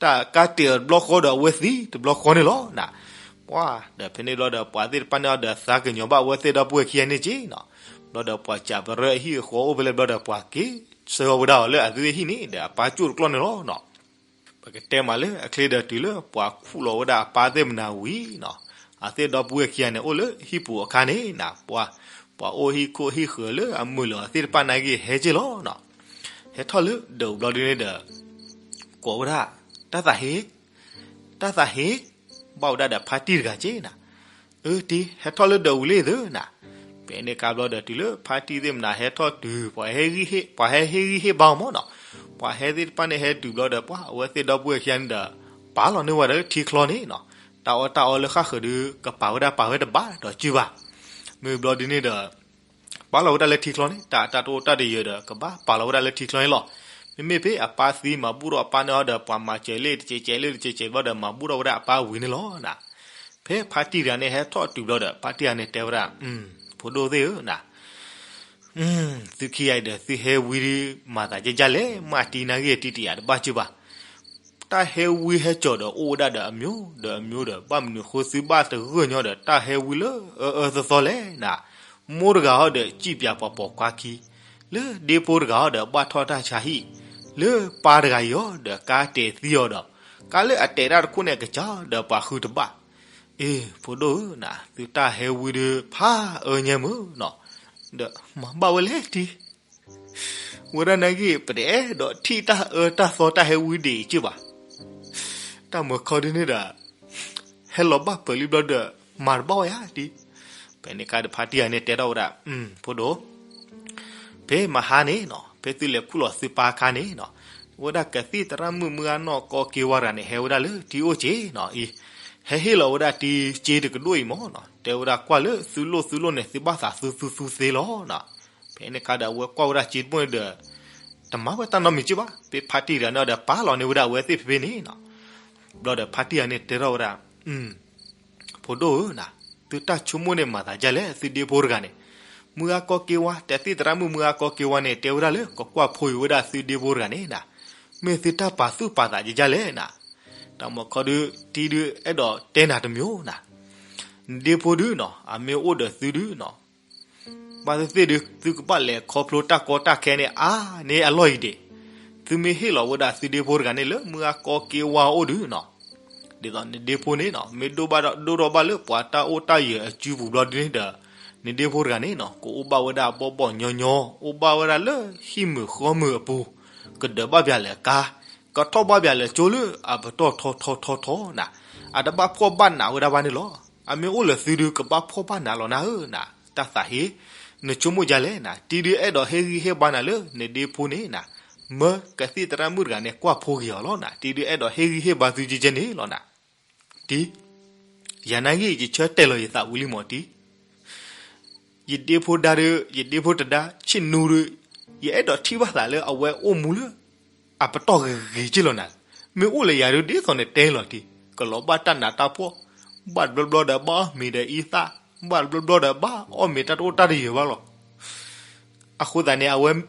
တၢ်ကါတဲာ်တဘျီဃီဒီးအဝဲသံတဘျီဃီန့ၣ်လီၤ. ပှၤဒီးဖဲန့ၣ်ဘျီဒီး ပှၤသ့ၣ်တဖၣ်န့ၣ်ဒီး သးကညီၤဘၣ်အဝဲသ့ၣ်ဒီပုၢ်ဝဲၢ်ခံဂၤန့ၣ်က့နီၤ. ဘျီဒီးပှၤစံးပရၢအဟံၣ်အဃီအိၣ်ဖဲလဲၣ်ဘျီဒီး ပှၤက့ၤဆှၢအီၤဝဲဒၣ်အီၤလၢအသုဟံၣ်န့ၣ်ဒီး အပၢ်ကၠိၣ်တကျီၢ်န့ၣ်လီၤ. ပကတဲမးလၢအချ့ဒီးတုၤလၢပှၤခူၣ်လီၤဝဲဒၣ်အပၢ်သ့ၣ်မနၤဝံၤနီၤ, အဝဲသ့ၣ်ဒီပုၢ်ဝဲၢ်ခံဂၤန့ၣ် အိၣ်လၢဟံၣ်ပူၤအခါန့ၣ်နၤ, ပှၤ, ပှၤအိၣ်ဟံၣ်ခိၣ်ဟံၣ်ဃၢၤလၢအမုာ်လီၤအဝဲသ့ၣ်တဖၣ်နာ်က့ဟဲက့ၢ်လီၤနီၤ. ဟဲထီၣ်လၢဒၢးအူၤဘျီဒုန့ၣ်ဒီး ကိးဝဲဒၣ်, တၢ်သးဟ့, တၢ်သးဟ့, ဘၣ်ဝဲဒၣ်ဒီးဖါတံၢ်တဂၤက့ၢ်နၤ. အၢ တံၤ ဟဲထီၣ်လၢဒၢးအူၤလံသုနၤ. ဖဲန့ၣ်အခါဘျီဒီးတုၤလၢဖါတံၢ်သ့ၣ်မနၤဟဲထီၣ်တုၤ ပှၤဟဲဟ့ၣ်ဂံၢ်ဟ့ၣ်, ပှၤဟဲဟ့ၣ်ဂံၢ်ဟ့ၣ်ဘါအီၤမၢ်နီၤ. ပှၤဟဲသ့ၣ်တဖၣ်န့ၣ်ဟဲတုၤဘျီဒီး ပှၤအဝဲသ့ၣ်ဒီပုၢ်ဝဲၢ်ခံဂၤန့ၣ်ဒီး ပာ်လီၤန့ၢ်ဝဲဒၣ်လၢထံချီန့ၣ်နီၤ. တၢ်အီၣ်တၢ်အီလၢဃၣ်ဃၢၤဒုး ကပာ်ဝဲဒၣ်ပာ်ဝဲတဘၣ်ဒီးစုဘၣ်. မ့ၢ်ဘျီဒုန့ၣ်ဒီး ပာ်လီၤဝဲဒၣ်လၢထံချီန့ၣ် တၢ်, တၢ်တအိၣ်တၢ်တယၢၤဒီး ကဘၣ်ပာ်လီၤဝဲဒၣ်လၢထံချီန့ၣ်လီၤ. မ့မ့ၢ်ဖဲအပၢ်သံမၤဘူၣ်ထီၣ်အပၢ်န့ၣ်အီၤဒီး ပှၤမၤစၢၤလၢတကဲးကဲးလၢတကဲးကဲးဘျီဒီး မၤဘူၣ်ထီၣ်ဝဲဒၣ်အပၢ်ဝံၤန့ၣ်လီၤနၤ. ဖဲဖါတံၢ်တဂၤန့ၣ်ဟဲထီၣ်တုၤဘျီဒီး ဖါတံၢ်တဂၤန့ၣ်တဲဝဲဒၣ်, ဖိဒိၣ်သ့ၣ်ဧၢနၤ, သုခံဂၤအံၤဒီးသုဟဲဝံၤဒီး မၤသးဒ်လဲၣ် မ့ၢ်တံၤနာ်ဂ့ၢ်တံၤတယာ်တဘၣ်ကၢဘၣ်. တၢ်ဟဲဝံဟဲစိာ်ဒီးအိၣ်ဝဲဒၣ်ဒီးအမျိုးဒီးအမျိုးဒီး ဘၣ်မနုၤဃိသုဘၣ်တဂၢၢ်ညီဒီး တၢ်ဟဲဝံလၢအအၢအၢသီသီလဲၣ်နၤ. မိၢ်တဂၤဟီဒီး စံၣ်ပၠးပှၤပိာ်ခွါခံ, လၢဒ့ဖိတဂၤဟီဒီး ဘၣ်ထီၣ်တၢ်ဆါဟံၣ်, လၢပၢ်တဂၤအံၤဟီဒီး ကါတဲာ်သံအီၤဒီး ကါလၢအတဲာ်တၢ်တခိၣ်န့ၣ် အကစၢ်ဒီးပှၤဃုတဘၣ်. အ့ ဖိဒိၣ်ဧၢနၤ, သုတၢ်ဟဲဝံဒုး ဖးအၢညါမုၢ်နီၤ, ဒီးမၤဘၣ်ဝဲလဲၣ်တံၤ ဝဲဒၣ်နာ်က့ ပတအဲၣ်ဒိးထံၣ်တၢ်အၢတၢ်သီတၢ်ဟဲဝံဒံးကၢဘၣ်. တၢ်မုာ်ခီဒုန့ၣ်ဒီး ဟဲလီၤဘၣ်ပၢၤလံဘျီဒီး မၤတဘၣ်ဝဲဧါတံၤ. ဖဲန့ၣ်အခါဒီးဖါတံၢ်ဂၤန့ၣ်တဲထီၣ်ဝဲဒၣ်, ဖိဒိၣ်, ဖဲမဟါန့ၣ်နီၤ ဖဲသုလဲၤခူၣ်လီၤသုပၢ်အခါန့ၣ်နီၤ, ဝဲဒၣ်ကသံၣ်သရၣ်မုၣ်မုၢ်ဂၤနီၢ်ကီက့ဝါတဂၤန့ၣ် ဟဲဝဲဒၣ်လၢထံအိၣ်က့နီၤအံၤ, ဟဲဟ့ၣ်လီၤဝဲဒၣ်တံၤစ့တကဒိၣ်အံၤမၢ်နီၤ, တဲဝဲဒၣ်ကွၢ်လၢသုလိၣ်သုလိၣ်န့ၣ် သုဘၣ်သးသူသူသူသ့လီၤနီၤ. ဖဲန့ၣ်အခါဒီးအဝဲကွၢ်ဝဲဒၣ်စ့တဘိန့ၣ်ဒီး တမၤဝဲတၢ်နီတမံၤကၢဘၣ်. ဖဲဖါတံၢ်တဂၤန့ၣ်ဒီး ပာ်လီၤန့ၢ်ဝဲဒၣ်အဝဲသ့ၣ်ဖဲဖဲန့ၣ်နီၤ. ဘျီဒီးဖါတံၢ်ဂၤန့ၣ်တဲထီၣ်ဝဲဒၣ်, ဖိဒိၣ်ဧၢနၤ, သုတၢ်ဆိကမိၣ်န့ၣ်မၤသးဒ်လဲၣ် သုဒ့ဖိတဂၤန့ၣ်, မုၢ်ဂၤကီက့ဝါ ကသံၣ်သရၣ်မုၣ်မုၢ်ဂၤကီက့ဝါန့ၣ် တဲဝဲဒၣ်လၢကကွၢ်ဖိယိာ်ဝဲဒၣ်သုဒ့ဖိတဂၤန့ၣ်နၤ, မ့ၢ်သုတၢ်ပာ်သူၣ်ပာ်သးဒ်လဲၣ်နၤ. တၢ်မုာ်ခီဒု တံၤဒုအဲၣ်ဒိးတဲနၤတမံၤနၤ, နဒ့ဖိဒုနီၤ အမ့ၢ်အိၣ်ဒီးသုဒုနီၤ ဘၣ်သ့ၣ်သ့ၣ်ဒု သုကဘၣ်လဲၤခီဖျိတၢ်ကီတၢ်ခဲန့ၣ် အါန့ၢ်အလီၢ်အံၤဒံး. သုမ့ၢ်ဟ့ၣ်လီၤဝဲဒၣ်သုဒ့ဖိတဂၤန့ၣ်လၢ မုၢ်ဂၤကီက့ဝါအိၣ်ဒုနီၤ, ဒ်သိးနဒ့ဖိန့ၣ်နီၤ မ့ၢ်ဒိၣ်ဘၣ်ဒိၣ်ထီၣ်ဘၣ်လၢပှၤတၢ်အိၣ်တၢ်ယၢၤအစုပူၤဘျီဒုန့ၣ်ဒီး နဒ့ဖိတဂၤန့ၣ်နီၤ ကအိၣ်ဘၣ်ဝဲဒၣ်ဘီၣ်ဘီၣ်ညီညီ, အိၣ်ဘၣ်ဝဲဒၣ်လၢဟံၣ်မုာ်ဃီမုာ်အပူၤ, ကဒၢးဘၣ်ပၠးလၢကါ, ကထီၣ်ဘၣ်ပၠးလၢကၠိလၢအပတီၢ်ထီထီထီထီနၤ, အတဘၣ်ဖှီၣ်ဘၣ်နးဝဲဒၣ်ဘၣ်န့ၣ်လီၤ. အမ့ၢ်အိၣ်လၢသုဒု ကဘၣ်ဖှီၣ်ဘၣ်နးလီၤနၤဧၢနၤ. တၢ်သးဟ့, နဆိကမိၣ်ဒ်လဲၣ်နၤ, တံၤဒုအဲၣ်ဒိးဟ့ၣ်ဂံၢ်ဟ့ၣ်ဘါနၤလၢနဒ့ဖိန့ၣ်နၤ, မၢကသံၣ်သရၣ်မုၣ်တဂၤန့ၣ်ကွၢ်ဖိဂ့ၤအီၤလီၤနၤ, တံၤဒုအဲၣ်ဒိးဟ့ၣ်ဂံၢ်ဟ့ၣ်ဘါသုကဲကဲန့ၣ်လီၤနၤ. တံၤ, ယၤနာ်ဂ့ၢ် ယဆၢတဲာ်လီၤယသးဝံၤလံမၢ်တံၤ ယဒ့ဖိဒါဒီး ယဒ့ဖိတဒါ ဆ့ၣ်နူဒီး ယအဲၣ်ဒိးထံၣ်ဘၣ်သးလၢအဝဲအိၣ်မူလၢ အပတီၢ်ဂ့ၤဂ့ၤက့လီၤနၤ. မ့ၢ်အိၣ်လၢယၤဒု ဒ်သိးနတဲလီၤတံၤ ကလီၤဘၣ်တၢ်နးတၢ်ဖှီၣ်, ဘၣ်တဘျီဘျီဒီးဘၣ်အီၣ်မ့ၤဒီးအံသၣ်, ဘၣ်တဘျီဘျီဒီးဘၣ်အီၣ်မ့ၤတၢ်တအိၣ်တၢ်တယၢၤဘၣ်လီၤ. အဃိသတးန့ၣ် အဝဲ ဒ်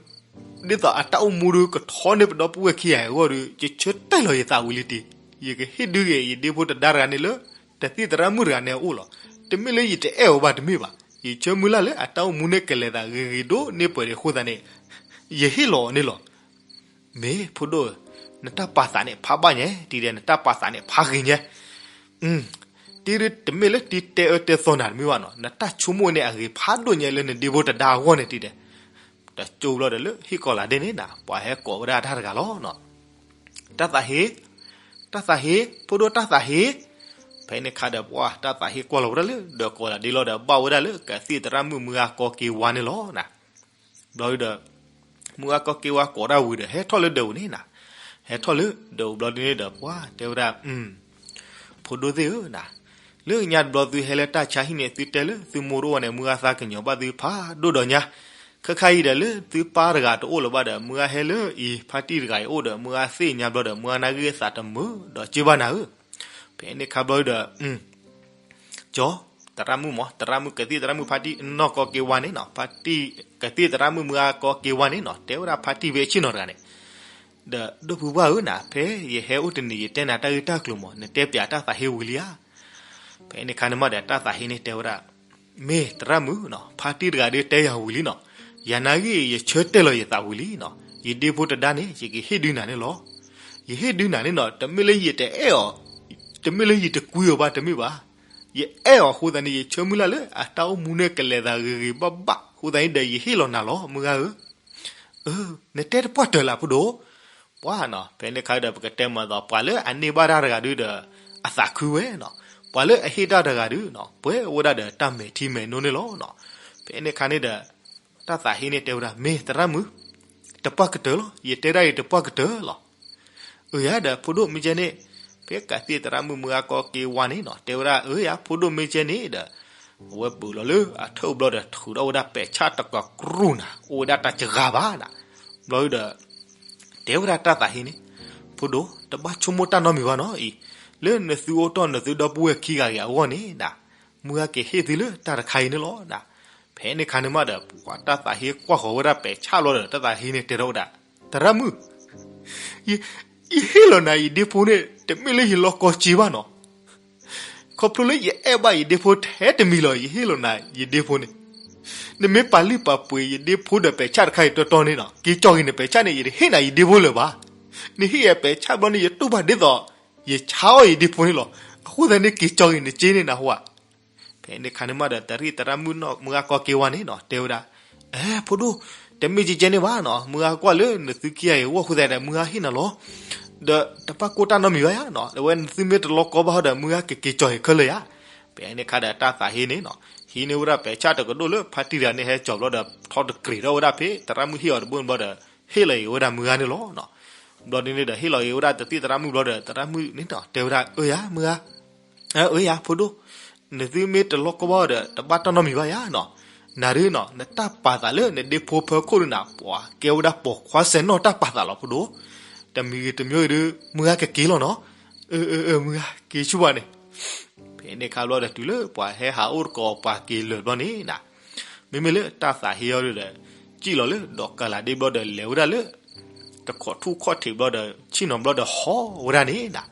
သိးအတၢ်အိၣ်မူဒီး ကထီန့ၢ်ပဒီပုၢ်ဝဲၢ်ခံဂၤအဂီၢ်ဒီး ယဆၢတဲာ်လီၤယသးဝံၤလံတံၤ, ယကဟ့ၣ်ဒုးဂ့ၤ ယဒ့ဖိတဒါတဂၤန့ၣ်လၢ တသံၣ်သရၣ်မုၣ်တဂၤန့ၣ်အအိၣ်လီၤ. တမ့ၢ်လၢယတအဲၣ်အီၤဘၣ်တမ့ၢ်ဘၣ်. ယဆၢမုၢ်လၢ်လၢအတၢ်အိၣ်မူန့ၣ် ကလဲၤသးဂ့ၤဂ့ၤဒိၣ်န့ၢ်ပှဲၤဒံးအဃိသတးန့ၣ် ယဟ့ၣ်လီၤအီၤန့ၣ်လီၤ. မ့ၢ်ဖိဒိၣ်ဧၢ, နတၢ်ပာ်သးန့ၣ်ဖးဘၣ်ညါ, တံၤဒဲး နတၢ်ပာ်သးန့ၣ်ဖးဂ့ၤညါ. တံၤဒုတမ့ၢ်လၢတံၤတဲအၢတဲသီနၤတမ့ၢ်ဘၣ်နီၤ, နတၢ်ဆိကမိၣ်န့ၣ်အဂ့ၤဖးဒိၣ်ညါလၢနဒ့ဖိတဒါအဂီၢ်န့ၣ်တံၤဒဲး. တကၠိဘျီဒီးလၢဟံၣ်ကီၤလၤဒဲးန့ၣ်နၤ ပှၤဟဲကိးဝဲဒၣ်တၢ်တဂၤလီၤနီၤ. တၢ်သးဟ့, တၢ်သးဟ့, ဖိဒိၣ်တၢ်သးဟ့. ဖဲန့ၣ်အခါဒီးပှၤတၢ်သးဟ့ကွၢ်လီၤဝဲဒၣ်လၢဒီးကီၤလၤဒဲးလီၤဒီး ဘၣ်ဝဲဒၣ်လၢကသံၣ်သရၣ်မုၣ်မုၢ်ဂၤကီက့ၤဝါန့ၣ်လီၤနၤ. ဘျီဒီး မုၢ်ဂၤကီက့ၤဝါကိးတၢ်ဝံၤဒီး ဟဲထီၣ်လၢဒၢးပူၤန့ၣ်နၤ, ဟဲထီၣ်လၢဒၢးပူၤဘျီဒုန့ၣ်ဒီး ပှၤတဲဝဲဒၣ်, ဖိဒိၣ်သ့ၣ်ဧၢနၤ, လၢညါတဘျီသုဟဲလၢတၢ်ဆါဟံၣ်န့ၣ် သုတဲလၢသုမိၢ်တအိၣ်န့ၣ် မုၢ်ဂၤသးကညီၤဘၣ်သုဖးဒိၣ်ဒီးညါ, ခဲခါအံၤဒီးလၢသုပၢ်တဂၤတအိၣ်လၢၤဘၣ်ဒီး မုၢ်ဂၤဟဲလၢအံၤ ဖါတံၢ်တဂၤအံၤအိၣ်ဒီး မုၢ်ဂၤနာ်ဂ့ၢ်သးတမုာ်ဒီးက့ဘၣ်နၤဧၢ. ဖဲန့ၣ်ခါဘျီဒီး ကၠီ, သရၣ်မုၣ်မး, သရၣ်မုၣ်ကသံၣ်သရၣ်မုၣ်ဖါတံၢ်နီၢ်ကီက့ၤဝါန့ၣ်နီၤ, ဖါတံၢ်, ကသံၣ်သရၣ်မုၣ်မုၢ်ဂၤကီက့ၤဝါန့ၣ်နီၤ, တဲဝဲဒၣ်ဖါတံၢ်ဖဲအဆ့ၣ်နီၤတဂၤန့ၣ်, ဒီးဒိၣ်ဖုပှၢ်ဧၢနၤ, ဖဲယဟဲအိၣ်တနံၤ ယတဲနၤတၢ်ဂ့ၢ်တၢ်ကျိၤမး, နတဲပၠးတၢ်သးဟ့ဝံၤလံဧါ. ဖဲန့ၣ်ခါန့ၣ်မးဒီးတၢ်သးဟ့န့ၣ်တဲဝဲဒၣ်, မ့ၢ်သရၣ်မုၣ်နီၤ, ဖါတံၢ်တဂၤဒုးတဲယၤဝံၤလံနီၤ, ယၤနာ်ဂ့ၢ် ယဆၢတဲာ်လီၤယသးဝံၤလံနီၤ, ယဒ့ဖိတဒါန့ၣ် ယကဟ့ၣ်ဒုးနၤန့ၣ်လီၤ. ယဟ့ၣ်ဒုးနၤန့ၣ်နီၤ, တမ့ၢ်လၢယတအဲၣ်အီၤ, တမ့ၢ်လၢယတကွံအီၤဘၣ်, တမ့ၢ်ဘၣ်. ယအဲၣ်အီၤအဃိသတးန့ၣ် ယဆၢမုၢ်လၢ်လၢအတၢ်အိၣ်မူန့ၣ်ကလဲၤသးဂ့ၤဂ့ၤဘၣ်ဘၣ်အဃိသတးန့ၣ်ဒီး ယဟ့ၣ်လီၤနၤလီၤ မုၢ်ဂၤဧၢ. နတဲတပှၢ်တၢၢ်လၢဖိဒိၣ်. ပှၤနီၤ, ဖဲန့ၣ်အခါဒီး ပကတဲမၤသး ပှၤလၢအန့ၢ်ဘၣ်တၢ်တဂၤဒုဒီး အသးခုဝဲနီၤ, ပှၤလၢအဟ့ၣ်တၢ်တဂၤဒုနီၤ ပှဲၤအိၣ်ဝဲဒၣ်ဒီးတၢ်မဲာ်ထံမဲာ်နိန့ၣ်လီၤနီၤ. ဖဲန့ၣ်အခါန့ၣ်ဒီး တၢ်သးဟ့န့ၣ်တဲဝဲဒၣ် မ့ၢ်သရၣ်မုၣ်, တပှၢ်ကတၢၢ်လီၤ, ယတဲဒၣ်အံၤတပှၢ်ကတၢၢ်လီၤ. အၢယၤဒီး ဖိဒိၣ်မ့ၢ်ကဲန့ၣ်, ဖဲကးသံၣ်သရၣ်မုၣ်မုၢ်ဂၤကီက့ၤဝါန့ၣ်နီၤ တဲဝဲဒၣ် အၢယၤ ဖိဒိၣ်မ့ၢ်ကဲန့ၣ်ဒီး အဝဲပၢၢ်လီၤလၢအထၢၣ်ဘျီဒီး ထုးထီၣ်ဝဲဒၣ်ပဲာ်ဆၣ်တကကြူၢ်နၤ အိၣ်ဝဲဒၣ်တၢ်စှၤဘၣ်နၤ. ဘျီဒီး တဲဝဲဒၣ်တၢ်သးဟ့န့ၣ်, ဖိဒိၣ် တဘၣ်ဆိကမိၣ်တၢ်နီတမံၤဘၣ်နီၤအံၤ, လၢနသုအိၣ်တ့ၢ်နသုဒီပုၢ်ဝဲၢ်ခံဂၤဂ့ၤအဂီၢ်န့ၣ်နၤ, မုၢ်ဂၤက့ၤဟ့ၣ်သုလၢတၢ်တခါအံၤန့ၣ်လီၤနၤ. ဖဲန့ၣ်အခါန့ၣ်မးဒီး ပှၤတၢ်သးဟ့ကွၢ်ဃီၤဝဲဒၣ်ပဲာ်ဆၣ်ဘျီဒီး တၢ်သးဟ့န့ၣ်တဲထီၣ်ဝဲဒၣ်, သရၣ်မုၣ် ယဟ့ၣ်လီၤနၤယဒ့ဖိန့ၣ် တမ့ၢ်လၢယလီၢ်ကီက့ဘၣ်နီၤ, ခီဖျိလၢယအဲၣ်ဘၣ်ယဒ့ဖိထဲတမံၤလီၤ ယဟ့ၣ်လီၤနၤယဒ့ဖိန့ၣ်. နမ့ၢ်ပာ်လုၢ်ပာ်ပှ့ၤယဒ့ဖိဒီးပဲာ်ဆၣ်တခါအံၤတီတီန့ၣ်နီၤ က့ၤကၠီဂ့ၤနပဲာ်ဆၣ်န့ၣ် ယတဟ့ၣ်နၤယဒ့ဖိလၢၤဘၣ်. နဟ့ၣ်ယပဲာ်ဆၣ်ဘျီန့ၣ် ယတူၢ်ဘၣ်ဒ်သိး ယဆါအီၣ်ယဒ့ဖိန့ၣ်လီၤ. အဃိသတးန့ၣ် က့ၤကၠီဂ့ၤနစ့န့ၣ်နဟူဧါ. ဖဲန့ၣ်အခါန့ၣ်မးဒီး တရံးသရၣ်မုၣ်နီၢ်မုၢ်ဂၤကီက့ၤဝါန့ၣ်နီၤ တဲဝဲဒၣ်, အဲ ဖိဒိၣ်, တမ့ၢ်ကဲကဲန့ၣ်ဘၣ်နီၤ, မုၢ်ဂၤကွၢ်လၢနသုခံဂၤအံၤအဂီၢ်အဃိသတးဒီး မုၢ်ဂၤဟ့ၣ်နၤလီၤ. ဒီးတဘၣ်ကိၢ်တၢ်နီတမံၤဘၣ်ယၤနီၤ, အဝဲနသုမ့ၢ်တလီၢ်ကီဘၣ်ဒီး မုၢ်ဂၤကက့ၤကၠီၤဟ့ၣ်ခဲလၢာ်ယၤ. ဖဲန့ၣ်အခါဒီးတၢ်သးဟ့န့ၣ်နီၤ ဟံးန့ၢ်ဝဲဒၣ်ပဲာ်ဆၣ်တကဒိၣ်လၢဖါတံၢ်တဂၤန့ၣ်ဟဲကၠီၤဘျီဒီး ထီတကြ့းထီၣ်ဝဲဒၣ်ဖဲသရၣ်မုၣ်ဟ့ၣ်အီၤတဘိန့ၣ်ဘျီဒီး ဟ့ၣ်လီၤက့ၤဝဲဒၣ်မုၢ်ဂၤန့ၣ်လီၤနီၤ. ဘျီဒ်န့ၣ်ဒီး ဟ့ၣ်လီၤက့ၤဝဲဒၣ်တရံးသရၣ်မုၣ်ဘျီဒီး သရၣ်မုၣ်န့ၣ်နီၤ တဲဝဲဒၣ် အၢယၤ မုၢ်ဂၤ အၢယၤ ဖိဒိၣ်, နသုမ့ၢ်တလီၢ်ကီဘၣ်ဒီး တဘၣ်တၢ်နီတမံၤဘၣ်ယၤနီၤ. နၤဒုနီၤ နတၢ်ပာ်သးလၢနဒ့ဖိဖၢခိၣ်ဒုနီၤ ပှၤကဲဝဲဒၣ်ပိာ်ခွါစဲၤနီၣ်တၢ်ပာ်သးလီၤ ဖိဒိၣ်. တမံၤဂ့ၤတမံၤဂ့ၤဒု မုၢ်ဂၤကက့ၤလီၤနီၤ. အၢ အၢ အၢ မုၢ်ဂၤ က့ၤဆူၣ်ဘၣ်န့ၣ်. ဖဲန့ၣ်အခါဘျီဒီး တုၤလၢပှၤဟဲဟးအိၣ်တကိးပှၤက့ၤလၢာ်ဘျီန့ၣ်နၤ မ့မ့ၢ်လၢတၢ်သးဟ့အီၤဒုဒီး စံၣ်လီၤလၢဒီးကလးဒ့ဘျီဒီး လဲၤဝဲဒၣ်လၢ တခိးထူၣ်ခီၣ်ထံးဘျီဒီး ဆ့ၣ်နီၤဘျီဒီးဟီၣ်ဝဲဒၣ်န့ၣ်နၤ.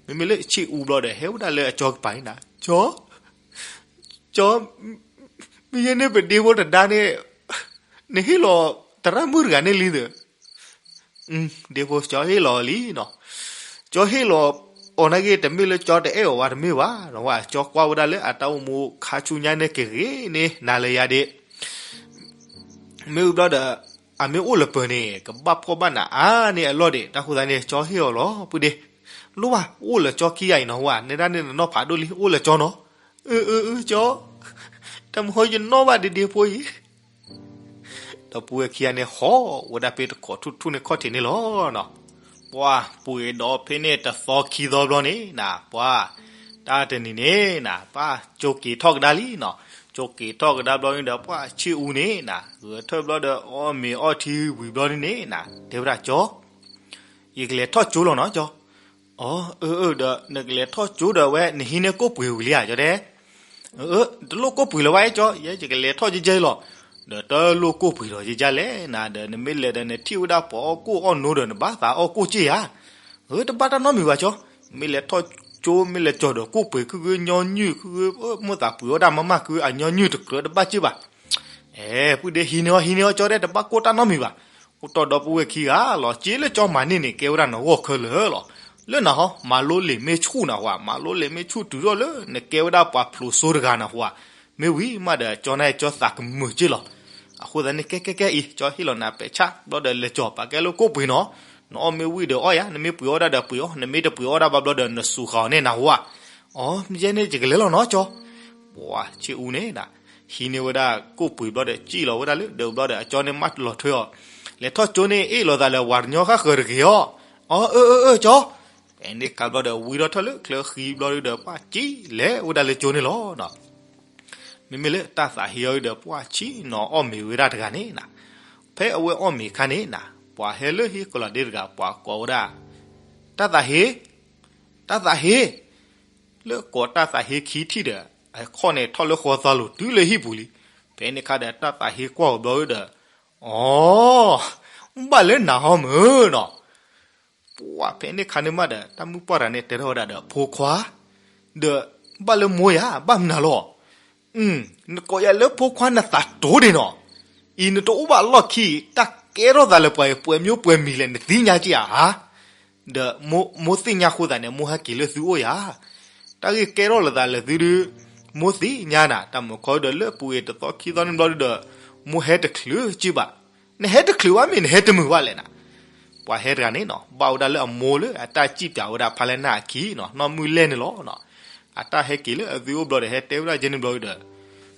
မ့မ့ၢ်လၢဆ့ၣ်အူဘျီဒီး ဟဲဝဲဒၣ်လၢအကၠီကပၤန့ၣ်နၤ ကၠီ, ကၠီ, မ့ၢ်ယဲန့ၣ်ပဒ့ဖိတဒါန့ၣ် နဟ့ၣ်လီၤသရၣ်မုၣ်တဂၤန့ၣ်လံသၢ ဒ့ဖိကၠီဟ့ၣ်လီၤလံနီၤ. ကၠီဟ့ၣ်လီၤအီၤနာ်က့ တမ့ၢ်လၢကၠီတအဲၣ်အီၤဘၣ်တမ့ၢ်ဘၣ်နီၤ ဝဲကၠီကွၢ်ဝဲဒၣ်လၢအတၢ်အိၣ်မူခါဆူညါန့ၣ်ကဂ့ၤန့ၣ် နၤလၢယၤဒ့ မ့ၢ်ဝံၤဘျီဒီး အမ့ၢ်အိၣ်လၢပၢၤန့ၣ် ကဘၣ်ဖှီၣ်ဘၣ်နၤအါန့ၢ်အလီၢ်ဒံး တၢ်ဃိသတးန့ၣ် ကၠီဟ့ၣ်အီၤလီၤ ပုၢ်ဒ့. လိၣ်ဘၣ် အိၣ်လၢကၠီခံဂၤအံၤနီၤ ဝဲ နဲဒၣ်န့ၣ်နနီၢ်ဖးဒိၣ်လံ အိၣ်လၢကၠီနီၤ. အၢ အၢ အၢ ကၠီ, တၢ်မုၢ်ဟီယနီၣ်ဘၣ်ဒ့ဒ့ဖိအံၤ ဒီပုၢ်ဝဲၢ်ခံဂၤန့ၣ် ဟီၣ်ဝဲဒၣ်ဖဲတခိးထူၣ်ထူၣ်န့ၣ်ခီၣ်ထံးန့ၣ်လီၤနီၤ. ပှၤပှ့ၤဒီးဖဲန့ၣ်တသီခံသီဘျီန့ၣ်နၤ ပှၤ တၢ်တနံၤန့ၣ်နၤ ပှၤကၠိက့ၤထီၣ်ကဒါလံနီၤ. ကၠိက့ၤထီၣ်ကဒါဘျီန့ၣ်ဒီး ပှၤဆ့ၣ်အူန့ၣ်နၤ ဂဲၤထၢၣ်ဘျီဒီး အီၣ်မ့ၤအီထံဝံၤဘျီန့ၣ်နၤ တဲဝဲဒၣ်ကၠီ ယကလဲၤထီၣ်ကၠိလီၤနီၤကၠီ. အီ အၢ အၢ ဒီးနကလဲၤထီၣ်ကၠိဒီးဝဲ နဟံးန့ၢ်ကိၣ်ပှ့ၤဝံၤလံဧါ ကၠီတဲ. အၢ တလိၣ်ကိၣ်ပှ့ၤလၢၤဘၣ်ကၠီ ယဲယကလဲၤထီၣ်ကၠီကၠီလီၤ. ဒီးတလိၣ်ကိၣ်ပှ့ၤလီၤကၠီကၠီလဲၣ်နၤ ဒီးနမ့ၢ်လဲၤဒီးနထံၣ်ဝဲဒၣ်ပှၤအီၣ်ကိၣ်အီၣ်နိဒီး နဘၣ်သးအီၣ်ကိၣ်ကၠီဧါ. အၢ တဘၣ်တၢ်နီတမံၤဘၣ်ကၠီ, မ့ၢ်လဲၤထီၣ်ကၠိ မ့ၢ်လဲၤကၠီဒီးကိၣ်ပှ့ၤ ခုၣ်ခုၣ်ညီနုၢ် ခုၣ်ခုၣ် မိၢ်သးပှ့ၤအီၣ်ဒၣ်မးမး ခုၣ်အညီနုၢ်တကြၢးတဘၣ်ကၠီဘၣ်. အဲ ပုၢ်ဒ့ ဟံးန့ၢ်အီၤ ဟံးန့ၢ်အီၤကၠီတဲ တဘၣ်ကိၣ်တၢ်နီတမံၤဘၣ်. အိၣ်တီၢ်ဒီပုၢ်ဝဲၢ်ခံဂၤလီၤ ကၠီလၢကၠီမၤန့ၢ်န့ၣ် ကဲဝဲဒၣ်နဂီၢ်ခဲလၢာ်လီၤ. လၢနဟီ မၤလိလံာ်မ့ၢ်ဆူၣ်နၢ်ဟူဧါ မၤလိလံာ်မ့ၢ်ဆူၣ်တုၤထီၣ်လၢ နကဲဝဲဒၣ်ပှၤဖျိးစိတဂၤနၢ်ဟူဧါ. မ့ၢ်ဝံၤမးဒီး ကၠီန့ၣ်ကၠီသးကမုာ်ကၠီလီၤ. အဃိသတးန့ၣ် ကဲကဲကဲအံၤ ကၠီဟ့ၣ်လီၤနၤပဲာ်ဆၣ် ဘျီဒီးလဲၤကၠီ ပာ်ကဲလၢကိၣ်ပှ့ၤနီၤ. နအီၣ်မ့ၢ်ဝံၣ်ဒီးအီၣ်ယၤ နမ့ၢ်ပှ့ၤအီၣ်ဒၣ်ဒီးပှ့ၤအီၣ် နမ့ၢ်တပှ့ၤအီၣ်ဒၣ်ဘၣ်ဘျီဒီး နစူးဃာ်အီၤန့ၣ်နၢ်ဟူဧါ. အိ ယဲန့ၣ်ယကလဲၤလီၤနီၤကၠီ. ပှၤဆ့ၣ်အူန့ၣ်နၤ ဟံးန့ၢ်ဝဲဒၣ်ကိၣ်ပှ့ၤဘျီဒီး စံၣ်လီၤဝဲဒၣ်လၢဒၢးဘျီဒီး အကၠီန့ၣ်မးလီၤထွဲအီၤ, လဲၤထီၣ်ကၠိန့ၣ် အ့ၣ်လိာ်သးလၢပှၤတညီဃၣ်ဃၢၤတဂ့ၤအီၤ. အိ အၢ အၢ အၢ ကၠီ. ဖဲန့ၣ်ခါဘျီဒီး ဝံထီၣ်ထၢၣ်လၢချၢဃံဘျီဒီး ပှၤစံၣ်လဲၤဝဲဒၣ်လၢကၠိန့ၣ်လီၤ. မ့မ့ၢ်လၢတၢ်သးဟ့အီၤဒီး ပှၤဆ့ၣ်နီၤအီၣ်မ့ၤဝဲဒၣ်တဂၤန့ၣ်နၤ, ဖဲအဝဲအီၣ်မ့ၤအခါန့ၣ်နၤ ပှၤဟဲလၢဟံၣ်ကလီၤဒ့တဂၤ ပှၤကိးဝဲဒၣ် တၢ်သးဟ့, တၢ်သးဟ့, လၢကိးတၢ်သးဟ့ခံထံၣ်ဒီး အခီၣ်န့ၣ်ထီၣ်လၢဃီသီလိၤတုၤလၢဟံၣ်ပူၤလံ. ဖဲန့ၣ်ခါဒီးတၢ်သးဟ့ကွၢ်အီၤဘျီဒီး အိ ဘၣ်လၢနၤဟီမုၢ်နီၤ. ပှၤဖဲန့ၣ်ခါန့ၣ်မးဒီး တၢ်မုၣ်ပှၢ်တဂၤန့ၣ် တဲထီၣ်ဝဲဒၣ်ဒီး ဖိခွါ, ဒီး ဘၣ်လၢမိၢ်ယၤ ဘၣ်မနုၤလီၤ. နကိးယၤလၢဖိခွါ နသးတိၤဒံးနီၤ. အံၤနတအိၣ်ဘၣ်လီၢ်ခံ တၢ်ကဲထီၣ်သးလၢပှၤ ပှဲၤမျိုးပှဲၤမံၤလဲၣ် နသ့ၣ်ညါက့ၤဧါ. ဒီးမိၢ်သ့ၣ်ညါအဃိသတးန့ၣ် မိၢ်ဟဲက့ၤလၢသုအိၣ်ယၤ, တၢ်ဂ့ၢ်ကဲထီၣ်လိာ်သးလၢသုဒုး, မိၢ်သ့ၣ်ညါနၤ တၢ်မုၢ်ခီဒီးလၢပူၤအံၤတသီခံသီန့ၣ်ဘျီဒုဒီး, မိၢ်ဟဲတချုးက့ဘၣ်, နဟဲတချုးဘၣ်မ့ၢ်နဟဲတမုာ်ဘၣ်လဲၣ်နၤ, ပှၤဟဲတဂၤန့ၣ်နီၤ ဘၣ်ဝဲဒၣ်လၢအမိၢ်လၢအတၢ်စံၣ်ပၠးဝဲဒၣ်ဖါလဲၢ်နၢ်အခံနီၤ နီၢ်မုၢ်လဲၢ်န့ၣ်လီၤ. အတၢ်ဟဲက့ၤလၢအသုအိၣ်ဘျီဒီး ဟဲတဲဝဲဒၣ်ကဲန့ၣ်ဘျီဒီး,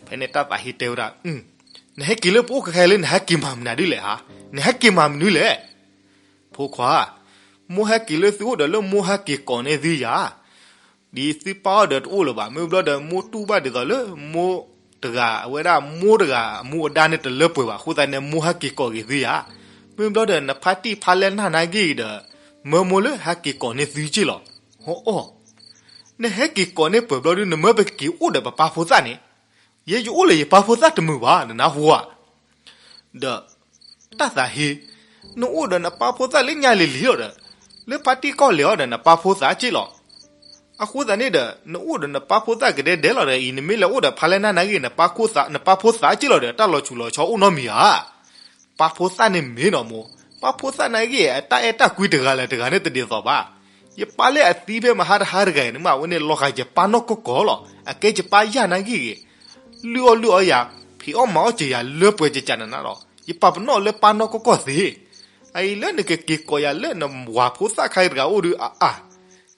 ဖဲန့ၣ်တၢ်သးဟ့တဲဝဲဒၣ်, နဟဲက့ၤလၢပအိၣ်ခဲခါလၢနဟဲက့ၤမၤမနုၤဒ်လဲၣ်ဧါ, နဟဲက့ၤမၤမနုၤလဲၣ် ဖိခွါ, မိၢ်ဟဲက့ၤလၢသုအိၣ်ဒီးလၢမိၢ်ဟဲက့ၤကိးန့ၢ်သုယၤ, ဒ်သုပၢ်အီၤဒီးတအိၣ်လၢၤဘၣ် မ့ၢ်ဘျီဒီးမိၢ်တူၢ်ဘၣ်ဒ်သိးလၢမိၢ်တဂၤ အဝဲဒၣ်မိၢ်တဂၤအမူအဒါန့ၣ်တလၢပှဲၤဘၣ်အဃိသတးန့ၣ် မိၢ်ဟဲက့ၤကိးက့ၤသုယၤ, မ့ၢ်ဘျီဒီးနဖါတံၢ်ဖါလဲၢ်နၢ်နာ်က့ၤဒီး, မၢမိၢ်လၢဟဲက့ၤကိးန့ၢ်သုက့ၢ်လီၤ. အီၣ်အီၣ်, နဟဲက့ၤကိးန့ၢ်ပှဲၤဘျီဒု နမၢပကက့ၤအိၣ်ဒီးပပၢ်ဖိသၣ်န့ၣ်, ယဲယအိၣ်လၢယပၢ်ဖိသၣ်တမုာ်ဘၣ် နနၢ်ဟူဧါ ဒီးတၢ်သးဟ့, နအိၣ်ဒီးနပၢ်ဖိသၣ်လၢညါလံၤလံၤလီၤဒီး, လၢဖါတံၢ်ကီၢ်လဲၤအီၤဒီးနပၢ်ဖိသၣ်က့ၢ်လီၤ. အဃိသတးန့ၣ်ဒီး နအိၣ်ဒီးနပၢ်ဖိသၣ်ကဒဲဒဲလီၤဒီးအံၤ နမ့ၢ်လဲၤအိၣ်ဒီးဖါလဲၢ်နၢ်နာ်က့ၤ နပၢ်ဖိသၣ် နပၢ်ဖိသၣ်က့ၢ်လီၤဒီး တၢ်လီၤဆူၣ်လီၤဆီအိၣ်နီတမံၤဧါ. ပၢ်ဖိသၣ်န့ၣ်မ့ၢ်နီၤမိၢ်, ပၢ်ဖိသၣ်နာ်က့ၤ အတၢ်အဲၣ်တၢ်ကွံတဂၤလၢတဂၤန့ၣ်တဒ်သိးဘၣ်. ယပၢ်လၢအသံဖဲမဟါတဟါတဂၤအံၤန့ၣ်မး အဝဲန့ၣ်လီၤဂာ်ယပၢ်နီၢ်ကီၢ်ကီၢ်လီၤ. အကဲယပၢ်ယၢ်နာ်က့ၤဂ့ၤ, လုၢ်အီၣ်လုၢ်အီယၤ, ဖံးအီၣ်မၤအီၣ်က့ၤယၤလၢပှဲၤကကးနးနးလီၤ. ယပာ်ပနီၣ်လၢပၢ်နီၢ်ကီၢ်ကီၢ်သ့. အအံၤလၢနကက့ၤကိးယၤလၢနဝၤဖိသၣ်ခါတဂၤအိၣ်ဒုးအါအါ,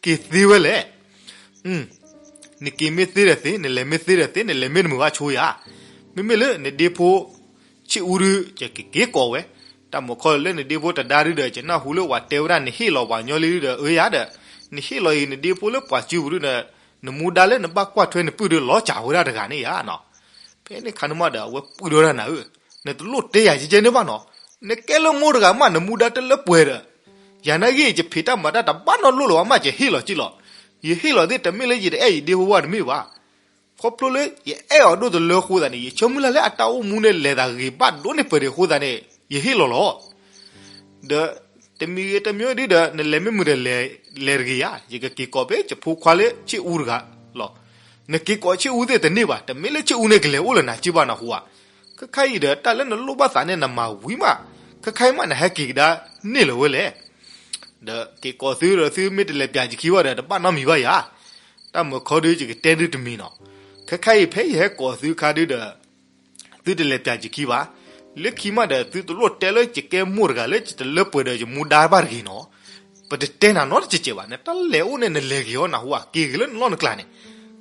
က့ၤသ့ဝဲလဲၣ် နက့ၤမ့ၢ်သ့ဒီးသ့, နလဲၤမ့ၢ်သ့ဒီးသ့, နလဲၤမ့ၢ်တမုာ်ဘၣ်ဆိယၤ. မ့မ့ၢ်လၢနဒ့ဖိ ဆ့ၣ်အူဒုး ယကက့ၤကိးဝဲ, တၢ်မုၢ်ခီလၢနဒ့ဖိတဒါဒုဒီး ယနၢ်ဟူလၢပှၤတဲဝဲဒၣ်နဟ့ၣ်လီၤပှၤညီလံဒုဒီး အၢယၤဒီး, နဟ့ၣ်လီၤအံၤနဒ့ဖိလၢပှၤစုပူၤဒုဒီး, နမူဒါလၢနဘၣ်ကွၢ်ထွဲနပုၢ်ဒုးလီၤစှၤဝဲဒၣ်တဂၤန့ၣ်ယၤနီၤ. ဖဲန့ၣ်ခါန့ၣ်မးဒီး အဝဲပှံၢ်ဒီးဒၣ်နၤဧၢ, နတလိၣ်တဲယၤကဲကဲန့ၣ်ဘၣ်နီၤ, နကဲလၢမိၢ်တဂၤမး နမူဒါတလၢပှဲၤဒီး, ယၤနာ်က့ၤ ယဖံးတၢ်မၤတၢ်တဘၣ်နီတလိၣ်လၢၤဘၣ်မး ယဟ့ၣ်လီၤက့ၢ်လီၤ. ယဟ့ၣ်လီၤသ့ၣ်တမ့ၢ်လၢယတအဲၣ်ယဒ့ဖိဘၣ်တမ့ၢ်ဘၣ်. ခီဖျိလၢယအဲၣ်အီၤဒိၣ်တလၢအဃိသတးန့ၣ် ယဆၢမုၢ်လၢ်လၢအတၢ်အိၣ်မူန့ၣ်လဲၤသးဂ့ၤဘၣ်ဒိၣ်န့ၢ်ပှဲၤဒံးအဃိသတးန့ၣ် ယဟ့ၣ်လီၤလီၤ. ဒီးတမံၤဂ့ၤတမံၤဒုဒီး နလဲၤမ့ၢ်မုာ်ဒီးလဲၤတဂ့ၤယၤ, ယကက့ၤကိးဖဲယဖိခွါလၢဆ့ၣ်အူတဂၤလီၤ. နက့ၤကိးဆ့ၣ်အူသ့ၣ်တန့ၢ်ဘၣ်, တမ့ၢ်လၢဆ့ၣ်အူန့ၣ်ကလဲၤအိၣ်လၢနၤက့ၢ်ဘၣ်နၢ်ဟူဧါ. ခဲခါအံၤဒီး တၢ်လၢနလိၣ်ဘၣ်သးန့ၣ်နမၤဝံၤမး, ခဲခါအံၤမးနဟဲက့ၤကဒါန့ၣ်လၢၤဝဲလဲၣ် ဒီးက့ၤကိးသုဒီးသုမ့ၢ်တလဲၤပၠးယခံဘၣ်ဒီး တဘၣ်နီတမံၤဘၣ်ယၤ. တၢ်မုၢ်ခီဒုယကတဲဒုတမံၤနီၤ. ခဲခါအံၤဖဲယဟဲကိးသုခါဒုဒီး သုတလဲၤပၠးယခံဘၣ်. လၢခံမးဒီး သုတလိၣ်တဲလၢယကဲမိၢ်တဂၤလၢယတလၢပှဲၤဒီးယမူဒါဘၣ်တဂ့ၤနီၤ. ပတတဲနၤနီတစဲးစဲးဘၣ်, နတၢ်လဲၤအိၣ်န့ၣ် နလဲၤဂ့ၤအီၤနၢ်ဟူဧါ, က့ၤဂ့ၤလၢနလီၢ်နကျဲန့ၣ်.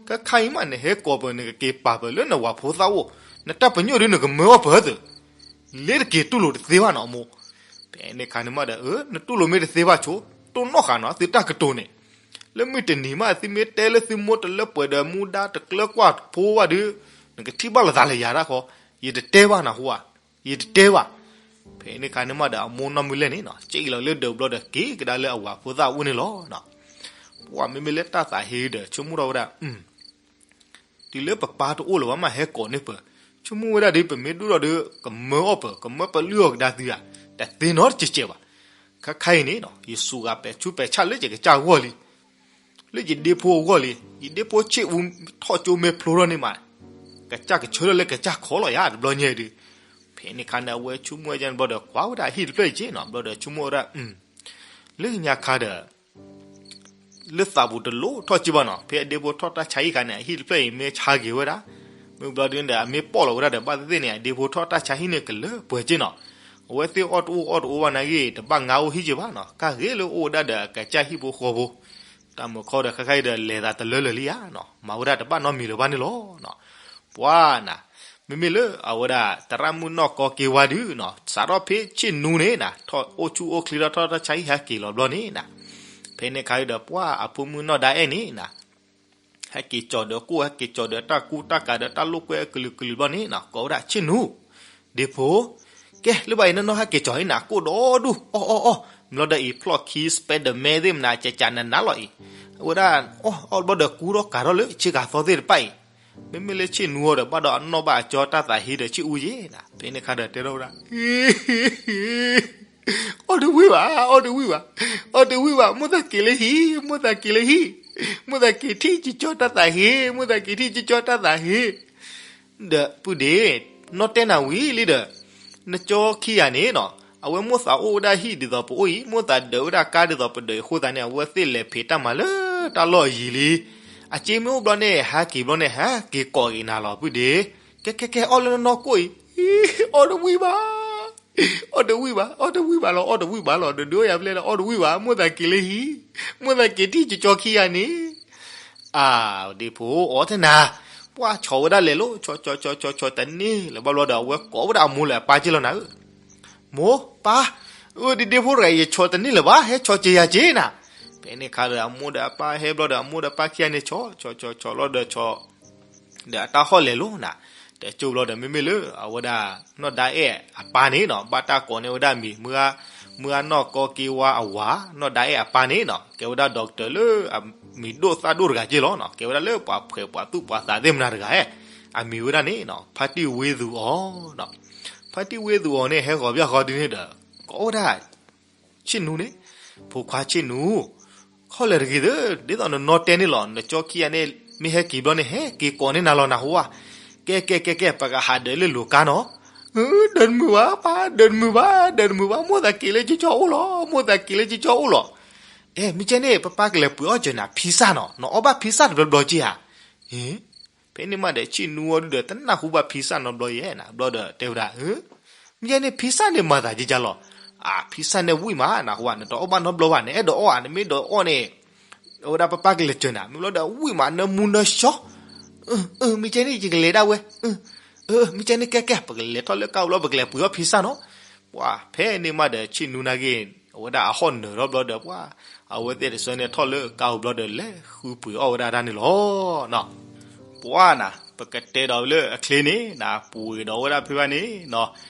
ခဲခါအံၤမး နဟဲကိးပၢၤ နကက့ၤပာ်ပၢၤလၢနဝၤဖိသၣ်အိၣ်, နတၢ်ပညိၣ်ဒုနကမၢအီၣ်ပၢၤသ့ လ့တက့ၤတူၢ်လိာ်တသ့ဘၣ်နီၤမိၢ်. ဖဲန့ၣ်ခါန့ၣ်မးဒီး အၢ နတူၢ်လိာ်မ့ၢ်တသ့ဘၣ်ဆိ, တိၢ်နီၣ်ဃာ်နီၤ သုတၢ်ကတိၤန့ၣ်. လၢမုၢ်တနံၤမး သုမ့ၢ်တဲလၢသုမိၢ်တလၢပှဲၤဒီးမူဒါတကျၢကွၢ်ဖိဘၣ်ဒု, နကထံၣ်ဘၣ်လိာ်သးလၢယၤတၢ်ဃီ, ယတတဲဘၣ်နၢ်ဟူဧါ, ယတတဲဘၣ်. ဖဲန့ၣ်ခါန့ၣ်မးဒီး အမိၢ်နီၢ်မုၢ်လဲၢ်န့ၣ်နီၤ က့ၣ်လီၤလၢဒၢးဘျီဒီးက့ၤကဒါလၢအဝၤဖိသၣ်အအိၣ်န့ၣ်လီၤ. ပှၤမ့မ့ၢ်လၢတၢ်သးဟ့ဒီး ဆိကမိၣ်ထီၣ်ဝဲဒၣ် တုၤလၢပပၢ်တအိၣ်လၢၤဘၣ်မး ဟဲကိးန့ၢ်ပၢၤ, ဆိကမိၣ်ဝဲဒၣ်ဒီး ပမ့ၢ်ဒိၣ်ထီၣ်ဒီး ကမၢအီၣ်ပၢၤ ကမၢပလုၢ်အီၣ်ကဒါသုဧါ, တသ့နီတစဲးစဲးဘၣ်. ခဲခါအံၤန့ၣ်နီၤ ယစူးဂၤပဲာ်ဆူးပဲာ်ဆၣ်လၢယကစၢ်အဂီၢ်လံ, လၢယဒ့ဖိအဂီၢ်လံ, ယဒ့ဖိဆ့ၣ်အူထီၣ်ကၠိမ့ၢ်ဖျိထီၣ်န့ၣ်မး, ကစၢ်ကဆၢထၢၣ်လၢကစၢ်ခီလီၤယၤတဘျီညါအံၤဒု. ဖဲန့ၣ်ခါန့ၣ် အဝဲဆိကမိၣ်ဝဲဒၣ်န့ၣ်ဘျီဒီး ကွၢ်ဝဲဒၣ်အဟံၣ်တဖျၢၣ်အံၤက့နီၤ ဘျီဒီးဆိကမိၣ်ဝဲဒၣ် လၢညါခါဒီး လၢသးပူၤတလိၣ်ထီၣ်ကၠိဘၣ်နီၤ, ဖဲအဒ့ဖိထီၣ်တၢ်ဆါဟံၣ်ခါန့ၣ် အဟံၣ်တဖျၢၣ်အံၤမ့ၢ်ဆါက့ၤဝဲဒၣ်, မ့ၢ်ဘျီဒုန့ၣ်ဒီး အမ့ၢ်ပီၣ်လီၤဝဲဒၣ်ဒီး ဘၣ်သ့ၣ်သ့ၣ်န့ၣ် အဒ့ဖိထီၣ်တၢ်ဆါဟံၣ်န့ၣ်ကလၢပှဲၤက့နီၤ. အဝဲသ့ၣ်အီၣ်တအိၣ်အီတအိၣ်ဘၣ်နာ်က့ တဘၣ်ငါအိၣ်ဟံၣ်က့ဘၣ်နီၤ, ကၢ်ဂ့ၤလၢအိၣ်ဝဲဒၣ်ဒီးအကစၢ်ဟံၣ်ဖိဃီဖိ, တၢ်မုၢ်ခီဒီး ခဲခါအံၤဒီး လဲၤသးတလၢလၢာ်လံဧါနီၤ, မၤဝဲဒၣ်တဘၣ်နီတမံၤလၢၤဘၣ်န့ၣ်လီၤ. ပှၤနၤ, မ့မ့ၢ်လၢအဝဲဒၣ် သရၣ်မုၣ်နီၢ်ကီက့ဝါဒုနီၤ စးထီၣ်ဖဲဆ့ၣ်နူန့ၣ်နၤ ထီၣ်အိၣ်ဆူၣ်အိၣ်ချ့ထီၣ် ထီၣ်တၢ်ဆါဟံၣ်ဟဲက့ၤလီၤဘျီန့ၣ်နၤ, ဖဲန့ၣ်ခါအံၤဒီး ပှၤအဖိမုၣ်နီၢ်ဒါအဲၣ်န့ၣ်နၤ ဟဲက့ၤကၠီၤဒီးကိၣ် ဟဲက့ၤကၠီၤဒီးတၢ်ကူတၢ်ကၤဒီးတၢ်လိာ်ကွဲအကလုာ်ကလုာ်ဘျီန့ၣ်နၤ ကိးဝဲဒၣ်ဆ့ၣ်နူ, ဒ့ဖိ, ကဲ လၢဘၣ်အံၤ နီၢ်နီၢ်ဟဲက့ၤကၠီၤအံၤနၤ ကိၣ်ဒီဒူၣ် အီၣ်အီၣ်အီၣ်, ဘျီဒီးအံၤဖျီၣ်ခံ Spiderman သ့ၣ်မနၤ ကကးနးနးလီၤအံၤ, အဝဲဒၣ် အီၣ်အီၣ်ဘျီဒီးကူထီၣ်ကၤထီၣ်လၢဆ့ကၤသီသ့ၣ်တဖၣ်အံၤ, မ့မ့ၢ်လၢဆ့ၣ်နူအီၤဒီး ဘၣ်ဒီးအနီၢ်ဘၣ်အကၠီတၢ်သးဟ့ဒီးဆ့ၣ်အူယဲနၤ, ဖဲန့ၣ်ခါဒီးတဲထီၣ်ဝဲဒၣ် အီၣ်တဝံၣ်ဘၣ်, အီၣ်တဝံၣ်ဘၣ်, အီၣ်တဝံၣ်ဘၣ်, မိၢ်သးက့ၤလၢဟံၣ်, မိၢ်သးက့ၤလၢဟံၣ်, မိၢ်သးက့ၤထံၣ်ကကၠီတၢ်သးဟ့, မိၢ်သးက့ၤထံၣ်ကကၠီတၢ်သးဟ့, ဒီးပုၢ်ဒ့, နီၢ်တဲနၤဝံၤလံဒီး, နကၠီခံဂၤန့ၣ်နီၤ, အဝဲမိၣ်သးအိၣ်ဝဲဒၣ်ဟံၣ်ဒ်သိးပအိၣ်အံၤ, မိၣ်သးဒၢးဝဲဒၣ်ကါဒ်သိးပဒၢးအံၤအဃိသတးန့ၣ် အဝဲသ့ၣ်လဲၤဖံးတၢ်မၤလၢတၢ်လီၢ်အယံၤလံ. အစ့မ့ၢ်အိၣ်ဘျီန့ၣ် ဟဲက့ၤဘျီန့ၣ် ဟဲက့ၤကိးက့ၤနၤလီၤ ပုၢ်ဒ့, ကဲကဲကဲ အီၣ်လၢနနီၢ်ကိၣ်အံၤ, အီၣ်တဝံၣ်ဘၣ် အီၣ်တဝံၣ်ဘၣ် အီၣ်တဝံၣ်ဘၣ်လီၤ အီၣ်တဝံၣ်ဘၣ်လီၤ ဒဒုးအိၣ်ယၤဖျဲၣ်လၢအီၣ်တဝံၣ်ဘၣ် မိၣ်သးက့ၤလၢဟံၣ်, မိၣ်သးက့ၤထံၣ်ကၠီခံဂၤန့ၣ်, အၢ ဒ့ဖိအီၣ်ထဲနၤ, ပှၢ်ဆီဝဲဒၣ်လဲၤလိၤ ဆီဆီဆီဆီဆီတန့ၢ်လၢၤဘၣ်ဘျီဒီး အဝဲကိးဝဲဒၣ်အမိၢ်လၢအပၢ်က့လီၤနၤဧၢ, မိၢ်ပၢ်, အၢ ဒ့ဒ့ဖိတဂၤအံၤ ယဆီတန့ၢ်လၢၤဘၣ် ဟဲဆီက့ၤယၤက့ၤနၤ, ဖဲန့ၣ်အခါဒီးအမိၢ်ဒီးအပၢ်ဟဲဘျီဒီး အမိၢ်ဒီးပၢ်ခံဂၤန့ၣ် ဆီဆီဆီဆီလီၤဒီးဆီ ဒီးအတၢ်ဟီၣ်လဲၤလိၤနၤ, တကၠိဘျီဒီး မ့မ့ၢ်လၢအဝဲဒၣ် နီၢ်ဒါအဲၣ်အပၢ်န့ၣ်နီၤ ဘၣ်တၢ်ကိးန့ၢ်ဝဲဒၣ်မံၤ, မုၢ်ဂၤနီၢ်ကီက့ဝါအဝၤ နီၢ်ဒါအဲၣ်အပၢ်န့ၣ်နီၤ ကဲဝဲဒၣ် doctor လၢအမံၤဒိၣ်သၣ်ဒိၣ်တဂၤက့လီၤနီၤ, ကဲဝဲဒၣ်လၢပှၤဖှဲးပှၤသူၣ်ပှၤသးသ့ၣ်မနၤတဂၤဧၢ, အမံၤဝဲဒၣ်န့ၣ်နီၤ ဖါတံၢ်ဝ့သူအီၤနီၤ, ဖါတံၢ်ဝ့သူအီၤန့ၣ် ဟဲဂီၤဘၣ်ဃီဒ်န့ၣ်ဒီး ကိးဝဲဒၣ် ဆ့ၣ်နူန့ၣ်, ဖိခွါဆ့ၣ်နူ, ခီၣ်လၢာ်တဂ့ၤသၢ, ဒ်သိးနနီၢ်တဲန့ၣ်လီၤ, နကၠီခံဂၤန့ၣ် မ့ၢ်ဟဲက့ၤဘျီန့ၣ် ဟဲက့ၤကိးန့ၢ်နၤလီၤနဟူဧါ, ကဲကဲကဲကဲ ပကဟးဒၢးလၢလိၤကါနီၤ, ဒၢးတမုာ်ဘၣ်ပၢ် ဒၢးတမုာ်ဘၣ် ဒၢးတမုာ်ဘၣ် မိၣ်သးက့ၤလၢကၠီကၠီအိၣ်လီၤ မိၣ်သးက့ၤလၢကၠီကၠီအိၣ်လီၤ, အဲ မ့ၢ်ကဲန့ၣ် ပပၢ်ကလဲၤပှ့ၤအီၣ်စၢၤနၤ ဖံစၣ်နီၤ နအီၣ်ဘၣ်ဖံစၣ်တဘျီဘျီက့ဧါ, ဟ့ ဖဲန့ၣ်မးဒီး ဆ့ၣ်နူအီၤဒုဒီး တနၢ်ဟူဘၣ်ဖံစၣ်နီတဘျီယဲနီၤ, ဘျီဒီးတဲဝဲဒၣ် မ့ၢ်ယဲန့ၣ် ဖံစၣ်န့ၣ်မၤသးကကလီၤ, အဖံစၣ်န့ၣ်ဝံၣ်မးနဟူဧါ, နတအီၣ်ဘၣ်နီတဘျီဘၣ်, နအဲၣ်ဒိးအီၣ်ဧါ, နမ့ၢ်ဒိးအီၣ်န့ၣ် အဝဲဒၣ်ပပၢ်ကလဲၤစၢၤနၤ, မ့ၢ်ဘျီဒီးဝံၣ်မးနၢမူနၢဆှီ, မ့ၢ်ကဲန့ၣ် ယကလဲၤဒၣ်ဝဲ, မ့ၢ်ကဲန့ၣ် ကဲကဲ ပကလဲၤထီၣ်လၢကါအိၣ်ဘျီ ပကလဲၤပှ့ၤအီၣ်ဖံစၣ်နီၤ, ပှၤဖဲန့ၣ်မးဒီး ဆ့ၣ်နူနာ်က့ အဝဲဒၣ်အဟီၣ်နၢၤထီၣ်ဘျီဒီး ပှၤ အဝဲသ့ၣ်တဆၢန့ၣ်ထီၣ်လၢကါအိၣ်ဘျီဒီး လဲၤဃုပှ့ၤအီၣ်ဝဲဒၣ်တၢ်န့ၣ်လီၤ. ပှၤနၤ ပကတဲဒီးလၢအချ့န့ၣ်နၤ ပှ့ၤဒီးဝဲဒၣ်ဖဲဘၣ်န့ၣ်နီၤ,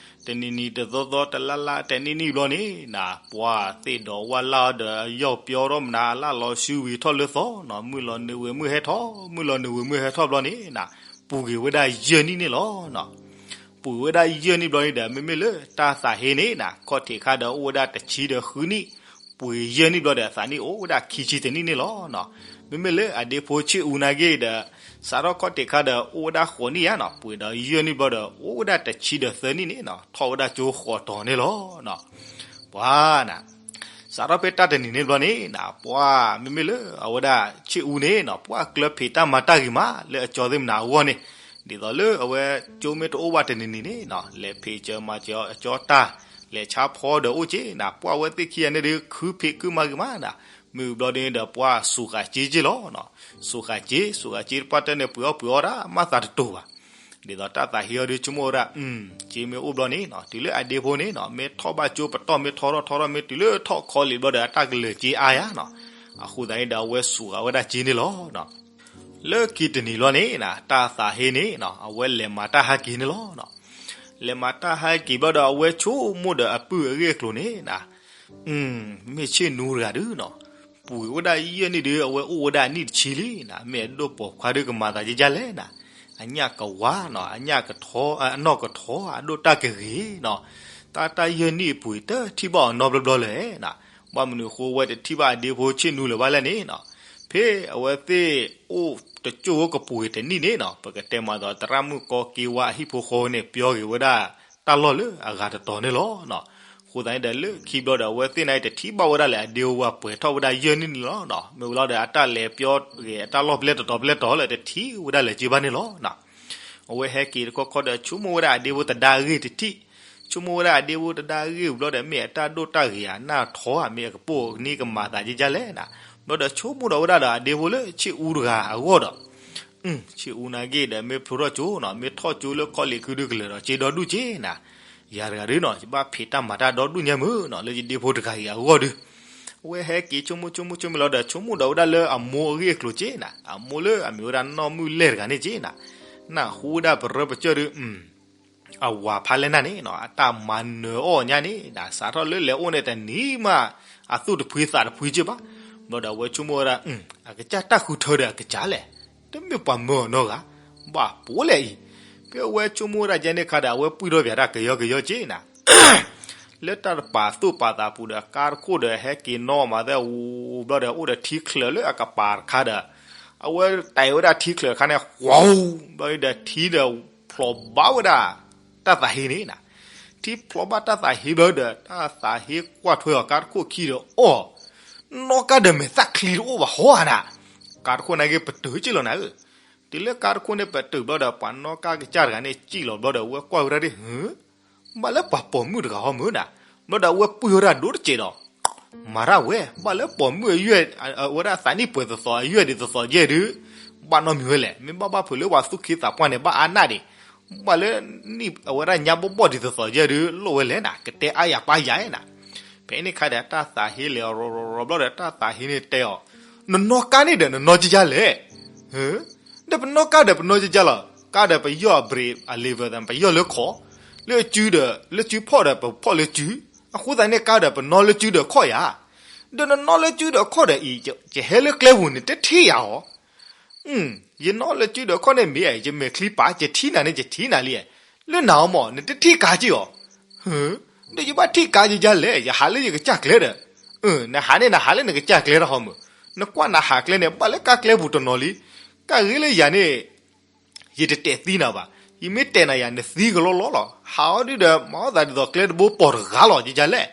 တနံၤနံၤတသီသီ တလါလါ တနံၣ်နံၣ်ဘျီန့ၣ်နၤ ပှၤသ့ၣ်ဒီးဝဲလၢဒီး အယီၢ်ပျီထီၣ်မနၤ အလၢ်လီၤဆူဝံၤထီၣ်လၢသီနီၤ, မုၢ်လီၤနုာ်ဝံၤမုၢ်ဟဲထီၣ် မုၢ်လီၤနုာ်ဝံၤမုၢ်ဟဲထီၣ်ဘျီန့ၣ်နၤ ပှ့ၤက့ၤဝဲဒၣ်ယဲၢ်နံၣ်န့ၣ်လီၤ. ပှ့ၤဝဲဒၣ်ယဲၢ်နံၣ်ဘျီန့ၣ်ဒီး မ့မ့ၢ်လၢတၢ်သးဟ့န့ၣ်နၤ ခီၣ်ထံးခါဒီးအိၣ်ဝဲဒၣ်တဆံဒီးဃုနံၣ်, ပှ့ၤယဲၢ်နံၣ်ဘျီဒီး အသးနံၣ်အိၣ်ဝဲဒၣ်ခံဆံတနံၣ်န့ၣ်လီၤ. မ့မ့ၢ်လၢအဒ့ဖိဆ့ၣ်အူနာ်က့ဒီး စးထီၣ်ခီၣ်ထံးခါဒီးအိၣ်ဝဲဒၣ်ဃိးနံၣ်ဧါနီၤ, ပှ့ၤဒီးယဲၢ်နံၣ်ဘျီဒီး အိၣ်ဝဲဒၣ်တဆံဒီးသၢနံၣ်န့ၣ်နီၤ ထီၣ်ဝဲဒၣ်ကၠိဃိးတီၤန့ၣ်လီၤ. ပှၤနၤ စးထီၣ်ဖဲတၢ်တနံၤန့ၣ်ဘျီန့ၣ်နၤ ပှၤမ့မ့ၢ်လၢအဝဲဒၣ်ဆ့ၣ်အူန့ၣ်နီၤ ပှၤကျၢၢ်ဖံးတၢ်မၤတၢ်ဂ့ၤမး လၢအကၠီသ့ၣ်မနၤအဂီၢ်န့ၣ်, ဒ်သိးလၢအဝဲကၠိမ့ၢ်တအိၣ်ဘၣ်တနံၤနံၤန့ၣ်နီၤ လဲၤဖံးစၢၤမၤစၢၤအကၠီတၢ် လဲၤဆါဖီဒီးအိၣ်က့နၤ ပှၤဝဲသ့ၣ်ခံဂၤန့ၣ်ဒီး ခုဖံးခုမၤဂ့ၤမးနၤ, မ့ၢ်ဘျီဒ်န့ၣ်ဒီးပှၤစူးဃာ်စ့က့လီၤ. စူးဃာ်စ့ စူးဃာ်စ့တပှၢ်တၢၢ်န့ၣ် ပှ့ၤအီၣ်ပှ့ၤအီၣ်ဒၣ်မၤသးတတိၤဘၣ် ဒ်သိးတၢ်သးဟ့အီၤဒီး ဆိကမိၣ်ဝဲဒၣ် စ့မ့ၢ်အိၣ်ဘျီန့ၣ်နီၤ တုၤလၢအဒ့ဖိန့ၣ်နီၤ မ့ၢ်ထီၣ်ဘၣ်ကၠိပတီၢ် မ့ၢ်ထီထီၣ်ထီထီၣ် မ့ၢ်တုၤလၢထီၣ်ခီလ့ၣ်ဘျီဒီး အတၢ်ကလၢာ်စ့အါယါနီၤ, အဃိသတးန့ၣ်ဒီး အဝဲစူးဃာ်ဝဲဒၣ်စ့န့ၣ်လီၤ. လၢခံတနံၤဘျီန့ၣ်နၤ တၢ်သးဟ့န့ၣ်နီၤ အဝဲလဲၤမၤတၢ်ဟဲက့ၤန့ၣ်လီၤ. လဲၤမၤတၢ်ဟဲက့ၤဘျီဒီး အဝဲဆိကမိၣ်ဒီးအပုၢ်အဂ့ၢ်အကျိၤန့ၣ်နၤ မ့ၢ်ဆ့ၣ်နူတဂၤဒုနီၤ, ပှ့ၤဝဲဒၣ်ယဲၢ်နံၣ်ဒု အဝဲအိၣ်ဝဲဒၣ်အနံၣ်တဆံလံနၤ, မ့ၢ်အဒိၣ်ပိာ်ခွါဒုကမၤသးဒ်လဲၣ်နၤ, အညၣ်ကဝါနီၤ အညၣ်ကထီ အနီၢ်ကထီ အဒိၣ်တၢ်ကဂ့ၤနီၤ, တၢ်တၢ်ယဲၢ်နံၣ်အပှ့ၤ တထံၣ်ဘၣ်အီၤနီတဘျီဘျီလၢၤနၤ, ဘၣ်မနုၤအဃိဝဲတထံၣ်ဘၣ်အဒ့ဖိဆ့ၣ်နူလၢၤဘၣ်လဲၣ်န့ၣ်နီၤ, ဖဲအဝဲသ့ၣ်အိၣ်တကၠိၢ်ဝဲကပှ့ၤတနံၣ်န့ၣ်နီၤ ပကတဲမးဒီး သရၣ်မုၣ်ကီက့ဝါအဟံၣ်ဖိဃီန့ၣ် ပျီက့ၤဝဲဒၣ် တၢ်လီၢ်လၢအဂၤတတီၤန့ၣ်လီၤ. အဃိသတးန့ၣ်ဒီး လၢခံဘျီဒီး အဝဲသ့ၣ်န့ၣ်တထံၣ်ဘၣ်ဝဲဒၣ်လၢအဒ့ဝဲပှဲၤထီၣ်ဝဲဒၣ်ယဲၢ်နံၣ်န့ၣ်လီၤ. မ့ၢ်ဝံၤလီၤဒီး အတၢ်လဲၤပျီဂ့ၤအတၢ်လီၢ်ပျဲတတီၤပျဲတတီၤလၢတထံၣ်ဝဲဒၣ်လၢၤက့ဘၣ်န့ၣ်လီၤ. အဝဲဟဲက့ၤတခီခီဒီး ဆိကမိၣ်ဝဲဒၣ်အဒ့ဖိတဒါအဂ့ၢ်တထံၣ်, ဆိကမိၣ်ဝဲဒၣ်အဒ့ဖိတဒါအဂ့ၢ်ဘျီဒီး မ့ၢ်အတၢ်ဒိၣ်တၢ်ဂ့ၤဧါ နၢ်ထီဧါ မ့ၢ်အကပိာ်ကန့ၢ်ကမၤသးဒ်လဲၣ်နၤ, ဘျီဒီးဆိကမိၣ်ဒီးဝဲဒၣ်ဒီးအဒ့ဖိလၢဆ့ၣ်အူတဂၤအဂီၢ်ဒီး ဆ့ၣ်အူနာ်က့ဒီး မ့ၢ်ဖျိထီၣ်ကၠိနီၤ မ့ၢ်ထီၣ်ကၠိလၢခီလ့ၣ်ခုဒုကလၢၤဒီး စ့ဒီဒူၣ်က့နၤ, ယၤတဂၤဒုနီၤ ယဘၣ်ဖံးတၢ်မၤတၢ်ဒီဒူၣ်ညါမုၢ်နီၤ လၢယဒ့ဖိတဂၤအံၤအဂီၢ်ဒု, အဝဲဟဲက့ၤဆိကမိၣ်ဆိကမိၣ်ဆိကမိၣ်လီၤဒီး ဆိကမိၣ်ဒီးဝဲဒၣ်လၢအမိၢ်အဂ့ၢ်အကျိၤက့နၤ, အမိၢ်လၢအမ့ၢ်ဝဲဒၣ်နီၢ်မုၢ်လဲၢ်တဂၤန့ၣ်က့နၤ, နၢ်ဟူဝဲဒၣ်ပရၢပကၢၢ်ဒု အဝၤဖးလဲၢ်နၢ်န့ၣ်နီၤ အတၢ်မၤနၢၤအီၣ်ညါန့ၣ်နၤ စးထီၣ်လၢလဲၤအိၣ်န့ၣ်တနံၤမး အသူၣ်တဖှံသးတဖှံက့ဘၣ်, ဘျီဒီးအဝဲဆိကမိၣ်ဝဲဒၣ် အကစၢ်တၢ်ဃုထၢဒီးအကစၢ်လဲၣ်, တမ့ၢ်ပှၤမၢအီၤနီတဂၤ, ဘၣ်ပိာ်လဲၣ်အံၤ, ဖဲအဝဲဆိကမိၣ်ဝဲဒၣ်ကဲန့ၣ်ခါဒီး အဝဲပှံၢ်ထီၣ်ပၠးတၢ်ကယီကယီက့နၤ လၢတၢ်တပာ်သူၣ်ပာ်သးပူၤဒီး ကါတခိၣ်ဒီးဟဲက့ၤနီၣ်မးသဲဝူဘျီဒီး အိၣ်ဒီးထံချၢးလၢအကပၤတခါဒီး အဝဲတဲဝဲဒၣ်ထံချၢးတခါန့ၣ် ဝီၤ ဘျီဒီးထံဒီးဖျိးဘၣ်ဝဲဒၣ် တၢ်သးဟ့န့ၣ်နၤ, ထ ထံၣ်ဖျိဘၣ်တၢ်သးဟ့ဘျီဒီး တၢ်သးဟ့ကွၢ်ထွဲအီၤကါတခိၣ်ခံဒီး အိၣ်, နီၣ်ကါဒီးမဲာ်သၣ်ချံတအိၣ်ဘၣ်ဟီဧါနၤ, ကါတခိၣ်နာ်က့ပတုာ်က့ၢ်လီၤနၤဧၢ, တုၤလၢကါတခိၣ်န့ၣ်ပတုာ်ဘျီဒီး ပှၤနီၣ်ကါကစၢ်တဂၤန့ၣ် စံၣ်လီၤဘျီဒီး အဝဲကွၢ်ဝဲဒၣ်ဒ် ဟၢ, ဘၣ်လၢပှၤပိာ်မုၣ်တဂၤဟီမုၢ်နၤ, ဘျီဒီးအဝဲပှံၢ်ဝဲဒၣ်ဒိၣ်တစဲးဒီး မၤတၢ်ဝဲ ဘၣ်လၢပိာ်မုၣ်အယွဲၢ် အဝဲဒၣ်သးနံၣ်ပှဲၤသီသီအယွဲၢ်ဒံးသီသီယဲၢ်ဒုး, ဘၣ်နီတမံၤဝဲလဲၣ်, မ့ၢ်ဘၣ်ဘၣ်ဖုးလၢပှၤသူၣ်က့သးပှၢ်န့ၣ် ဘၣ်အါနၢ်ဒံး, ဘၣ်လၢအဝဲဒၣ်ညါဘီၣ်ဘီၣ်ဒံးသီသီယဲၢ်ဒုး လိၣ်ဝဲလဲၣ်နၤ, ကတဲအါယၤပၢ်ယၤဧါနၤ, ဖဲန့ၣ်ခါဒီးတၢ်သးဟ့လဲၤအီၤရီၤရီၤရီၤဘျီဒီး တၢ်သးဟ့န့ၣ်တဲအီၤ, နနီၣ်ကါန့ၣ်ဒီးနနီၣ်ကကလဲၣ် ဒီးပနီၣ်ကါဒီးပနီၣ်ကကလီၤ, ကါဒီးပယီၢ်အ brake အ lever သး ပယီၢ်လၢခီၣ်, လၢအစုဒီး လၢစုဖီၣ်ဒီးပဖီၣ်လၢစု, အဃိသတးန့ၣ်ကါဒီးပနီၣ်လၢစုဒီးခီၣ်ယၤ, ဒီးနနီၣ်လၢစုဒီးခီၣ်ဒီးအံၤ ယဟဲလၢကျဲပူၤန့ၣ်တထံၣ်ယၤအီၤ, ယနီၣ်လၢစုဒီးခီၣ်န့ၣ်မ့ၢ် ယမဲာ်ချံပာ် ယထံၣ်နၤန့ၣ်ယထံၣ်နၤလံ, လၢနၤအီၤမး နတထံၣ်ကါက့ၢ်အီၤ ဒီးယဘၣ်ထံၣ်ကါယကလဲၣ်, ယဟးလၢယကစၢ်ကျဲဒီး, နဟးန့ၣ်နဟးလၢနကစၢ်ကျဲတဟီမုၢ်, နကွၢ်နဟးကျဲန့ၣ် ဘၣ်လၢကါကျဲပူၤတနီၤလံ, ကါဂ့ၤလၢယၤန့ၣ် ယတတဲာ်သံနၤဘၣ်, ယမ့ၢ်တဲာ်နၤယၤ နသံကလီလီလီၤ, ဟးအီၤဒုဒီး မၤအီၣ်သးဒ်သိးကျဲတဘိပိာ်တဂၤလီၤ ယကလဲၣ်,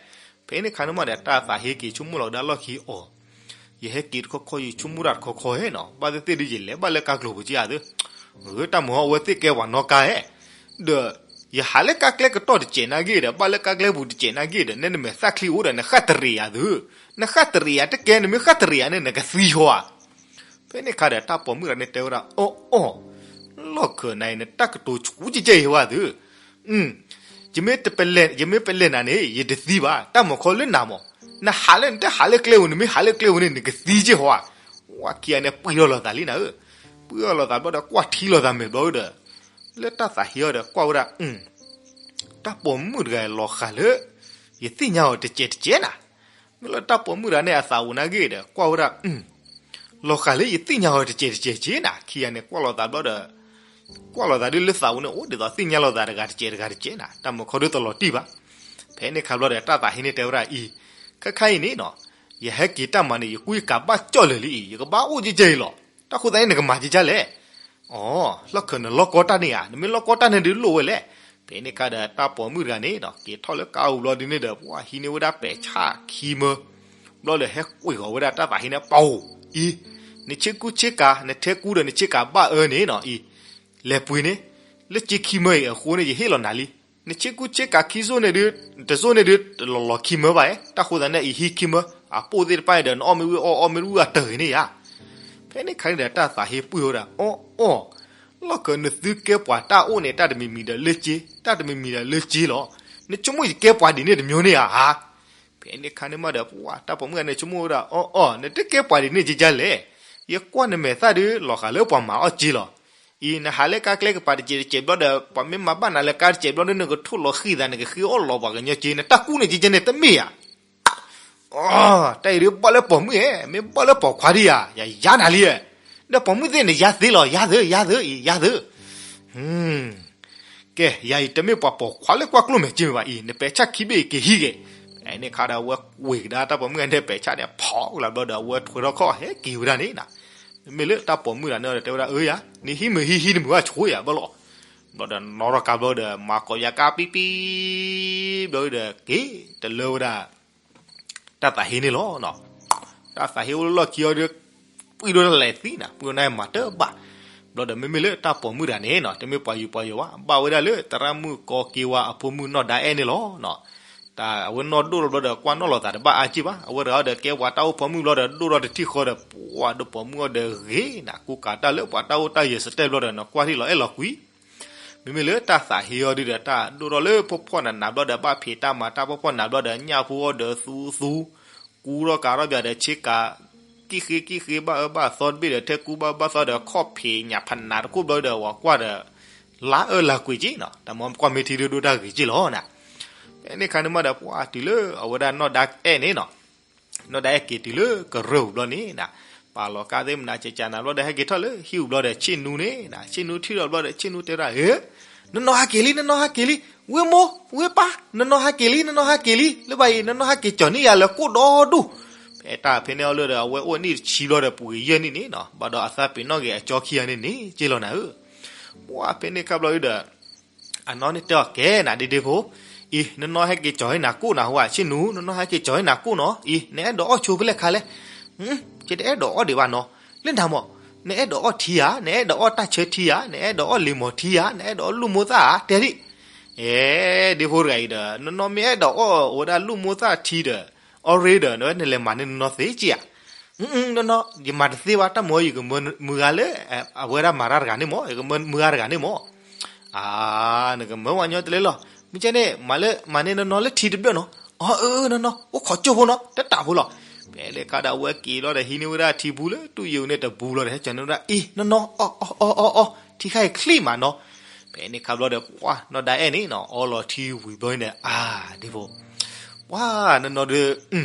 ဖဲန့ၣ်ခါန့ၣ်မးဒီး တၢ်သးဟ့က့ၤဆိကမိၣ်လီၤကဒါလီၢ်ခံအီၤ ယဟဲက့ၤတခီခီ ယဆိကမိၣ်တၢ်တခီခီဧါနီၤ, ဘၣ်သ့ၣ်သ့ၣ်ဒုး ယလဲၤဘၣ်လၢကါကျိၤပူၤက့ၢ်ဧါသၢ, ဂ့ၤတၢ်မုာ်ဟီ အဝဲသ့ၣ်ကဲပှၤနီၣ်ကါဧါ, ဒီး ယဟးလၢကါကျဲကတီၢ်တစဲးနာ်က့ဒီး ဘၣ်လၢကါကျဲပူၤတစဲးနာ်က့ဒီး နဲနမဲာ်သၣ်ချံအိၣ်ဒီး နဃၣ်တရံးယၤသု, နဃၣ်တရံးယၤတကဲ နမ့ၢ်ဃၣ်တရံးယၤန့ၣ် နကသံဟီဧါ. ဖဲန့ၣ်ခါဒီး တၢ်ပိာ်မုၣ်တဂၤန့ၣ်တဲဝဲဒၣ် အီၣ်အီၣ်, လီၢ်ခၢၣ်နၤအံၤ နတၢ်ကတိၤဆူကဲကဲအံၤဝဲသု ယမ့ၢ်ပလဲၤနၤန့ၣ် ယတသံဘၣ်, တၢ်မၤခီလၢနၤမး, နဟးလၢ နတဟးလၢကျဲပူၤ နမ့ၢ်ဟးလၢကျဲပူၤန့ၣ် နကသံက့ၢ်ဟီဧါ. ဝဲခံဂၤန့ၣ် ပှံၢ်ထီၣ်လိာ်သးလံနၤဧၢ, ပှံၢ်ထီၣ်လိာ်သးဘျီဒီး ကွၢ်ထံလိာ်သးမဲာ်ဘျီဒီး, လၢတၢ်သးဟ့အီၤဒီး ကွၢ်ဝဲဒၣ် တၢ်ပိာ်မုၣ်တဂၤအံၤ လီၤဃာ်လၢ ယသ့ၣ်ညါအီၤတစဲးတကဲးနၤ. မ့ၢ်လၢတၢ်ပိာ်မုၣ်တဂၤန့ၣ် အသးအိၣ်နာ်က့ဒီး ကွၢ်ဝဲဒၣ် လီၤဃာ်လၢယသ့ၣ်ညါအီၤတစဲးတကဲးက့ၢ်နၤ. ခံဂၤန့ၣ် ကွၢ်လိာ်သးဘျီဒီး ကွၢ်လိာ်သးဒ်လၢသးအိၣ်န့ၣ် အိၣ်ဒ်သိးသ့ၣ်ညါလိာ်သးတဂၤတစဲးတဂၤတစဲးနၤ, တၢ်မၤခီဒ်သိးလီၤတံၢ်ဘၣ်. ဖဲန့ၣ်ခါဘျီဒီး တၢ်သးဟ့န့ၣ်တဲဝဲဒၣ်အံၤ, ခဲခါအံၤန့ၣ်နီၤ, ယဟဲက့ၤတၢ်မၤန့ၣ် ယကူယကၤဘၣ်ကၠီၣ်လၢာ်လံအံၤ, ယကဘၣ်အိၣ်ကဲကဲအံၤလီၤ. တၢ်ဃိသတးန့ၣ် နကမၤကဲကဲလဲၣ်. အီ, လီၢ်ခၢၣ်နလီၢ်ကီတၢ်န့ၣ်ဧါ, နမ့ၢ်လီၢ်ကီတၢ်န့ၣ်ဒုးလိၣ်ဝဲလဲၣ်. ဖဲန့ၣ်ခါဒီး တၢ်ပိာ်မုၣ်တဂၤန့ၣ်နီၤ က့ၤထီၣ်လၢကါပူၤဘျီဒ်န့ၣ်ဒီး ပှၤဟံးန့ၢ်ဝဲဒၣ်ပဲာ်ဆၣ်ခံမၢ, ဘျီဒီးဟဲကွံာ်ဃီၤဝဲဒၣ်တၢ်သးဟ့န့ၣ် ပအိၣ်အံၤ, နဆ့ကူဆ့ကၤ နထဲကူဒီးနဆ့ကၤဘၣ်အၢန့ၣ်နီၤအံၤ, လဲၤပှ့ၤန့ၣ်, လၢက့ခံမၢအံၤအဃိန့ၣ် ယဟ့ၣ်လီၤနၤလံ. နဆ့ကူဆ့ကၤခံစိန့ၣ်ဒုး, တစိန့ၣ်ဒုး တလီၤလီၤခံမၢဘၣ်ဧါ, တၢ်ဃိသတးန့ၣ်အံၤဟံးခံမၢ, အပိၢ်သ့ၣ်တဖၣ်န့ၣ်ဒီး နအီၣ်မ့ၢ်ဝံၣ်အီၣ် အီၣ်မ့ၢ်ဝံၣ်အတၢ်ဂ့ၤန့ၣ်ဧါ. ဖဲန့ၣ်ခါန့ၣ်ဒီး တၢ်သးဟ့ပှံၢ်ဝဲဒၣ် အီၣ်အီၣ်, လီၢ်ခၢၣ်နသုကဲပှၤတၢ်အိၣ်န့ၣ် တၢ်တမံၤမံၤဒီးလၢက့, တၢ်တမံၤမံၤဒီးလၢက့လီၤ. နဆိကမိၣ်ယကဲပှၤဒ်န့ၣ်တမံၤန့ၣ်ဧါ. ဖဲန့ၣ်ခါန့ၣ်မးဒီး ပှၤတၢ်ပိာ်မုၣ်ဂၤန့ၣ် ဆိကမိၣ်ဝဲဒၣ် အီၣ်အီၣ် နတကဲပှၤဒ်န့ၣ်ကဲကဲလဲၣ်. ယကွၢ်နမဲာ်သၣ်ဒုး လီၤဃာ်လၢပှၤမၤအီၣ်က့လီၤ. အံၤ နဟးလၢကါကျဲကပၤတစဲးတစဲးဘျီဒီး ပှၤမ့ၢ်မၤဘၣ်နၤလၢကါတစဲးဘျီဒီး နကထိၣ်လီၤဃံၤသး နကဃ့အီၣ်လီၤပှၤကညီက့, နတၢ်ကူၣ်န့ၣ်ကဲကဲန့ၣ်တမ့ၢ်ဧါ. အီ, တၢ်အံၤဒုးဘၣ်လၢပိာ်မုၣ်ဧါ, မ့ၢ်ဘၣ်လၢပိာ်ခွါဒံးဧါ, ယၤယါနၤလံဧါ. ဒီးပိာ်မုၣ်သ့ၣ်န့ၣ် ယါသ့လီၤ, ယါသ့, ယါသ့, ယါသ့. ကဲ, ယၤအံၤတမ့ၢ်ပှၤပိာ်ခွါလၢကွၢ်ကျိၣ်မဲာ်က့ဘၣ်အံၤ, နပဲာ်ဆၣ်ခံဘ့ၣ်အံၤက့ၤဟံးဂ့ၤ. ဖဲန့ၣ်ခါဒီး အဝဲကွံာ်ကဒါတၢ်ပိာ်မုၣ်ဂၤန့ၣ် ပဲာ်ဆၣ်န့ၣ် ဖီၣ်ကလးဘျီဒီး အဝဲထွဲထီၣ်ခီၣ်ဟဲက့ၤဝဲဒၣ်န့ၣ်နၤ. မ့မ့ၢ်လၢတၢ်ပိာ်မုၣ်တဂၤန့ၣ်ဒီး တဲဝဲဒၣ် အၢယၤ, နဟံးမုာ်ဟံးဟံး နမုာ်ဘၣ်ဆိယၤဘၣ်လီၤ. ဘျီဒီးနီၣ်ထီၣ်ကါဘျီဒီး မၤကိးယၤကါပံပံ, ဘျီဒီးက့ၤတလၢဝဲဒၣ် တၢ်သးဟ့န့ၣ်လီၤ. တၢ်သးဟ့အိၣ်လၢလီၢ်ခံအီၤဒီး ပှံၢ်ဒိၣ်တၢ်လဲၤသံနၤ, ပှံၢ်ဒိၣ်န့ၣ်မၤတၢ်ဘၣ်. ဘျီဒီးမ့မ့ၢ်လၢတၢ်ပိာ်မုၣ်တဂၤန့ၣ်နီၤ, တမ့ၢ်ပှၤယူၤပှၤယီၤဘၣ်, ဘၣ်ဝဲဒၣ်လၢသရၣ်မုၣ်ကီက့ဝါအဖိမုၣ်နီၢ်ဒါအဲၣ်န့ၣ်လီၤ. တၢ်အဝဲနီၢ်ဒိၣ်လီၤဘျီဒီး ကွၢ်နီၣ်လိာ်သးတဘၣ်အါက့ၢ်ဘၣ်, အဝဲတဂၤဒီးကဲပှၤတၢ်အိၣ်ဖိမုၣ်ဘျီဒီး ဒိၣ်ထီၣ်တထံၣ်ဃီဒီး ပှၤဒီးပိာ်မုၣ်အီၤဒီးဂ့ၤနၤ, ကူကၤတၢ်လၢပှၤတၢ်အိၣ်တၢ်ယဲၤစတဲဘျီဒီး နကွၢ်ထံၣ်လီၤအဲၣ်လီၤကွံ မ့မ့ၢ်လၢတၢ်သးဟ့အီၤဒုဒီး တၢ်ဒိၣ်ထီၣ်လၢဖီၣ်ဖီၣ်နးနးဘျီဒီး ဘၣ်ဖံးတၢ်မၤတၢ်ဖီၣ်ဖီၣ်နးဘျီဒီး ညၣ်ဖိအီၤဒီးသူသူ, ကူထီၣ်ကၤထီၣ်ဘၣ်ဒီးဆ့ကၤ ကံၣ်ဃ့ကံၣ်ဃ့ ဘၣ်အၢဘၣ်သီတဘ့ၣ်ဒီး ထဲကူဘၣ်အၢဘၣ်သီဒီး ခီၣ်ဖံးညၣ်ဖးနးတခိၣ်ဘျီဒီး ဝၤကွၢ်ဒီး လါအၢလါကွံာ်က့နီၤ, တၢ်မ့ၢ်ကွၢ်မ့ၢ်ထံဒုဒိၣ်တၢ်ဂ့ၤက့လီၤနၤ. ဖဲန့ၣ်ခါန့ၣ်မးဒီး ပှၤတုၤလၢအဝဲဒၣ်နီၢ်ဒါအဲၣ်န့ၣ်နီၤ နီၢ်ဒါအဲၣ်က့ၤတုၤလၢကရၢၢ်ပူၤဘျီန့ၣ်နၤ, ပာ်လီၤကါသ့ၣ်မနၤ ကကနၤဘျီဒီး ဟဲက့ၤထီၣ်လၢဟံၣ်ပူၤဘျီဒီး ဆ့ၣ်နူန့ၣ်နၤ, ဆ့ၣ်နူထံၣ်ထီၣ်ဘျီဒီး ဆ့ၣ်နူတဲဒၣ်ဧၢ, နနီၢ်ဟးက့ၤလံ နနီၢ်ဟးက့ၤလံ, ဝ့ၢ်မိၢ် ဝ့ၢ်ပၢ် နနီၢ်ဟးက့ၤလံ နနီၢ်ဟးက့ၤလံ, လၢဘၣ်အံၤ နနီၢ်ဟးက့ၤကၠီၤန့ၢ်ယၤလၢကိၣ်ဒီဒူၣ်. ဖဲတၢ်ဖဲန့ၣ်အီၤလၢဒီး အဝဲအိၣ်နံၣ်တဆံဘျီဒီး ပူၤဂ့ၤယဲၢ်နံၣ်န့ၣ်နၤ, ဘၣ်ဒီးအသးပ့ၤနီၣ်ဂ့ၤအကၠီခံဂၤန့ၣ်န့ၣ် က့လီၤနၤဧၢ. ပှၤဖဲန့ၣ်ခါဘျီဒီး အနီၢ်န့ၣ်တဲအီၤကဲနၤ ဒ့ဒ့ဖိ, အံၤ နနီၢ်ဟဲက့ၤကၠီၤဟ့ၣ်နၤကိၣ်နၤဟိဧါ, ဆ့ၣ်နူ နနီၢ်ဟဲက့ၤကၠီၤဟ့ၣ်နၤကိၣ်နီၤ, အံၤ နအဲၣ်ဒိးအီၣ်ဆိဖဲလဲၣ်ခါလဲၣ်. ယတအဲၣ်ဒိးအီၣ်ဒံးဘၣ်နီၤ. လၢနၤမၢ်, နအဲၣ်ဒိးအီၣ်ထံဧါ, နအဲၣ်ဒိးအီၣ်တၢ်ဆၢထံဧါ, နအဲၣ်ဒိးအီၣ်လံာ်မီၤထံဧါ, နအဲၣ်ဒိးအီၣ်လူၢ်မိၢ်သၣ်ဧါ, တဲဒံး. အဲ ဒ့ဖိတဂၤအံၤဒီး နနီၢ်မ့ၢ်အဲၣ်ဒိးအီၣ်ဝဲဒၣ်လူၢ်မိၢ်သၣ်ထံဒီး အီရ့ဒီး နဝဲနလဲၤမၤန့ၢ်နနီၢ်သ့က့ဧါ. နနီၢ် ယမၤတသ့ဘၣ်, တၢ်မၢယကမၢမုၢ်ဂၤလၢ အဝဲဒၣ်မၤတၢ်တဂၤန့ၣ်မၢ်, ယကမၢမုၢ်ဂၤတဂၤန့ၣ်မၢ်. အါ နကမၢဝဲညီတလဲလီၤ. မ့ၢ်ကဲန့ၣ် မၤလၢ မၤန့ၢ်နနီၢ်လၢထံတဘျၢၣ်နီၤ. အီ အၢ အၢ နနီၢ် အိၣ်ခိးကၠိဖိနီၤ, တတးဖိလီၤ. ဖဲန့ၣ်ခါဒီး အဝဲက့ၤလီၤဒီး ဟံးန့ၢ်ဝဲဒၣ်ထံပူၤလၢတူၢ်ယိာ်န့ၣ်တပူၤလီၤဒီး ဟဲကၠီၤန့ၢ်ဝဲဒၣ် အံၤ နနီၢ် အီ အီ အီ အီ အီ ထံခါအံၤချံမးနီၤ. ဖဲန့ၣ်ခါဘျီဒီး ပှၤနီၢ်ဒါအဲၣ်န့ၣ်နီၤ အီလီၤထံဝံၤဘျီန့ၣ်ဒီး အါ ဒ့ဖိ ပှၤ နနီၢ်ဒီး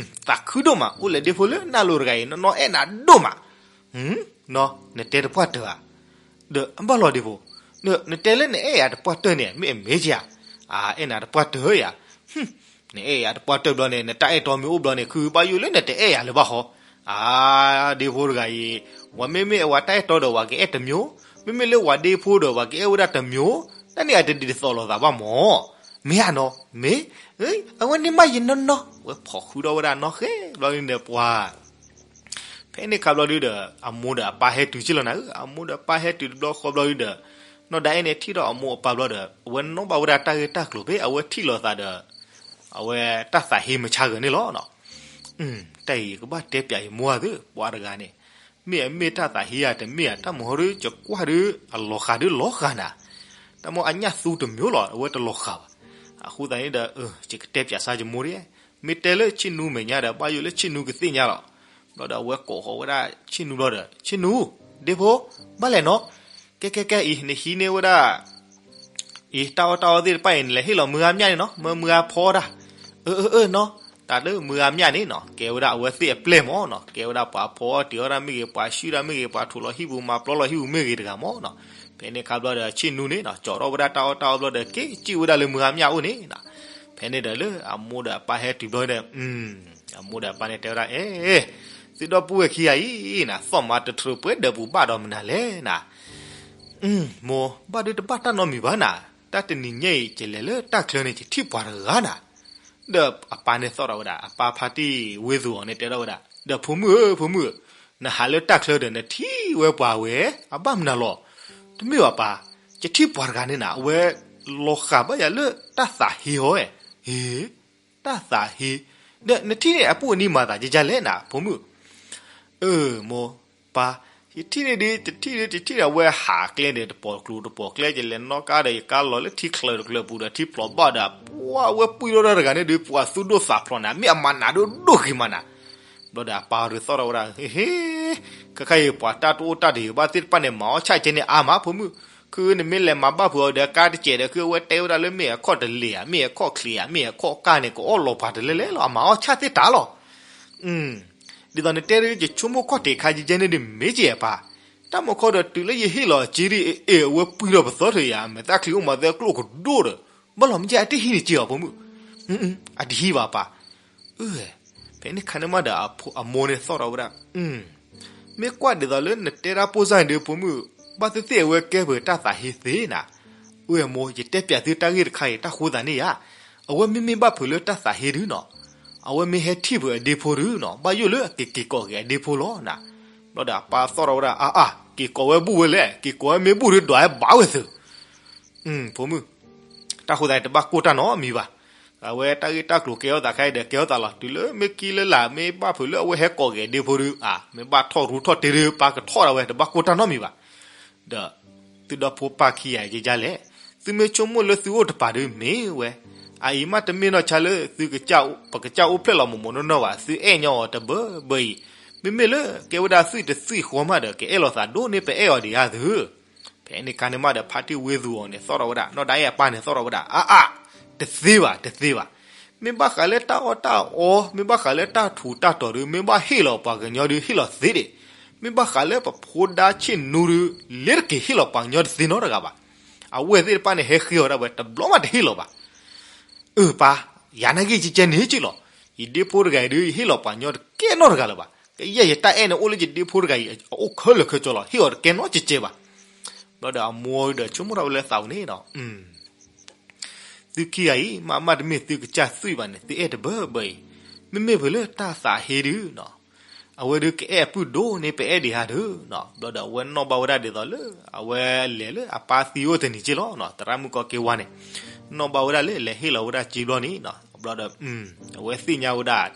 သးခုဒိၣ်မး အိၣ်လဲၤဒ့ဖိလၢနၢ်လိၤတဂၤအံၤ နနီၢ်အဲၣ်နၤဒိၣ်မး. နီၢ် နတဲတပှၢ်တၢၢ်ဧါ. ဒီးအဘၣ်လီၤဒ့ဖိ, နတဲလၢနအဲၣ်ယၤတပှၢ်တၢၢ်န့ၣ် မ့ၢ်အမ့ၢ်က့ဧါ. အါ အဲၣ်နၤတပှၢ်တၢၢ်ဧါ. နအဲၣ်ယၤတပှၢ်တၢၢ်ဘျီန့ၣ် နတၢ်အဲၣ်တီမ့ၢ်အိၣ်ဘျီန့ၣ် ခုဘၣ်ယိၣ်လၢနတအဲၣ်ယၤလၢၤဘၣ်ဟီ. အါ ဒ့ဖိတဂၤအံၤ, ဝဲမ့မ့ၢ်အဝဲတၢ်အဲၣ်တီဒီး ဝဲကအဲၣ်တမျိုး, မ့မ့ၢ်လၢဝဲဒ့ဖိဒီး ဝဲကအဲၣ်ဝဲဒၣ်တမျိုး, တၢ်န့ၣ်အတဒ်သိးလိာ်သးဘၣ်မၢ်. မ့ၢ်ဧါနီၢ်, မ့ၢ်, အဝဲန့ၣ်မးယနီၢ်နီၢ်, ဝဲဖီၣ်ဃုာ်ဒီးဝဲဒၣ်နီၢ်ဃဲဘျီန့ၣ်ဒီးပှၤ ဖဲန့ၣ်ခါဘျီဒုဒီး အမိၢ်ဒီးအပၢ်ဟဲတုၤက့လီၤနၤဧၢ, အမိၢ်ဒီးအပၢ်ဟဲတုၤတဘျီဃီဘျီဒုဒီး နီၢ်ဒါအဲၣ်န့ၣ်ထံၣ်ထီၣ်အမိၢ်အပၢ်ဘျီဒီး အဝဲနီၣ်ဘၣ်ဝဲဒၣ်တၢ်ဂ့ၢ်တၢ်ကျိၤဖဲ အဝဲထံၣ်လိာ်သးဒီး အဝဲတၢ်သးဟ့မုၢ်ဆါဂၤန့ၣ်လီၤ. တၢ်အံၤယကဘၣ်တဲပၠးယမိၢ်ဧါသ့ၣ် ပှၤတဂၤန့ၣ်, မ့ၢ်အမ့ၢ်တၢ်သးဟ့ဧါတမ့ၢ်ဧါ တၢ်မုၢ်ဟီဒုယကွၢ်ဒု အလီၤဃာ်ဒုလီၤဃာ်နၤ, တၢ်မ့ၢ်အညၣ်သူတမျိုးလီၤ အဝဲတလီၤဃာ်ဘၣ်. အဃိသတးန့ၣ်ဒီး ယကတဲပၠးစၢ်ယမိၢ်ဒၣ်, မ့ၢ်တဲလၢဆ့ၣ်နူမဲာ်ညါဒီး ဘၣ်ယိၣ်လၢဆ့ၣ်နူကသ့ၣ်ညါလီၤ. ဘျီဒီးအဝဲကိးဃီၤဝဲဒၣ်ဆ့ၣ်နူဘျီဒီး ဆ့ၣ်နူ, ဒ့ဖိ, ဘၣ်လဲၣ်နီၢ်, ကဲကဲကဲအံၤ နဟံးန့ၢ်ဝဲဒၣ် အံၤ တၢ်အီၣ်တၢ်အီသ့ၣ်တဖၣ်အံၤ နလဲၤဟ့ၣ်လီၤမုၢ်ဂၤမျၢ်န့ၣ်နီၢ်, မၢမုၢ်ဂၤဖီတၢ်. အၢ အၢ အၢ နီၢ်, တၢ်လၢမုၢ်ဂၤမျၢ်န့ၣ်နီၢ် ကဲဝဲဒၣ်အဝဲသ့ၣ်အပျဲၢ်မၢ်နီၢ်, ကဲဝဲဒၣ်ပှၤဖီအီၣ်တ့ၤအီၣ်တၢ်မ့ၢ်ဂ့ၤ, ပှၤဆှုၣ်တၢ်မ့ၢ်ဂ့ၤ, ပှၤထူးလီၤဟံၣ်ပူၤမၤပျီလီၤဟံၣ်ပူၤမ့ၢ်ဂ့ၤတဂၤမၢ်နီၢ်. ဖဲန့ၣ်ခါဘျီဒီး ဆ့ၣ်နူန့ၣ်နီၢ် ကၠီၤထီၣ်ဝဲဒၣ်တၢ်အီၣ်တၢ်အီဘျီဒီး က့ၤစံၣ်ဝဲဒၣ်လၢမုၢ်ဂၤမျၢ်အိၣ်န့ၣ်နီၢ်. ဖဲန့ၣ်ဒီးလၢအမိၢ်ဒီးအပၢ်ဟဲတုၤဘျီဒီး အမိၢ်ဒီးအပၢ်န့ၣ်တဲဝဲဒၣ် အဲ သုဒီပုၢ်ဝဲၢ်ခံဂၤအံၤနၤ သီၣ်မၤတထြၢးပှဲၤဒီးပူၤဘၣ်ဒီးမနုၤလဲၣ်နၤ. မိၢ်, ဘၣ်ဒုတဘၣ်တၢ်နီတမံၤဘၣ်နၤ, တၢ်တနံၤညါအံၤ ယလဲၤလၢတၢ်ချၢန့ၣ် ယထံၣ်ပှၤတဂၤနၤ. ဒီးအပၢ်န့ၣ်သီၣ်ထီၣ်ဝဲဒၣ်, အပၢ်ဖါတံၢ်ဝ့သူအီၤန့ၣ်တဲထီၣ်ဝဲဒၣ်, ဒီးဖိမုၣ်ဧၢ ဖိမုၣ်ဧၢ, နဟးလၢတၢ်ချၢဒီး နထံၣ်ဝဲပှၤဝဲ အဘၣ်မနုၤလီၤ. တမ့ၢ်ဘၣ်ပၢ်, ယထံၣ်ပှၤတဂၤန့ၣ်နၤ အဝဲလီၤဃာ်ဘၣ်ယၤလၢတၢ်သးဟ့အီၤ. ဟ့ တၢ်သးဟ့, ဒီးနထံၣ်န့ၣ်အပူၤအနံၤမၤသးဒ်လဲၣ်နၤ ဖိမုၣ်. အၢ မိၢ်, ပၢ်, ယထံၣ်န့ၣ်ဒုး တထံၣ်ဒုး တထံၣ်ဒီး အဝဲဟးကျဲန့ၣ် တပိာ်ကျိၤတပိာ်ကျဲ ယလဲၤနီၣ်ကါဒီး ယကါလီၤလၢထံချၢတကျၢၤပူၤဒီး ထံဖျိးဘၣ်ဒီး ပှၤဝဲပှံၢ်ထီၣ်တၢ်တဂၤန့ၣ်ဒုး ပှၤသူၣ်ဒိၣ်သးဖျိးနၤ မ့ၢ်အမၤနၤဒိၣ်ဒိၣ်ဂ့ၤမးနၤ. ဘျီဒီးအပၢ်ဒုးသီၣ်ထီၣ်ဝဲဒၣ်, ဟ့ ဟ့ ခဲခါအံၤ ပှၤတၢ်တအိၣ်တၢ်တယၢၤဘၣ်သ့ၣ်တဖၣ်န့ၣ် မၤအီၣ်ဆၣ်ကဲန့ၣ်အါမး ဖိမုၣ်. ခုနမ့ၢ်လဲၤမၤဘၣ်ဖုးအီၤဒီး ကါတစဲးဒီး ခုအဝဲတဲဝဲဒၣ်လၢ မ့ၢ်အခီၣ်တလ့ၢ်ဧါ မ့ၢ်အခီၣ်ချံးဧါ မ့ၢ်အခီၣ်ကၢ်န့ၣ် ကအီၣ်လီၤပှၤတလဲလဲလီၤ အမၤအီၣ်ဆၣ်သ့ၣ်တၢ်လီၤ. ဒ်သိးနတဲဒ် ယဆိကမိၣ်ခီၣ်ထံးခါယဲၢ်န့ၣ်ဒ် မ့ၢ်ကဲအပၢ်, တၢ်မုၢ်ခီဒီးတုၤလၢယဟ့ၣ်လီၤအစ့ဒ် အ့ၣ် အဝဲပှံၢ်ထီၣ်ပသီထၢၣ်ယၤ မဲာ်သၣ်ချံအိၣ်မးသဲကျိၣ်ကဒိၣ်ဒီး ဘၣ်လီၤမ့ၢ်ကဲအတဟံးန့ၢ်စ့အီၤ ဖိမုၣ်. အတဟံးဘၣ်ပၢ်. အၢ ဖဲန့ၣ်ခါန့ၣ်မးဒီး အမိၢ်န့ၣ်သီၣ်ထီၣ်ဝဲဒၣ်, မ့ၢ်ကွၢ်ဒ်သိးလၢနတဲတၢ်ဖိစၢ်န့ၣ်ဒီး ဖိမုၣ်, ဘၣ်သ့ၣ်သ့ၣ်အဝဲကဲပှၤတၢ်သးဟ့သ့နၤ. အၢ အမိၢ် ယတဲပၠးသုတၢ်ဂ့ၢ်တခါအံၤ တၢ်ဃိသးန့ၣ်ဧါ. အဝဲမ့မ့ၢ်ဘၣ်ဖုးလၢတၢ်သးဟ့ဒုနီၤ, အဝဲမ့ၢ်ဟဲထံၣ်ဖုးအဒ့ဖိဒုနီၤ ဘၣ်ယိၣ်လၢအက့ၤက့ၤကိးက့ၤအဒ့ဖိလီၤနၤ. ဘျီဒီးအပၢ်သီၣ်ထီၣ်ဝဲဒၣ် အါအါ က့ၤကိးဝဲဘူၣ်ဝဲလဲၣ်, က့ၤကိးဝဲမ့ၢ်ဘူၣ်ဒုဒီးဟဲဘၣ်ဝဲသု ဖိမုၣ်, တၢ်ဃိသးန့ၣ်တဘၣ်ကိၢ်တၢ်နီတမံၤဘၣ်. အဝဲတၢ်ဂ့ၢ်တၢ်ကျိၤကဲထီၣ်သးခါအံၤဒီး ကဲထီၣ်သးလီၤ. တုၤလၢမ့ၢ်ကံလၢလာ် မ့ၢ်ဘၣ်ဖုးလၢအဝဲဟဲကိးက့ၤအဒ့ဖိဒု အါ မ့ၢ်ဘၣ်ထီၣ်ရူထီၣ်တ့ၢ်ဒု ပၢ်ကထီၣ်ဒၣ်ဝဲ တဘၣ်ကိၢ်တၢ်နီတမံၤဘၣ်. ဒီး သုဒီဖိပၢ်ခံဂၤအံၤကယါလဲၣ်, သုမ့ၢ်ဆိကမိၣ်လၢသုအိၣ်တပၤဒုမ့ၢ်ဝဲ, အအံၤမးတမ့ၢ်နီၢ်ဆါလၢသုကစၢ် ပကစၢ်အိၣ်ဖျဲၣ်လီၤမိၢ်မိၢ်နီၢ်နီၢ်ဘၣ်, သုအဲၣ်ညီအီၤတဘၢဘၢအံၤ, မ့မ့ၢ်လၢကဲဝဲဒၣ်သွံၣ်တသွံၣ်ဃီမးဒီး ကအဲၣ်လိာ်သးဒိၣ်န့ၢ်ပအဲၣ်အီၤဒံးဧါသု. ဖဲန့ၣ်ခါန့ၣ်မးဒီး ဖါတံၢ်ဝ့သူအီၤန့ၣ် သီၣ်ထီၣ်ဝဲဒၣ်, နီၢ်ဒါအဲၣ်အပၢ်န့ၣ်သီၣ်ထီၣ်ဝဲဒၣ်, အါအါ, တသ့ဘၣ် တသ့ဘၣ်. မ့ၢ်ဘၣ်ဃးလၢတၢ်အီၣ်တၢ်အီ, မ့ၢ်ဘၣ်ဃးလၢတၢ်ထူးတၢ်တီၤဒု မ့ၢ်ဘၣ်ဟ့ၣ်လီၤပှၤကညီဒု ဟ့ၣ်လီၤသ့ဒံး, မ့ၢ်ဘၣ်ဃးလၢပဖိဒါဆ့ၣ်နူဒု လၢတက့ၤဟ့ၣ်လီၤပှၤကညီတသ့နီတဂၤဘၣ်. အဝဲသ့ၣ်တဖၣ်န့ၣ် ဟဲဃ့အီၤဒၣ်ဝဲ တဘျီမးတဟ့ၣ်လီၤဘၣ်. အၢ ပၢ်, ယၤနာ်က့ၤကဲကဲန့ၣ်က့လီၤ. ယဒ့ဖိတဂၤအံၤဒု ယဟ့ၣ်လီၤပှၤကညီတကဲနီတဂၤလၢၤဘၣ်. ကယဲၢ်ယတၢ်အဲၣ်န့ၣ် အိၣ်လၢယဒ့ဖိတဂၤအံၤ အအိၣ်ခဲလၢာ်ခဲဆ့လီၤ. ဟ့ၣ်အီၤတကဲနီတကဲဘၣ်. ဘျီဒီးအမိၢ်ဒီးဆိကမိၣ်ထီၣ်ဝဲလၢသးပူၤန့ၣ်ဒီး အၢ သုခံဂၤအံၤ မ့မ့ၢ်တမ့ၢ်သုကစၢ်သွံၣ်ဘၣ်န့ၣ် သုအဲၣ်တဘၢဘၢအံၤ, မ့မ့ၢ်ဖဲလၢတၢ်သးဟ့ဒုးနီၤ အဝဲဒုးကအဲၣ်အပုၢ်ဒိၣ်န့ၣ် ပအဲၣ်ဒံးဟးဒုးနီၤ, ဘျီဒီးအဝဲနီၣ်ဘၣ်ဝဲဒၣ်ဒ်သိးလၢ အဝဲလဲၤလၢအပၢ်သံအိၣ်တနံၤက့လီၤနီၤ, သရၣ်မုၣ်ကီၢ်က့ဝါန့ၣ် နီၣ်ဘၣ်ဝဲဒၣ်လၢလဲၤဟ့ၣ်လီၤဝဲဒၣ်စ့ဘျီန့ၣ်နီၤ, ဘျီဒီး အဝဲသ့ၣ်ညါဝဲဒၣ်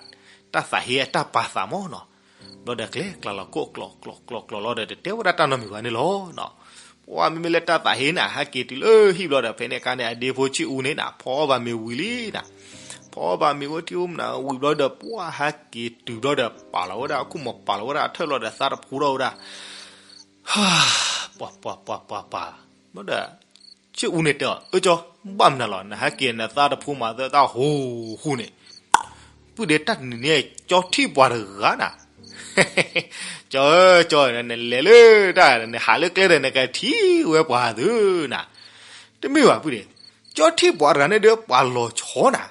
တၢ်သးဟ့အတၢ်ပာ်သးမးနီၤ, ဘျီဒီးကျဲကျါလီၤကိးကျီးကျီးကျီးကျီးလီၤဒီး တတဲဝဲဒၣ်တၢ်နီတမံၤဘၣ်န့ၣ်လီၤနီၤ. ပှၤမ့မ့ၢ်လၢတၢ်သးဟ့န့ၣ် ဟဲက့ၤတုၤလၢဟံၣ်ဘျီဒီး ဖဲန့ၣ်အခါန့ၣ် အဒ့ဖိဆ့ၣ်အူန့ၣ်နၤ ဖီအီၣ်ဘၣ်မ့ၤဝံၤလံနၤ, ဖီအီၣ်ဘၣ်မ့ၤဝဲထံၣ်အိၣ်မနုၤဝံၤဘျီဒီး ပှၤဟဲက့ၤတုၤဘျီဒီး ပာ်လီၤဝဲဒၣ်အခိၣ်မး ပာ်လီၤဝဲဒၣ်အထၢၣ်လီၤဒီး သးတဖိထီၣ်ဝဲဒၣ် ပှၤပှၤပှၤပှၤပှၤ, ဘျီဒီး ဆ့ၣ်အူန့ၣ်တဲအီၤ အၢကၠီ, ဘၣ်မနုၤလီၤ နဟဲက့ၤနသးတဖိမးသၢတၢ်ဟူးဟူးန့ၣ်, ပုၢ်ဒ့တၢ်တနံၤန့ၣ် ကၠီထံၣ်ပှၤတဂၤနၤ, ကၠီဧၢ ကၠီဧၢ နလဲၤလၢတၢ် နဟးလၢကျဲဒီး နကထံၣ်ဝဲပှၤသုနၤ, တမ့ၢ်ဘၣ်ပုၢ်ဒ့, ကၠီထံၣ်ပှၤတဂၤန့ၣ်ဒီး ပှၤလီၤဆီနၤ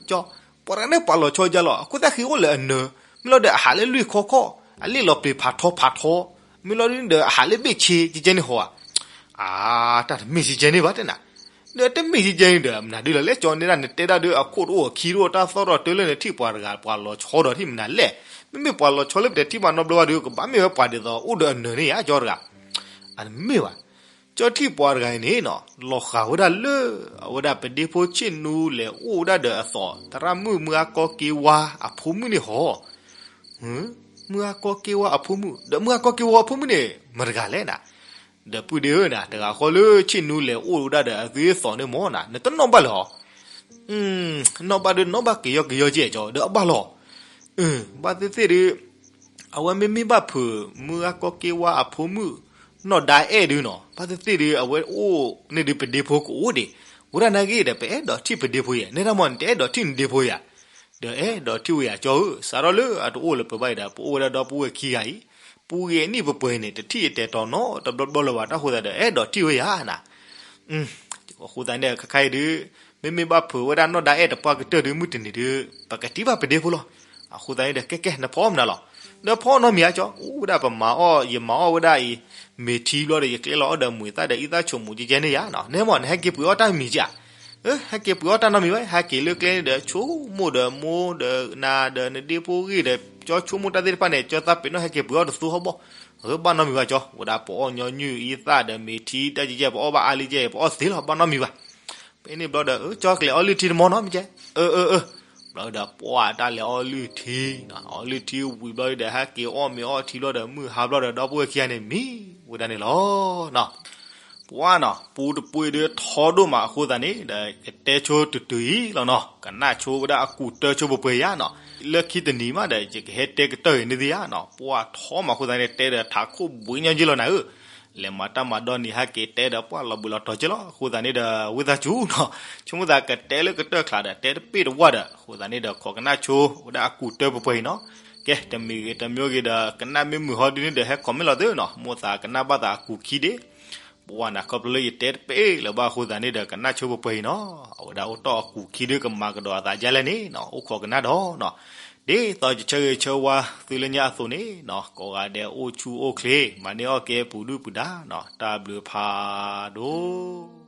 ကၠီ, ပှၤတဂၤန့ၣ်ပှၤလီၤဆီကလီၤ, အခိၣ်သၣ်ဃံအိၣ်လၢအနၢၤ, မ့ၢ်လီၤဒီးအဟးလၢလွံၢ်ခီခီ, အလ့ၣ်လီၤပျံၤဖးထီဖးထီ, မ့ၢ်လီၤဒီးအဟးလၢဘ့ၣ်ဆ့ကဲကဲန့ၣ်ဟီဧါ, အါ, တၢ်တမ့ၢ်ကဲကဲန့ၣ်ဘၣ်တဲနၤ, ဒီးတမ့ၢ်ကဲကဲန့ၣ်ဒီး မနုၤဒ်လဲၣ်လဲၣ်ကၠီန့ၣ်ဒၣ် နတဲဒၣ်ဒီးအခိၣ်တအိၣ်အခံတအိၣ် တၢ်သီၣ်ထီၣ်တၢလၢနထံၣ်ပှၤတဂၤ ပှၤလီၤဆီဒီးထံၣ်မနုၤလဲၣ်, မ့မ့ၢ်ပှၤလီၤဆီလၢပတထံၣ်ဘၣ်နီတဘျီဘၣ်ဒီး ကဘၣ်မ့ၢ်ဝဲပှၤဒ်သိးအိၣ်ဒီးအနၢၤန့ၣ်ဧါ ကၠီတဂၤ, အတမ့ၢ်ဘၣ် ကၠီထံၣ်ပှၤတဂၤအံၤန့ၣ်နီၤ လီၤဃာ်ဝဲဒၣ်လၢ အဝဲဒၣ်ပဒ့ဖိဆ့ၣ်နူလဲၤအိၣ်ဝဲဒၣ်ဒီးအသီၣ် သရၣ်မုၣ်မုၢ်ဂၤကီၢ်က့ဝါအဖိမုၣ်န့ၣ်ဟီ, မုၢ်ဂၤကီၢ်က့ဝါအဖိမုၣ် ဒီးမုၢ်ဂၤကီၢ်က့ဝါအဖိမုၣ်န့ၣ် မတဂၤလဲၣ်နၤ, ဒီးပုၢ်ဒ့ဧၢနၤ တဂၤဃီလၢဆ့ၣ်နူလဲၤအိၣ်ဝဲဒၣ်ဒီးအသုသီၣ်န့ၣ်မ့ၢ်နၤ နတနီၣ်ဘၣ်လၢၤဟီ နီၣ်ဘၣ်ဒီးနီၣ်ဘၣ်ကယီကယီကဲကၠီ ဒီးအဘၣ်လီၤ, ဘၣ်သ့ၣ်သ့ၣ်ဒီး အဝဲမ့မ့ၢ်ဘၣ်ဖုး မုၢ်ဂၤကီၢ်က့ဝါအဖိမုၣ် နီၢ်ဒါအဲၣ်ဒုးနီၤ ဘၣ်သ့ၣ်သ့ၣ်ဒီး အဝဲအိၣ်န့ၣ်ဒုးပဒ့ဖိကအိၣ်ဒံး, ဝဲဒၣ်နာ်က့ဒီး ပအဲၣ်ဒိးထံၣ်ပဒ့ဖိယဲၢ် နဲဒၣ်မ့ၢ်နတအဲၣ်ဒိးထံၣ်နဒ့ဖိယဲၢ်, ဒီးအဲၣ်ဒိးထံၣ်ဝဲယဲၢ်ကၠီဧၢ စးထီၣ်လၢအတအိၣ်လၢပှၤဘၣ်အံၤဒီး ပအိၣ်ဝဲဒၣ်ဒီပုၢ်ဝဲၢ်ခံဂၤအံၤ, ပူၤဂ့ၤနံၣ်ပပှဲၤန့ၣ် တထံၣ်အတဲာ်တီၤနီတဘျီဘျီလၢၤဘၣ် တၢ်ဃိသတးဒီး အဲၣ်ဒိးထံၣ်ဝဲယဲၢ်နၤ အဃိသတးန့ၣ် ခဲခါအံၤဒုး မ့မ့ၢ်ဘၣ်ဖုးဝဲဒၣ်နီၢ်ဒါအဲၣ်တပှၢ်ကတၢၢ်ဒုး မုၢ်တနံၤဒုး ပကထံၣ်ဘၣ်ပဒ့ဖိလီၤ. အဃိသတးန့ၣ်ဒီး ကဲကဲ နဖီအီၣ်မနုၤလီၤ. ဒီးဖီအီၣ်နီတမံၤဧါကၠီ, အိၣ်ဝဲဒၣ်ပမၤအီၣ် ယမၤအီၣ်ဝဲဒၣ်အံၤ မ့ၤထံဘျီဒီး ယကျဲလီၤအီၣ်ဒီးမုာ်သၣ်ဒီး အံသၣ်ဆိးမူကဲကဲန့ၣ်ယါနီၤ. နဲမ့ၢ် နဟဲက့ၤပှ့ၤအီၣ်တၢ်မံၤဧါ. အၢ ဟဲက့ၤပှ့ၤအီၣ်တၢ်နီတမံၤဘၣ်, ဟဲက့ၤလၢကျဲန့ၣ်ဒီး ဆိကမိၣ်ဒီးမိၢ်ဒီးနၤဒီးနဒ့ဖိဂ့ၢ်ဒီး ကၠီဆိကမိၣ်တၢ်သ့ၣ်တဖၣ်န့ၣ် ကၠီသးပ့ၤနီၣ်ဟဲက့ၤပှ့ၤအီၣ်တသိဟီဘီၣ်. အၢ ဘၣ်နီတမံၤဘၣ်ကၠီ, ဝဲဒၣ်ပအီၣ်ညီနုၢ်အံသၣ်ဒီးမ့ၤထံ တၢ်ကဲကဲ ပအီၣ်ဘၣ်အါလံကဲ ပအီၣ်သ့လီၤ ဘၣ်နီတမံၤဘၣ်. ဖဲန့ၣ်ဘျီဒီး အၢ ကၠီကလဲၤအီၣ်လုၢ်ထံတမီနီၤ မ့ၢ်ကဲ. အၢ အၢ အၢ. ဘျီဒီးပှၢ်တၢ်လဲၤအီၣ်လုၢ်ထံ, အီၣ်လုၢ်ထံဝံၤဘျီဒီး ဟဲက့ၤအီၣ်မ့ၤအီၣ်ထံဘျီဒီး မုၢ်ဟါဘျီဒီး ဒီပုၢ်ဝဲၢ်ခံဂၤန့ၣ် မံဝဲဒၣ်န့ၣ်လီၤ. ပှၢ်နီၤ ပူတပှ့ၤဒုးထီဒိၣ်မးအဃိသတးန့ၣ်ဒီး ကတဲဆိတုၤတုၤအံၤလီၤနီၤ. ကနၣ်ဆိဝဲဒၣ်အကူာ်တၢဆိပှဲၤပှဲၤယါနီၤ. လၢခံတနံၤမးဒီး ယကဟဲတဲကတၢၢ်အံၤန့ၣ်သ့ယါနီၤ. ပှၢ်ထီမးအဃိသတးန့ၣ် တဲဒီးထးခိၣ်ဘှံးညီက့လီၤနၤဧၢ. လဲၤမၤတၢ်မၤဒီနံၤဟဲက့ၤတဲဒီး ပှၢ်လီၤဘှံးလီၤတီၤက့လီၤ. အဃိသတးန့ၣ်ဒီး ဝံသးစူၤနီၤ ဆိကမိၣ်သးကတဲလၢကတၢၢ်ချါဒီး တဲတပ့ၢ်တဝၢ်ဒီး အဃိသတးန့ၣ်ဒီး ခိးကနၣ်ဆိဝဲဒၣ်အကူာ်တၢပှဲၤပှဲၤအံၤနီၤ. ကဲ တမံၤဂ့ၤတမံၤဂ့ၤဒီး ကနၣ်မ့ၢ်မုာ်ဟီဒုန့ၣ်ဒီး ဟဲ comment လီၤသုနီၤ. မိၣ်သးကနၣ်ဘၣ်သးအကူာ်ခံဒ့ ပဝဲနၤ ခီဖျိလၢယတဲတပ့ၢ်လၢၤဘၣ်အဃိသတးန့ၣ်ဒီး ကနၣ်ဆိပှဲၤပှဲၤအံၤနီၤ. အဝဲဒၣ်အိၣ်တီၢ်အကူာ်ခံဒု ကမၤကဒီးအသးဒ်လဲၣ်န့ၣ်နီၤ အိၣ်ခိးကနၣ်ဒီးနီၤ. ဒ်သိးယဆၢဂ့ၤဆၢဝါသုလၢညါအသိးန့ၣ်နီၤ ကိးဂၤဒဲးအိၣ်ဆူၣ်အိၣ်ချ့ မၤန့ၢ်အီၣ်ကဲပူၤဒုၣ်ပူၤဒါနီၤ. တၢ်ဘျုးဖးဒိၣ်.